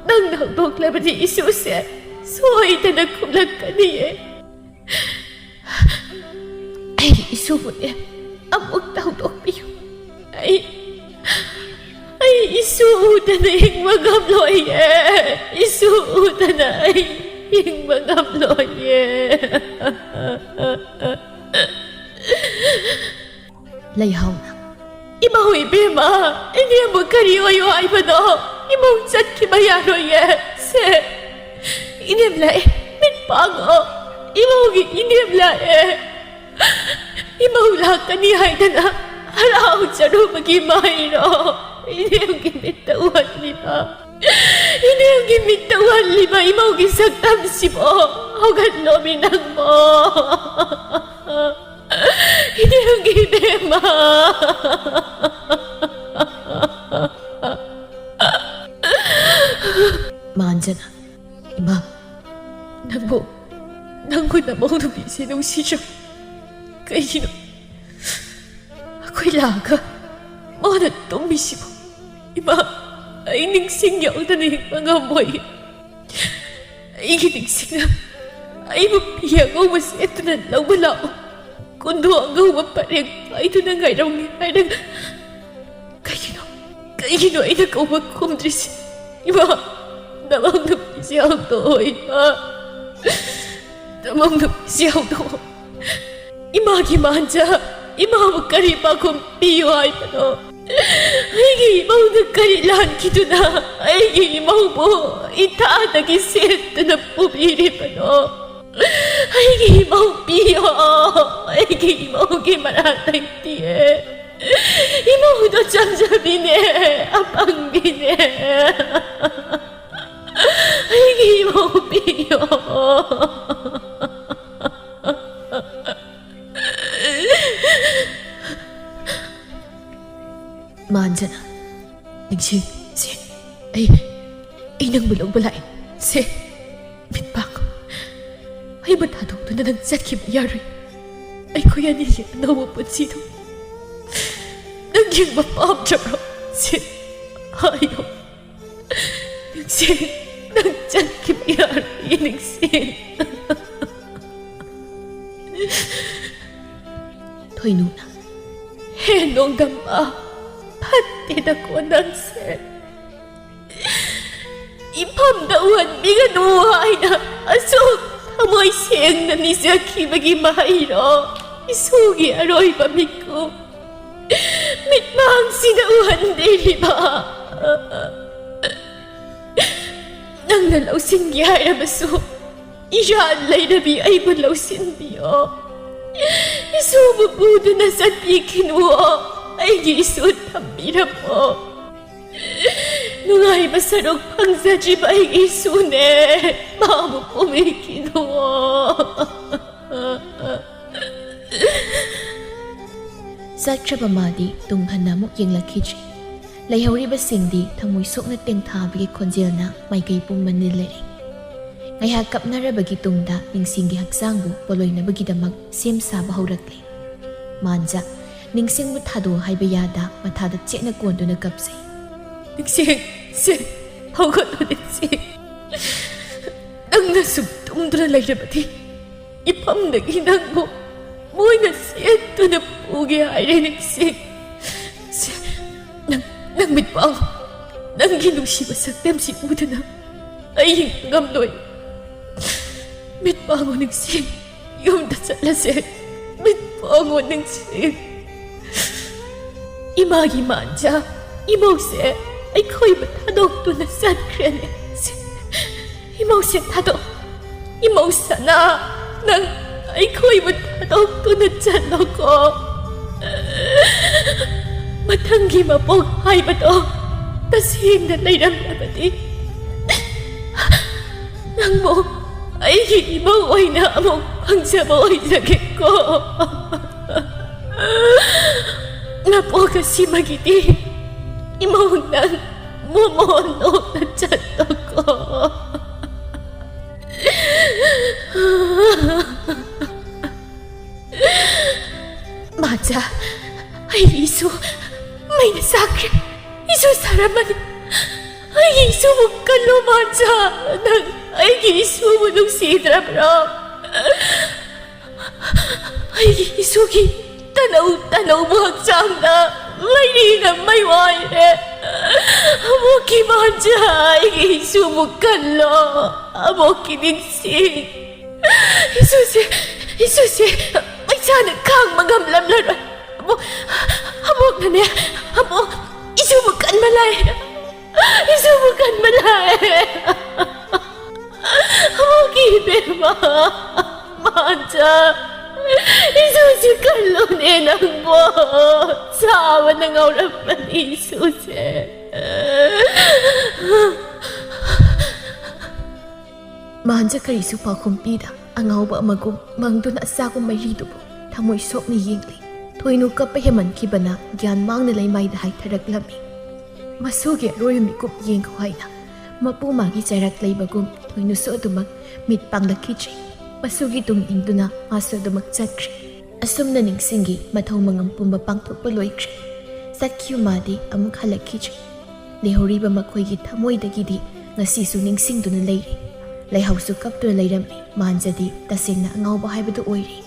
ꯅꯪꯅ ꯍꯧꯗꯣꯛꯂꯕꯗꯤ ꯏꯁꯨꯁꯦ ꯁꯣꯏꯗꯅ ꯈꯨꯝꯂꯛꯀꯅꯤꯌꯦ꯫ ꯑꯩ ꯏꯁꯨꯕꯨꯅꯦ ꯑꯃꯨꯛꯇ ꯍꯧꯗꯣꯛꯄꯤꯌꯨ꯫ ꯑꯩ, ꯑꯩ ꯏꯁꯨ ꯎꯗꯅ ꯍꯤꯡꯕ ꯉꯝꯂꯣꯏꯌꯦ꯫ ꯏꯁꯨ ꯎꯗꯅ ꯑꯩ ꯍꯤꯡꯕ ꯉꯝꯂꯣꯏꯌꯦ꯫ ꯂꯩꯍꯥꯎꯅ, "ꯏꯃꯧ ꯏꯕꯦꯝꯃ, ꯏꯅꯦꯝꯕꯨ ꯀꯔꯤ ꯑꯣꯏꯌꯨ ꯍꯥꯏꯕꯅꯣ? ꯏꯃꯧ ꯆꯠꯈꯤꯕ ꯌꯥꯔꯣꯏꯌꯦ꯫ ꯁꯦ, ꯏꯅꯦꯝ ꯂꯥꯛꯑꯦ, ꯃꯤꯠ ꯄꯥꯡꯉꯣ꯫ ꯏꯃꯧꯒꯤ ꯏꯅꯦꯝ ꯂꯥꯛꯑꯦ꯫ ꯏꯃꯧ ꯂꯥꯛꯀꯅꯤ ꯍꯥꯏꯗꯅ ꯍꯔꯥꯎꯖꯔꯨꯕꯒꯤ ꯃꯍꯩꯔꯣ ꯏꯅꯦꯝꯒꯤ ꯃꯤꯠꯇ ꯎꯍꯜꯂꯤꯕ? ꯏꯅꯦꯝꯒꯤ ꯃꯤꯠꯇ ꯎꯍꯜꯂꯤꯕ ꯏꯃꯧꯒꯤ ꯁꯛꯇꯝꯁꯤꯕꯣ? ꯍꯧꯒꯠꯂꯣꯃꯤ ꯅꯪꯕꯣ, ꯃꯥꯟꯖꯅ, "ꯏꯃꯥ, ꯅꯪꯕꯨ, ꯅꯪꯕꯨ ꯅꯃꯧ ꯅꯨꯄꯤꯁꯦ ꯅꯨꯡꯁꯤꯗ꯭ꯔꯣ? ꯀꯩꯒꯤꯅꯣ ꯑꯩꯈꯣꯏ ꯂꯥꯛꯑꯒ ꯃꯥꯅ ꯇꯨꯝꯃꯤꯁꯤꯕꯨ? ꯏꯃꯥ, ꯑꯩ ꯅꯤꯡꯁꯤꯡ ꯌꯥꯎꯗꯅ ꯍꯤꯡꯕ ꯉꯝꯃꯣꯏ꯫ ꯑꯩꯒꯤ ꯅꯤꯡꯁꯤꯡꯅ ꯑꯩꯕꯨ ꯐꯤ ꯑꯉꯧꯕ ꯁꯦꯠꯇꯨꯅ ꯂꯧꯕ ꯂꯥꯛꯑꯣ꯫ ꯀꯨꯟꯗꯣ ꯑꯉꯧꯕ ꯄꯔꯦꯡ ꯄꯥꯏꯗꯨꯅ ꯉꯥꯏꯔꯝꯒꯦ ꯍꯥꯏꯔꯒ ꯀꯩꯒꯤꯅꯣ, ꯀꯩꯒꯤꯅꯣ ꯑꯩꯅ ꯀꯧꯕ ꯈꯨꯝꯗ꯭ꯔꯤꯁꯤ? ꯏꯃꯥ, ꯅꯃꯧ ꯅꯨꯄꯤꯁꯤ ꯍꯧꯗꯣꯛꯑꯣ, ꯏꯃꯥ꯫ ꯅꯃꯧ ꯅꯨꯄꯤꯁꯤ ꯍꯧꯗꯣꯛꯑꯣ꯫ ꯏꯃꯥꯒꯤ ꯃꯥꯟꯖ, ꯏꯃꯥꯕꯨ ꯀꯔꯤ ꯄꯥꯈꯨꯝ ꯄꯤꯌꯨ ꯍꯥꯏꯕꯅꯣ? ꯑꯩꯒꯤ ꯏꯃꯧꯅ ꯀꯔꯤ ꯂꯥꯟꯈꯤꯗꯨꯅ ꯑꯩꯒꯤ ꯏꯃꯧꯕꯨ ꯏꯊꯥꯗꯒꯤ ꯁꯦꯠꯇꯨꯅ ꯄꯨꯕꯤꯔꯤꯕꯅꯣ? ꯑꯩꯒꯤ ꯏꯃꯧ ꯄꯤꯌꯣ꯫ ꯑꯩꯒꯤ ꯏꯃꯧꯒꯤ ꯃꯔꯥꯜ ꯂꯩꯇꯤꯌꯦ꯫ ꯏꯃꯧꯗꯣ ꯆꯝꯖꯕꯤꯅꯦ, ꯑꯄꯪꯕꯤꯅꯦ꯫ ꯑꯩꯒꯤ ꯏꯃꯧ ꯄꯤꯌꯣ꯫" ꯃꯥꯟꯖꯅ, "ꯅꯤꯡꯁꯤꯡ, ꯁꯦ, ꯑꯩ, ꯑꯩ ꯅꯪꯕꯨ ꯂꯧꯕ ꯂꯥꯛꯑꯦ꯫ ꯁꯦ, ꯃꯤꯠ ꯄꯥꯡꯉꯨ꯫ ꯑꯩꯕꯨ ꯊꯥꯗꯣꯛꯇꯨꯅ ꯅꯪ ꯆꯠꯈꯤꯕ ꯌꯥꯔꯣꯏ꯫ ꯑꯩꯈꯣꯏ ꯑꯅꯤꯒꯤ ꯑꯅꯧꯕ ꯄꯨꯟꯁꯤꯗꯨ ꯅꯪ ꯌꯦꯡꯕ ꯄꯥꯝꯗ꯭ꯔꯕ꯭ꯔꯣ? ꯁꯦ, ꯍꯥꯏꯌꯣ꯫ ꯅꯤꯡꯁꯤꯡ, ꯅꯪ ꯆꯠꯈꯤꯕ ꯌꯥꯔꯣꯏ, ꯅꯤꯡꯁꯤꯡ꯫" ꯊꯣꯏꯅꯨꯅ, "ꯍꯦ ꯅꯣꯡꯗꯝꯕ, ꯐꯠꯇꯦꯗꯀꯣ ꯅꯪꯁꯦ꯫ ꯏꯐꯝꯗ ꯎꯍꯟꯕꯤꯒꯅꯨ ꯍꯥꯏꯅ ꯑꯁꯨꯛ ꯊꯃꯣꯏ ꯁꯦꯡꯅ ꯅꯤꯖꯈꯤꯕꯒꯤ ꯃꯍꯩꯔꯣ ꯏꯁꯨꯒꯤ ꯑꯔꯣꯏꯕ ꯃꯤꯀꯨꯞ ꯃꯤꯠꯃꯥꯡꯁꯤꯗ ꯎꯍꯟꯕꯤꯔꯤꯕ? ꯅꯪꯅ ꯂꯧꯁꯤꯟꯒꯦ ꯍꯥꯏꯔꯕꯁꯨ ꯏꯔꯥꯜ ꯂꯩꯔꯕꯤ ꯑꯩꯕꯨ ꯂꯧꯁꯤꯟꯕꯤꯌꯣ꯫ ꯏꯁꯨꯕꯨ ꯄꯨꯗꯨꯅ ꯆꯠꯄꯤꯈꯤꯅꯨꯋꯣ꯫ ꯑꯩꯒꯤ ꯏꯁꯨ ꯊꯝꯕꯤꯔꯝꯃꯣ꯫ ꯅꯨꯡꯉꯥꯏꯕ ꯁꯔꯨꯛ ꯐꯪꯖꯗ꯭ꯔꯤꯕ ꯑꯩꯒꯤ ꯏꯁꯨꯅꯦ, ꯃꯥꯕꯨ ꯄꯨꯕꯤꯈꯤꯅꯨꯋꯣ꯫" ꯆꯠꯈ꯭ꯔꯕ ꯃꯥꯗꯤ ꯇꯨꯡ ꯍꯟꯅ ꯑꯃꯨꯛ ꯌꯦꯡꯂꯛꯈꯤꯗ꯭ꯔꯤ꯫ ꯂꯩꯍꯧꯔꯤꯕꯁꯤꯡꯗꯤ ꯊꯃꯣꯏ ꯁꯣꯛꯅ ꯇꯦꯡꯊꯥꯕꯒꯤ ꯈꯣꯟꯖꯦꯜꯅ ꯃꯥꯏꯀꯩ ꯄꯨꯝꯕ ꯅꯤꯜꯂꯔꯦ꯫ ꯉꯥꯏꯍꯥꯛ ꯀꯞꯅꯔꯕꯒꯤ ꯇꯨꯡꯗ ꯅꯤꯡꯁꯤꯡꯒꯤ ꯍꯛꯆꯥꯡꯕꯨ ꯄꯣꯂꯣꯏꯅꯕꯒꯤꯗꯃꯛ ꯁꯦꯝ ꯁꯥꯕ ꯍꯧꯔꯛꯂꯦ꯫ ꯃꯥꯟꯖ, ꯅꯤꯡꯁꯤꯡꯕꯨ ꯊꯥꯗꯣꯛꯑꯣ ꯍꯥꯏꯕ ꯌꯥꯗ ꯃꯊꯥꯗ ꯆꯦꯠꯅ ꯀꯣꯟꯗꯨꯅ ꯀꯞꯆꯩ꯫ "ꯅꯤꯡꯁꯤꯡ, ꯁꯦ, ꯍꯧꯒꯠꯂꯣ ꯅꯤꯡꯁꯤꯡ꯫ ꯅꯪꯅ ꯁꯨꯝ ꯇꯨꯝꯗꯨꯅ ꯂꯩꯔꯕꯗꯤ ꯏꯐꯝꯗꯒꯤ ꯅꯪꯕꯨ ꯃꯣꯏꯅ ꯁꯦꯠꯇꯨꯅ ꯄꯨꯒꯦ ꯍꯥꯏꯔꯦ ꯅꯤꯡꯁꯤꯡ꯫ ꯁꯦ, ꯅꯪ, ꯅꯪ ꯃꯤꯠ ꯄꯥꯡꯉꯣ꯫ ꯅꯪꯒꯤ ꯅꯨꯡꯁꯤꯕ ꯁꯛꯇꯝꯁꯤ ꯎꯗꯅ ꯑꯩ ꯍꯤꯡꯕ ꯉꯝꯂꯣꯏ꯫ ꯃꯤꯠ ꯄꯥꯡꯉꯣ ꯅꯤꯡꯁꯤꯡ꯫ ꯌꯨꯝꯗ ꯆꯠꯂꯁꯦ꯫ ꯃꯤꯠ ꯄꯥꯡꯉꯣ ꯅꯤꯡꯁꯤꯡ꯫ ꯏꯃꯥꯒꯤ ꯃꯥꯟꯖ, ꯏꯃꯧꯁꯦ ꯑꯩꯈꯣꯏꯕꯨ ꯊꯥꯗꯣꯛꯇꯨꯅ ꯆꯠꯈ꯭ꯔꯦꯅꯦ꯫ ꯏꯃꯧꯁꯦ ꯊꯥꯗꯣꯛ, ꯏꯃꯧ ꯁꯅꯥ, ꯅꯪ ꯑꯩꯈꯣꯏꯕꯨ ꯊꯥꯗꯣꯛꯇꯨꯅ ꯆꯠꯂꯣꯀꯣ꯫ ꯃꯊꯪꯒꯤ ꯃꯄꯣꯛ ꯍꯥꯏꯕꯗꯣ ꯇꯁꯦꯡꯅ ꯂꯩꯔꯝꯂꯕꯗꯤ ꯅꯪꯕꯨ ꯑꯩꯒꯤ ꯏꯃꯧ ꯑꯣꯏꯅ ꯑꯃꯨꯛ ꯐꯪꯖꯕ ꯑꯣꯏꯖꯒꯦꯀꯣ꯫ ꯅꯄꯣꯛ ꯑꯁꯤꯃꯒꯤꯗꯤ ꯏꯃꯧ ꯅꯪ ꯃꯣꯃꯣꯟ ꯑꯣꯛꯅ ꯆꯠꯂꯣꯀꯣ꯫ ꯃꯥꯟꯖ, ꯑꯩꯒꯤ ꯏꯁꯨ ꯃꯩꯅ ꯆꯥꯛꯈ꯭ꯔꯦ꯫ ꯏꯁꯨ ꯁꯥꯔꯝꯃꯅꯤ꯫ ꯑꯩꯒꯤ ꯏꯁꯨꯕꯨ ꯀꯜꯂꯨ ꯃꯥꯟꯖ꯫ ꯅꯪ ꯑꯩꯒꯤ ꯏꯁꯨꯕꯨ ꯅꯨꯡꯁꯤꯗ꯭ꯔꯕ꯭ꯔꯣ? ꯑꯩꯒꯤ ꯏꯁꯨꯒꯤ ꯇꯅꯧ ꯇꯅꯧꯕ ꯍꯛꯆꯥꯡꯗ ꯃꯩꯔꯤꯅ ꯃꯩ ꯋꯥꯏꯔꯦ꯫ ꯑꯃꯨꯛꯀꯤ ꯃꯥꯟꯖ, ꯑꯩꯒꯤ ꯏꯁꯨꯕꯨ ꯀꯜꯂꯣ꯫ ꯑꯃꯨꯛꯀꯤ ꯅꯤꯡꯁꯤꯡ꯫ ꯏꯁꯨꯁꯦ, ꯏꯁꯨꯁꯦ ꯃꯩꯁꯥꯅ ꯈꯥꯡꯕ ꯉꯝꯂꯝꯂꯔꯣꯏ꯫ ꯑꯃꯨꯛ, ꯑꯃꯨꯛꯅꯅꯦ, ꯑꯃꯨꯛ ꯏꯁꯨꯕꯨ ꯀꯟꯕ ꯂꯥꯛꯑꯦ꯫ ꯏꯁꯨꯕꯨ ꯀꯟꯕ ꯂꯥꯛꯑꯦ꯫ ꯑꯃꯨꯛꯀꯤ ꯏꯕꯦꯝꯃ, ꯃꯥꯟꯖ, ꯏꯁꯨꯁꯤ ꯀꯜꯂꯨꯅꯦ ꯅꯪꯕꯣ꯫ ꯁꯥꯕꯅ ꯉꯥꯎꯔꯝꯕꯅꯤ ꯏꯁꯨꯁꯦ꯫ ꯃꯥꯟꯖ ꯀꯔꯤꯁꯨ ꯄꯥꯎꯈꯨꯝ ꯄꯤꯗ ꯑꯉꯥꯎꯕ ꯑꯃꯒꯨꯝ ꯃꯪꯗꯨꯅ ꯑꯆꯥꯛꯄ ꯃꯩꯔꯤꯗꯨꯕꯨ ꯊꯃꯣꯏ ꯁꯣꯛꯅ ꯌꯦꯡꯂꯤ꯫ ꯊꯣꯏꯅꯨ ꯀꯞꯄ ꯍꯦꯟꯃꯟꯈꯤꯕꯅ ꯒ꯭ꯌꯥꯟ ꯃꯥꯡꯅ ꯂꯩꯃꯥꯏꯗ ꯍꯥꯏꯊꯔꯛꯂꯝꯃꯤ꯫ ꯃꯁꯨꯒꯤ ꯑꯔꯣꯏꯕ ꯃꯤꯀꯨꯞ ꯌꯦꯡꯈꯣ ꯍꯥꯏꯅ ꯃꯄꯨ ꯃꯥꯒꯤ ꯆꯩꯔꯥꯛ ꯂꯩꯕꯒꯨꯝ ꯊꯣꯏꯅꯁꯨ ꯑꯗꯨꯃꯛ ꯃꯤꯠ ꯄꯥꯡꯂꯛꯈꯤꯗ꯭ꯔꯦ꯫ ꯃꯁꯨꯒꯤ ꯇꯨꯡ ꯏꯟꯗꯨꯅ ꯃꯥꯁꯨ ꯑꯗꯨꯃꯛ ꯆꯠꯈ꯭ꯔꯦ꯫ ꯑꯁꯨꯝꯅ ꯅꯤꯡꯁꯤꯡꯒꯤ ꯃꯊꯧ ꯃꯉꯝ ꯄꯨꯝꯕ ꯄꯥꯡꯊꯣꯛꯄ ꯂꯣꯏꯈ꯭ꯔꯦ꯫ ꯆꯠꯈꯤꯕ ꯃꯥꯗꯤ ꯑꯃꯨꯛ ꯍꯜꯂꯛꯈꯤꯗ꯭ꯔꯦ꯫ ꯂꯩꯍꯧꯔꯤꯕ ꯃꯈꯣꯏꯒꯤ ꯊꯃꯣꯏꯗꯒꯤꯗꯤ ꯉꯁꯤꯁꯨ ꯅꯤꯡꯁꯤꯡꯗꯨꯅ ꯂꯩꯔꯤ꯫ ꯂꯩꯍꯧꯁꯨ ꯀꯞꯇꯨꯅ ꯂꯩꯔꯝꯃꯤ꯫ ꯃꯥꯟꯖꯗꯤ ꯇꯁꯦꯡꯅ ꯑꯉꯥꯎꯕ ꯍꯥꯏꯕꯗꯨ ꯑꯣꯏꯔꯦ꯫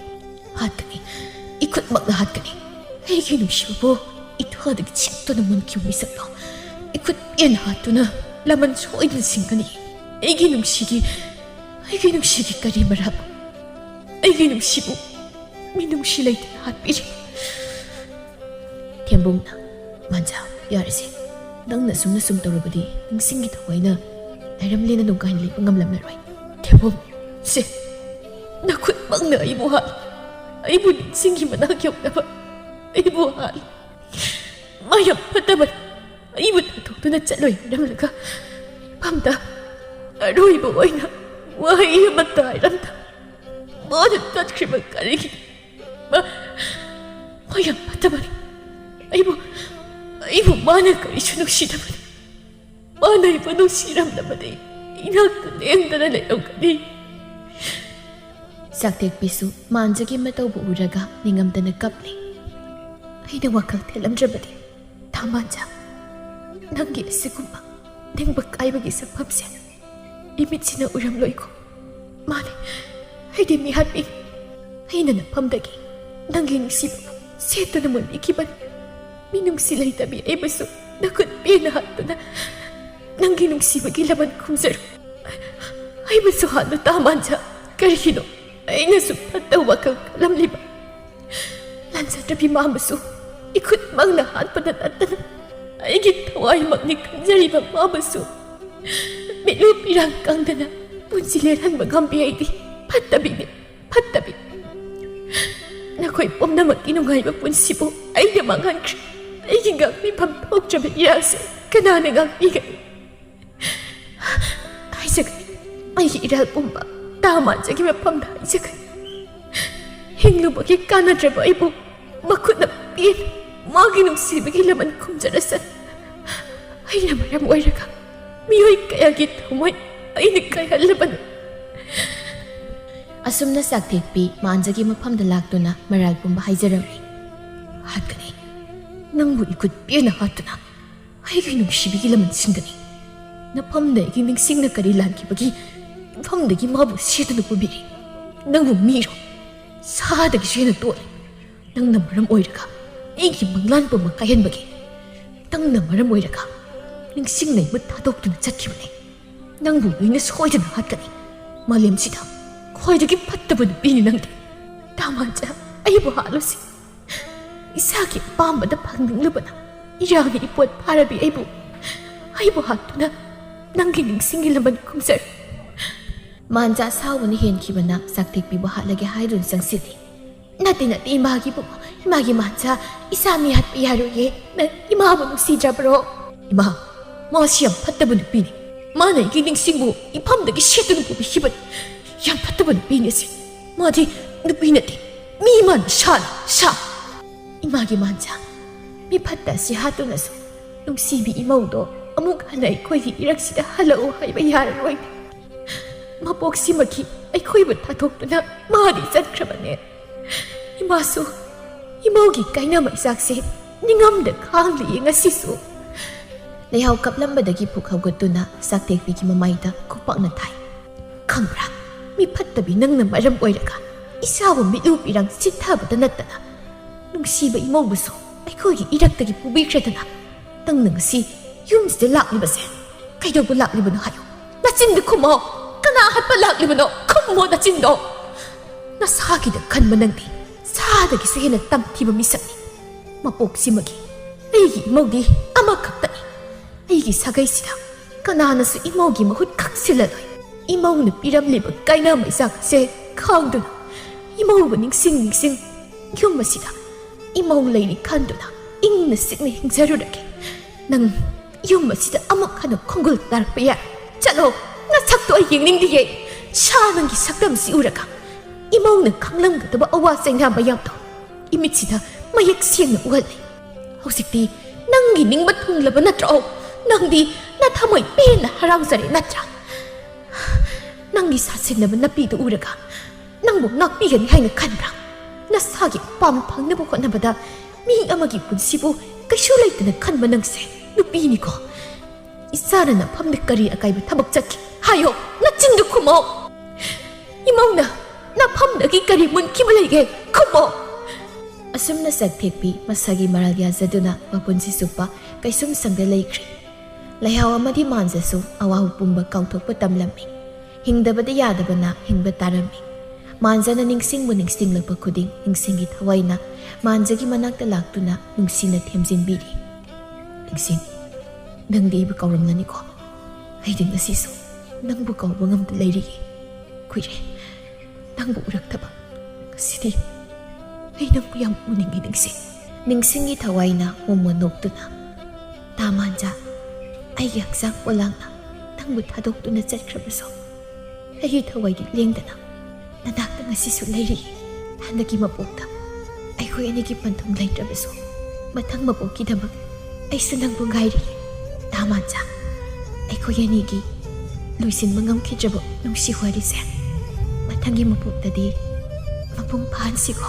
ꯍꯥꯠꯀꯅꯤ, ꯏꯈꯨꯠꯃꯛꯅ ꯍꯥꯠꯀꯅꯤ꯫ ꯑꯩꯒꯤ ꯅꯨꯡꯁꯤꯕꯕꯨ ꯏꯊꯥꯗꯒꯤ ꯆꯤꯛꯇꯨꯅ ꯃꯨꯟꯈꯤꯕ ꯃꯤꯁꯛꯂꯣ? ꯏꯈꯨꯠ ꯄꯦꯟꯅ ꯍꯥꯠꯇꯨꯅ ꯂꯃꯟ ꯁꯣꯏꯗꯅ ꯁꯤꯡꯒꯅꯤ꯫ ꯑꯩꯒꯤ ꯅꯨꯡꯁꯤꯒꯤ, ꯑꯩꯒꯤ ꯅꯨꯡꯁꯤꯒꯤ ꯀꯔꯤ ꯃꯔꯝ? ꯑꯩꯒꯤ ꯅꯨꯡꯁꯤꯕꯨ ꯃꯤꯅꯨꯡꯁꯤ ꯂꯩꯇꯅ ꯍꯥꯠꯄꯤꯔꯤ꯫ ꯊꯦꯝꯕꯨꯡꯅ, "ꯃꯥꯟꯖꯥ, ꯌꯥꯔꯦꯁꯦ꯫ ꯅꯪꯅ ꯁꯨꯝꯅ ꯁꯨꯝ ꯇꯧꯔꯕꯗꯤ ꯅꯤꯡꯁꯤꯡꯒꯤ ꯊꯋꯥꯏꯅ ꯂꯩꯔꯝꯂꯦꯅ ꯅꯨꯡꯉꯥꯏꯅ ꯂꯩꯕ ꯉꯝꯂꯝꯂꯔꯣꯏ꯫ ꯊꯦꯝꯕꯨꯡ, ꯁꯦ, ꯅꯈꯨꯠꯃꯛꯅ ꯑꯩꯕꯨ ꯍꯥꯠꯂꯨ꯫ ꯑꯩꯕꯨ ꯅꯤꯡꯁꯤꯡꯒꯤ ꯃꯅꯥꯛ ꯌꯧꯅꯕ ꯑꯩꯕꯨ ꯍꯥꯠꯂꯨ꯫ ꯃꯥ ꯌꯥꯝ ꯐꯠꯇꯕꯅꯤ꯫ ꯑꯩꯕꯨ ꯊꯥꯗꯣꯛꯇꯨꯅ ꯆꯠꯂꯣꯏ ꯍꯥꯏꯔꯝꯂꯒ ꯃꯐꯝꯗ ꯑꯔꯣꯏꯕ ꯑꯣꯏꯅ ꯋꯥꯍꯩ ꯑꯃꯠꯇ ꯍꯥꯏꯔꯝꯗ ꯃꯥꯅ ꯆꯠꯈ꯭ꯔꯤꯕ ꯀꯔꯤꯒꯤ? ꯃꯥ, ꯃꯥ ꯌꯥꯝ ꯐꯠꯇꯕꯅꯤ꯫ ꯑꯩꯕꯨ, ꯑꯩꯕꯨ ꯃꯥꯅ ꯀꯔꯤꯁꯨ ꯅꯨꯡꯁꯤꯗꯕꯅꯤ꯫ ꯃꯥꯅ ꯑꯩꯕꯨ ꯅꯨꯡꯁꯤꯔꯝꯂꯕꯗꯤ ꯏꯅꯥꯛꯇ ꯂꯦꯡꯗꯅ ꯂꯩꯔꯝꯒꯅꯤ꯫" ꯆꯥꯛꯇꯦꯛꯄꯤꯁꯨ ꯃꯥꯟꯖꯒꯤ ꯃꯇꯧꯕꯨ ꯎꯔꯒ ꯅꯤꯡꯉꯝꯗꯅ ꯀꯞꯂꯤ꯫ ꯑꯩꯅ ꯋꯥꯈꯜ ꯊꯦꯜꯂꯝꯗ꯭ꯔꯕꯗꯤ, ꯊꯥꯃꯥꯟꯖ, ꯅꯪꯒꯤ ꯑꯁꯤꯒꯨꯝꯕ ꯅꯤꯡꯕ ꯀꯥꯏꯕꯒꯤ ꯁꯛꯐꯝꯁꯦ ꯏꯃꯤꯠꯁꯤꯅ ꯎꯔꯝꯂꯣꯏꯀꯣ꯫ ꯃꯥꯅꯦ, ꯑꯩꯗꯤ ꯃꯤꯍꯥꯠꯄꯤ꯫ ꯑꯩꯅ ꯅꯐꯝꯗꯒꯤ ꯅꯪꯒꯤ ꯅꯨꯡꯁꯤꯕꯕꯨ ꯁꯦꯠꯇꯨꯅ ꯃꯨꯟꯕꯤꯈꯤꯕꯅꯤ꯫ ꯃꯤꯅꯨꯡꯁꯤ ꯂꯩꯇꯕꯤ ꯑꯩꯕꯨꯁꯨ ꯅꯈꯨꯠ ꯄꯦꯟꯅ ꯍꯥꯠꯇꯨꯅ ꯅꯪꯒꯤ ꯅꯨꯡꯁꯤꯕꯒꯤ ꯂꯃꯟ ꯈꯨꯝꯖꯔꯨ꯫ ꯑꯩꯕꯨꯁꯨ ꯍꯥꯠꯂꯨ ꯇꯥꯃꯥꯟꯖ꯫ ꯀꯔꯤꯒꯤꯅꯣ ꯑꯩꯅꯁꯨ ꯐꯠꯇꯕ ꯋꯥꯈꯜ ꯈꯜꯂꯝꯂꯤꯕ? ꯂꯥꯟꯖꯗ꯭ꯔꯕꯤ ꯃꯥꯕꯨꯁꯨ ꯏꯈꯨꯠꯃꯛꯅ ꯍꯥꯠꯄꯗ ꯅꯠꯇꯅ ꯑꯩꯒꯤ ꯊꯋꯥꯏꯃꯛꯅꯤ ꯈꯟꯖꯔꯤꯕ ꯃꯥꯕꯨꯁꯨ ꯃꯤꯠꯂꯨ ꯄꯤꯔꯥꯡ ꯀꯪꯗꯅ ꯄꯨꯟꯁꯤ ꯂꯦꯜꯍꯟꯕ ꯉꯝꯕꯤ ꯑꯩꯗꯤ ꯐꯠꯇꯕꯤꯅꯤ, ꯐꯠꯇꯕꯤ꯫ ꯅꯈꯣꯏ ꯄꯨꯝꯅꯃꯛꯀꯤ ꯅꯨꯡꯉꯥꯏꯕ ꯄꯨꯟꯁꯤꯕꯨ ꯑꯩꯅ ꯃꯥꯡꯍꯟꯈ꯭ꯔꯦ꯫ ꯑꯩꯒꯤ ꯉꯥꯛꯄꯤꯐꯝ ꯊꯣꯛꯇ꯭ꯔꯕ ꯏꯔꯥꯜꯁꯦ ꯀꯅꯥꯅ ꯉꯥꯛꯄꯤꯒꯅꯤ? ꯍꯥꯏꯖꯒꯅꯤ, ꯑꯩꯒꯤ ꯏꯔꯥꯜ ꯄꯨꯝꯕ ꯇꯥꯃꯥꯟꯖꯒꯤ ꯃꯐꯝꯗ ꯍꯥꯏꯖꯒꯅꯤ꯫ ꯍꯤꯡꯂꯨꯕꯒꯤ ꯀꯥꯟꯅꯗ꯭ꯔꯕ ꯑꯩꯕꯨ ꯃꯈꯨꯠꯅ ꯄꯦꯟ ꯃꯥꯒꯤ ꯅꯨꯡꯁꯤꯕꯒꯤ ꯂꯃꯟ ꯈꯨꯝꯖꯔꯁꯅꯨ꯫ ꯑꯩꯅ ꯃꯔꯝ ꯑꯣꯏꯔꯒ ꯃꯤꯑꯣꯏ ꯀꯌꯥꯒꯤ ꯊꯃꯣꯏ ꯑꯩꯅ ꯀꯥꯏꯍꯜꯂꯕꯅꯤ꯫ ꯑꯁꯨꯝꯅ ꯆꯥꯛꯊꯦꯛꯄꯤ ꯃꯥꯟꯖꯒꯤ ꯃꯐꯝꯗ ꯂꯥꯛꯇꯨꯅ ꯃꯔꯥꯜ ꯄꯨꯝꯕ ꯍꯥꯏꯖꯔꯝꯃꯤ꯫ "ꯍꯥꯠꯀꯅꯤ, ꯅꯪꯕꯨ ꯏꯈꯨꯠ ꯄꯦꯟꯅ ꯍꯥꯠꯇꯨꯅ ꯑꯩꯒꯤ ꯅꯨꯡꯁꯤꯕꯤꯒꯤ ꯂꯃꯟꯁꯤꯡꯗꯅꯤ꯫ ꯅꯐꯝꯗ ꯑꯩꯒꯤ ꯅꯤꯡꯁꯤꯡꯅ ꯀꯔꯤ ꯂꯥꯟꯈꯤꯕꯒꯤ ꯃꯐꯝꯗꯒꯤ ꯃꯥꯕꯨ ꯁꯦꯠꯇꯨꯅ ꯄꯨꯕꯤꯔꯤ? ꯅꯪꯕꯨ ꯃꯤꯔꯣ? ꯁꯥꯗꯒꯤꯁꯨ ꯍꯦꯟꯅ ꯇꯣꯜꯂꯤ꯫ ꯅꯪꯅ ꯃꯔꯝ ꯑꯣꯏꯔꯒ ꯑꯩꯒꯤ ꯃꯪꯂꯥꯟ ꯄꯨꯝꯕ ꯀꯥꯏꯍꯟꯕꯒꯤ, ꯅꯪꯅ ꯃꯔꯝ ꯑꯣꯏꯔꯒ ꯅꯤꯡꯁꯤꯡꯅ ꯑꯩꯕꯨ ꯊꯥꯗꯣꯛꯇꯨꯅ ꯆꯠꯈꯤꯕꯅꯤ꯫ ꯅꯪꯕꯨ ꯑꯩꯅ ꯁꯣꯏꯗꯅ ꯍꯥꯠꯀꯅꯤ꯫ ꯃꯥꯂꯦꯝꯁꯤꯗ ꯈ꯭ꯋꯥꯏꯗꯒꯤ ꯐꯠꯇꯕ ꯅꯨꯄꯤꯅꯤ ꯅꯪꯗꯤ꯫ ꯇꯥꯃꯥꯟꯖ, ꯑꯩꯕꯨ ꯍꯥꯠꯂꯨꯁꯤ꯫ ꯏꯁꯥꯒꯤ ꯑꯄꯥꯝꯕꯗ ꯐꯪꯅꯤꯡꯂꯨꯕꯅ ꯏꯔꯥꯡꯅ ꯏꯄꯣꯠ ꯐꯥꯔꯕꯤ ꯑꯩꯕꯨ, ꯑꯩꯕꯨ ꯍꯥꯠꯇꯨꯅ ꯅꯪꯒꯤ ꯅꯤꯡꯁꯤꯡꯒꯤ ꯂꯃꯟ ꯈꯨꯝꯖꯔꯨ꯫" ꯃꯥꯟꯖ ꯑꯁꯥꯎꯕꯅ ꯍꯦꯟꯈꯤꯕꯅ ꯆꯥꯛꯊꯦꯛꯄꯤꯕꯨ ꯍꯥꯠꯂꯒꯦ ꯍꯥꯏꯗꯨꯅ ꯆꯪꯁꯤꯜꯂꯤ꯫ "ꯅꯠꯇꯦ, ꯅꯠꯇꯦ, ꯏꯃꯥꯒꯤ ꯏꯕꯨꯡꯉꯣ, ꯏꯃꯥꯒꯤ ꯃꯥꯟꯖ, ꯏꯆꯥ ꯃꯤ ꯍꯥꯠꯄ ꯌꯥꯔꯣꯏꯌꯦ꯫ ꯅꯪ ꯏꯃꯥꯕꯨ ꯅꯨꯡꯁꯤꯗ꯭ꯔꯕ꯭ꯔꯣ?" "ꯏꯃꯥ, ꯃꯥꯁꯤ ꯌꯥꯝ ꯐꯠꯇꯕ ꯅꯨꯄꯤꯅꯤ꯫ ꯃꯥꯅ ꯑꯩꯒꯤ ꯅꯤꯡꯁꯤꯡꯕꯨ ꯏꯐꯝꯗꯒꯤ ꯁꯦꯠꯇꯨꯅ ꯄꯨꯕꯤꯈꯤꯕꯅꯤ꯫ ꯌꯥꯝ ꯐꯠꯇꯕ ꯅꯨꯄꯤꯅꯤ ꯑꯁꯤ꯫ ꯃꯥꯗꯤ ꯅꯨꯄꯤ ꯅꯠꯇꯦ, ꯃꯤ ꯃꯥꯟꯕ ꯁꯥꯅꯤ, ꯁꯥ꯫" "ꯏꯃꯥꯒꯤ ꯃꯥꯟꯖ, ꯃꯤ ꯐꯠꯇ ꯑꯁꯤ ꯍꯥꯠꯇꯨꯅꯁꯨ ꯅꯨꯡꯁꯤꯕꯤ ꯏꯃꯧꯗꯣ ꯑꯃꯨꯛ ꯍꯟꯅ ꯑꯩꯈꯣꯏꯒꯤ ꯏꯔꯛꯁꯤꯗ ꯍꯜꯂꯛꯎ ꯍꯥꯏꯕ ꯌꯥꯔꯔꯣꯏ꯫ ꯃꯄꯣꯛꯁꯤꯃꯒꯤ ꯑꯩꯈꯣꯏꯕꯨ ꯊꯥꯗꯣꯛꯇꯨꯅ ꯃꯥꯗꯤ ꯆꯠꯈ꯭ꯔꯕꯅꯦ꯫ ꯏꯃꯥꯁꯨ ꯏꯃꯧꯒꯤ ꯀꯥꯏꯅ ꯃꯩꯆꯥꯛꯁꯦ ꯅꯤꯡꯉꯝꯗ ꯈꯥꯡꯂꯤꯌꯦ ꯉꯁꯤꯁꯨ꯫" ꯂꯩꯍꯥꯎ ꯀꯞꯂꯝꯕꯗꯒꯤ ꯄꯨꯛ ꯍꯧꯒꯠꯇꯨꯅ ꯆꯥꯛꯇꯦꯛꯄꯤꯒꯤ ꯃꯃꯥꯏꯗ ꯈꯨꯄꯥꯛꯅ ꯊꯥꯏ꯫ "ꯈꯪꯕ꯭ꯔꯥ? ꯃꯤ ꯐꯠꯇꯕꯤ ꯅꯪꯅ ꯃꯔꯝ ꯑꯣꯏꯔꯒ ꯏꯆꯥꯕꯨ ꯃꯤꯠꯂꯨ ꯄꯤꯔꯥꯡ ꯁꯤꯠꯊꯕꯗ ꯅꯠꯇꯅ ꯅꯨꯡꯁꯤꯕ ꯏꯃꯧꯕꯨꯁꯨ ꯑꯩꯈꯣꯏꯒꯤ ꯏꯔꯛꯇꯒꯤ ꯄꯨꯕꯤꯈ꯭ꯔꯗꯅ, ꯅꯪꯅ ꯉꯁꯤ ꯌꯨꯝꯁꯤꯗ ꯂꯥꯛꯂꯤꯕꯁꯦ ꯀꯩꯗꯧꯕ ꯂꯥꯛꯂꯤꯕꯅꯣ ꯍꯥꯏꯌꯨ? ꯅꯆꯤꯟꯗꯨ ꯈꯨꯝꯃꯣ꯫ ꯀꯅꯥ ꯍꯥꯠꯄ ꯂꯥꯛꯂꯤꯕꯅꯣ? ꯈꯨꯝꯃꯣ ꯅꯆꯤꯟꯗꯣ꯫ ꯅꯁꯥꯒꯤꯗ ꯈꯟꯕ ꯅꯪꯗꯤ ꯁꯥꯗꯒꯤꯁꯨ ꯍꯦꯟꯅ ꯇꯝꯊꯤꯕ ꯃꯤꯁꯛꯅꯤ꯫ ꯃꯄꯣꯛꯁꯤꯃꯒꯤ ꯑꯩꯒꯤ ꯏꯃꯧꯗꯤ ꯑꯃꯈꯛꯇꯅꯤ꯫ ꯑꯩꯒꯤ ꯁꯥꯒꯩꯁꯤꯗ ꯀꯅꯥꯅꯁꯨ ꯏꯃꯧꯒꯤ ꯃꯍꯨꯠ ꯈꯪꯁꯤꯜꯂꯂꯣꯏ꯫ ꯏꯃꯧꯅ ꯄꯤꯔꯝꯂꯤꯕ ꯀꯥꯏꯅ ꯃꯩꯆꯥꯛ ꯑꯁꯦ ꯈꯥꯡꯗꯨꯅ ꯏꯃꯧꯕꯨ ꯅꯤꯡꯁꯤꯡ ꯅꯤꯡꯁꯤꯡ ꯌꯨꯝ ꯑꯁꯤꯗ ꯏꯃꯧ ꯂꯩꯔꯤ ꯈꯟꯗꯨꯅ ꯏꯪꯅ ꯆꯤꯛꯅ ꯍꯤꯡꯖꯔꯨꯔꯒꯦ꯫ ꯅꯪ ꯌꯨꯝ ꯑꯁꯤꯗ ꯑꯃꯨꯛ ꯍꯟꯅ ꯈꯣꯡꯒꯨꯜ ꯇꯥꯔꯛꯄ ꯌꯥꯏ꯫ ꯆꯠꯂꯣ, ꯅꯁꯛꯇꯣ ꯑꯩ ꯌꯦꯡꯅꯤꯡꯗꯤꯌꯦ꯫ ꯁꯥ ꯅꯪꯒꯤ ꯁꯛꯇꯝꯁꯤ ꯎꯔꯒ ꯏꯃꯧꯅ ꯈꯪꯂꯝꯒꯗꯕ ꯑꯋꯥ ꯆꯩꯅꯥ ꯃꯌꯥꯝꯗꯣ ꯏꯃꯤꯠꯁꯤꯗ ꯃꯌꯦꯛ ꯁꯦꯡꯅ ꯎꯍꯜꯂꯦ꯫ ꯍꯧꯖꯤꯛꯇꯤ ꯅꯪꯒꯤ ꯅꯤꯡꯕ ꯊꯨꯡꯂꯕ ꯅꯠꯇ꯭ꯔꯣ? ꯅꯪꯗꯤ ꯅꯊꯃꯣꯏ ꯄꯦꯟꯅ ꯍꯔꯥꯎꯖꯔꯦ ꯅꯠꯇ꯭ꯔꯥ? ꯅꯪꯒꯤ ꯁꯥꯁꯤꯟꯅꯕ ꯅꯨꯄꯤꯗꯨ ꯎꯔꯒ ꯅꯪꯕꯨ ꯉꯥꯛꯄꯤꯒꯅꯤ ꯍꯥꯏꯅ ꯈꯟꯕ꯭ꯔꯥ? ꯅꯁꯥꯒꯤ ꯑꯄꯥꯝꯕ ꯐꯪꯅꯕ ꯍꯣꯠꯅꯕꯗ ꯃꯤ ꯑꯃꯒꯤ ꯄꯨꯟꯁꯤꯕꯨ ꯀꯩꯁꯨ ꯂꯩꯇꯅ ꯈꯟꯕ ꯅꯪꯁꯦ ꯅꯨꯄꯤꯅꯤꯀꯣ꯫ ꯏꯆꯥꯅ ꯅꯐꯝꯗ ꯀꯔꯤ ꯑꯀꯥꯏꯕ ꯊꯕꯛ ꯆꯠꯈꯤ? ꯍꯥꯏꯌꯣ, ꯅꯆꯤꯟꯗꯨ ꯈꯨꯝꯃꯣ꯫ ꯏꯃꯧꯅ ꯅꯐꯝꯗꯒꯤ ꯀꯔꯤ ꯃꯨꯟꯈꯤꯕ ꯂꯩꯒꯦ? ꯈꯨꯝꯃꯣ꯫ ꯑꯁꯨꯝꯅ ꯆꯠꯊꯦꯛꯄꯤ ꯃꯁꯥꯒꯤ ꯃꯔꯥꯜ ꯌꯥꯖꯗꯨꯅ ꯃꯄꯨꯟꯁꯤ ꯆꯨꯞꯄ ꯀꯩꯁꯨꯝ ꯁꯪꯗ ꯂꯩꯈ꯭ꯔꯦ꯫ ꯂꯩꯍꯥꯎ ꯑꯃꯗꯤ ꯃꯥꯟꯖꯁꯨ ꯑꯋꯥꯕ ꯄꯨꯝꯕ ꯀꯥꯎꯊꯣꯛꯄ ꯇꯝꯂꯝꯃꯤ꯫ ꯍꯤꯡꯗꯕꯗꯤ ꯌꯥꯗꯕꯅ ꯍꯤꯡꯕ ꯇꯥꯔꯝꯃꯤ꯫ ꯃꯥꯟꯖꯅ ꯅꯤꯡꯁꯤꯡꯕꯨ ꯅꯤꯡꯁꯤꯡꯂꯛꯄ ꯈꯨꯗꯤꯡ ꯅꯤꯡꯁꯤꯡꯒꯤ ꯊꯋꯥꯏꯅ ꯃꯥꯟꯖꯒꯤ ꯃꯅꯥꯛꯇ ꯂꯥꯛꯇꯨꯅ ꯅꯨꯡꯁꯤꯅ ꯊꯦꯝꯖꯤꯟꯕꯤꯔꯤ꯫ ꯅꯤꯡꯁꯤꯡ, ꯅꯪꯗꯤ ꯑꯩꯕꯨ ꯀꯧꯔꯝꯂꯅꯤꯀꯣ? ꯑꯩꯗꯤ ꯉꯁꯤꯁꯨ ꯅꯪꯕꯨ ꯀꯧꯕ ꯉꯝꯗ ꯂꯩꯔꯤꯌꯦ꯫ ꯀꯨꯏꯔꯦ ꯅꯪꯕꯨ ꯎꯔꯛꯇꯕ꯫ ꯉꯁꯤꯗꯤ ꯑꯩ ꯅꯪꯕꯨ ꯌꯥꯝ ꯎꯅꯤꯡꯉꯤ ꯅꯤꯡꯁꯤꯡ꯫ ꯅꯤꯡꯁꯤꯡꯒꯤ ꯊꯋꯥꯏꯅ ꯃꯣꯃꯣꯟ ꯅꯣꯛꯇꯨꯅ, "ꯇꯥ ꯃꯥꯟꯖꯥ, ꯑꯩꯒꯤ ꯍꯛꯆꯥꯡ ꯄꯣꯂꯥꯡꯅ ꯅꯪꯕꯨ ꯊꯥꯗꯣꯛꯇꯨꯅ ꯆꯠꯈ꯭ꯔꯕꯁꯨ ꯑꯩꯒꯤ ꯊꯋꯥꯏꯗꯤ ꯂꯦꯡꯗꯅ ꯅꯅꯥꯛꯇ ꯉꯁꯤꯁꯨ ꯂꯩꯔꯤ꯫ ꯍꯟꯗꯛꯀꯤ ꯃꯄꯣꯛꯇ ꯑꯩꯈꯣꯏ ꯑꯅꯤꯒꯤ ꯄꯟꯊꯨꯡ ꯂꯩꯇ꯭ꯔꯕꯁꯨ ꯃꯊꯪ ꯃꯄꯣꯛꯀꯤꯗꯃꯛ ꯑꯩꯁꯨ ꯅꯪꯕꯨ ꯉꯥꯏꯔꯤ꯫ ꯇꯥ ꯃꯥꯟꯖꯥ, ꯑꯩꯈꯣꯏ ꯑꯅꯤꯒꯤ ꯂꯣꯏꯁꯤꯟꯕ ꯉꯝꯈꯤꯗ꯭ꯔꯕ ꯅꯨꯡꯁꯤ ꯋꯥꯔꯤꯁꯦ ꯃꯊꯪꯒꯤ ꯃꯄꯣꯛꯇꯗꯤ ꯃꯄꯨꯡ ꯐꯥꯍꯟꯁꯤꯀꯣ?"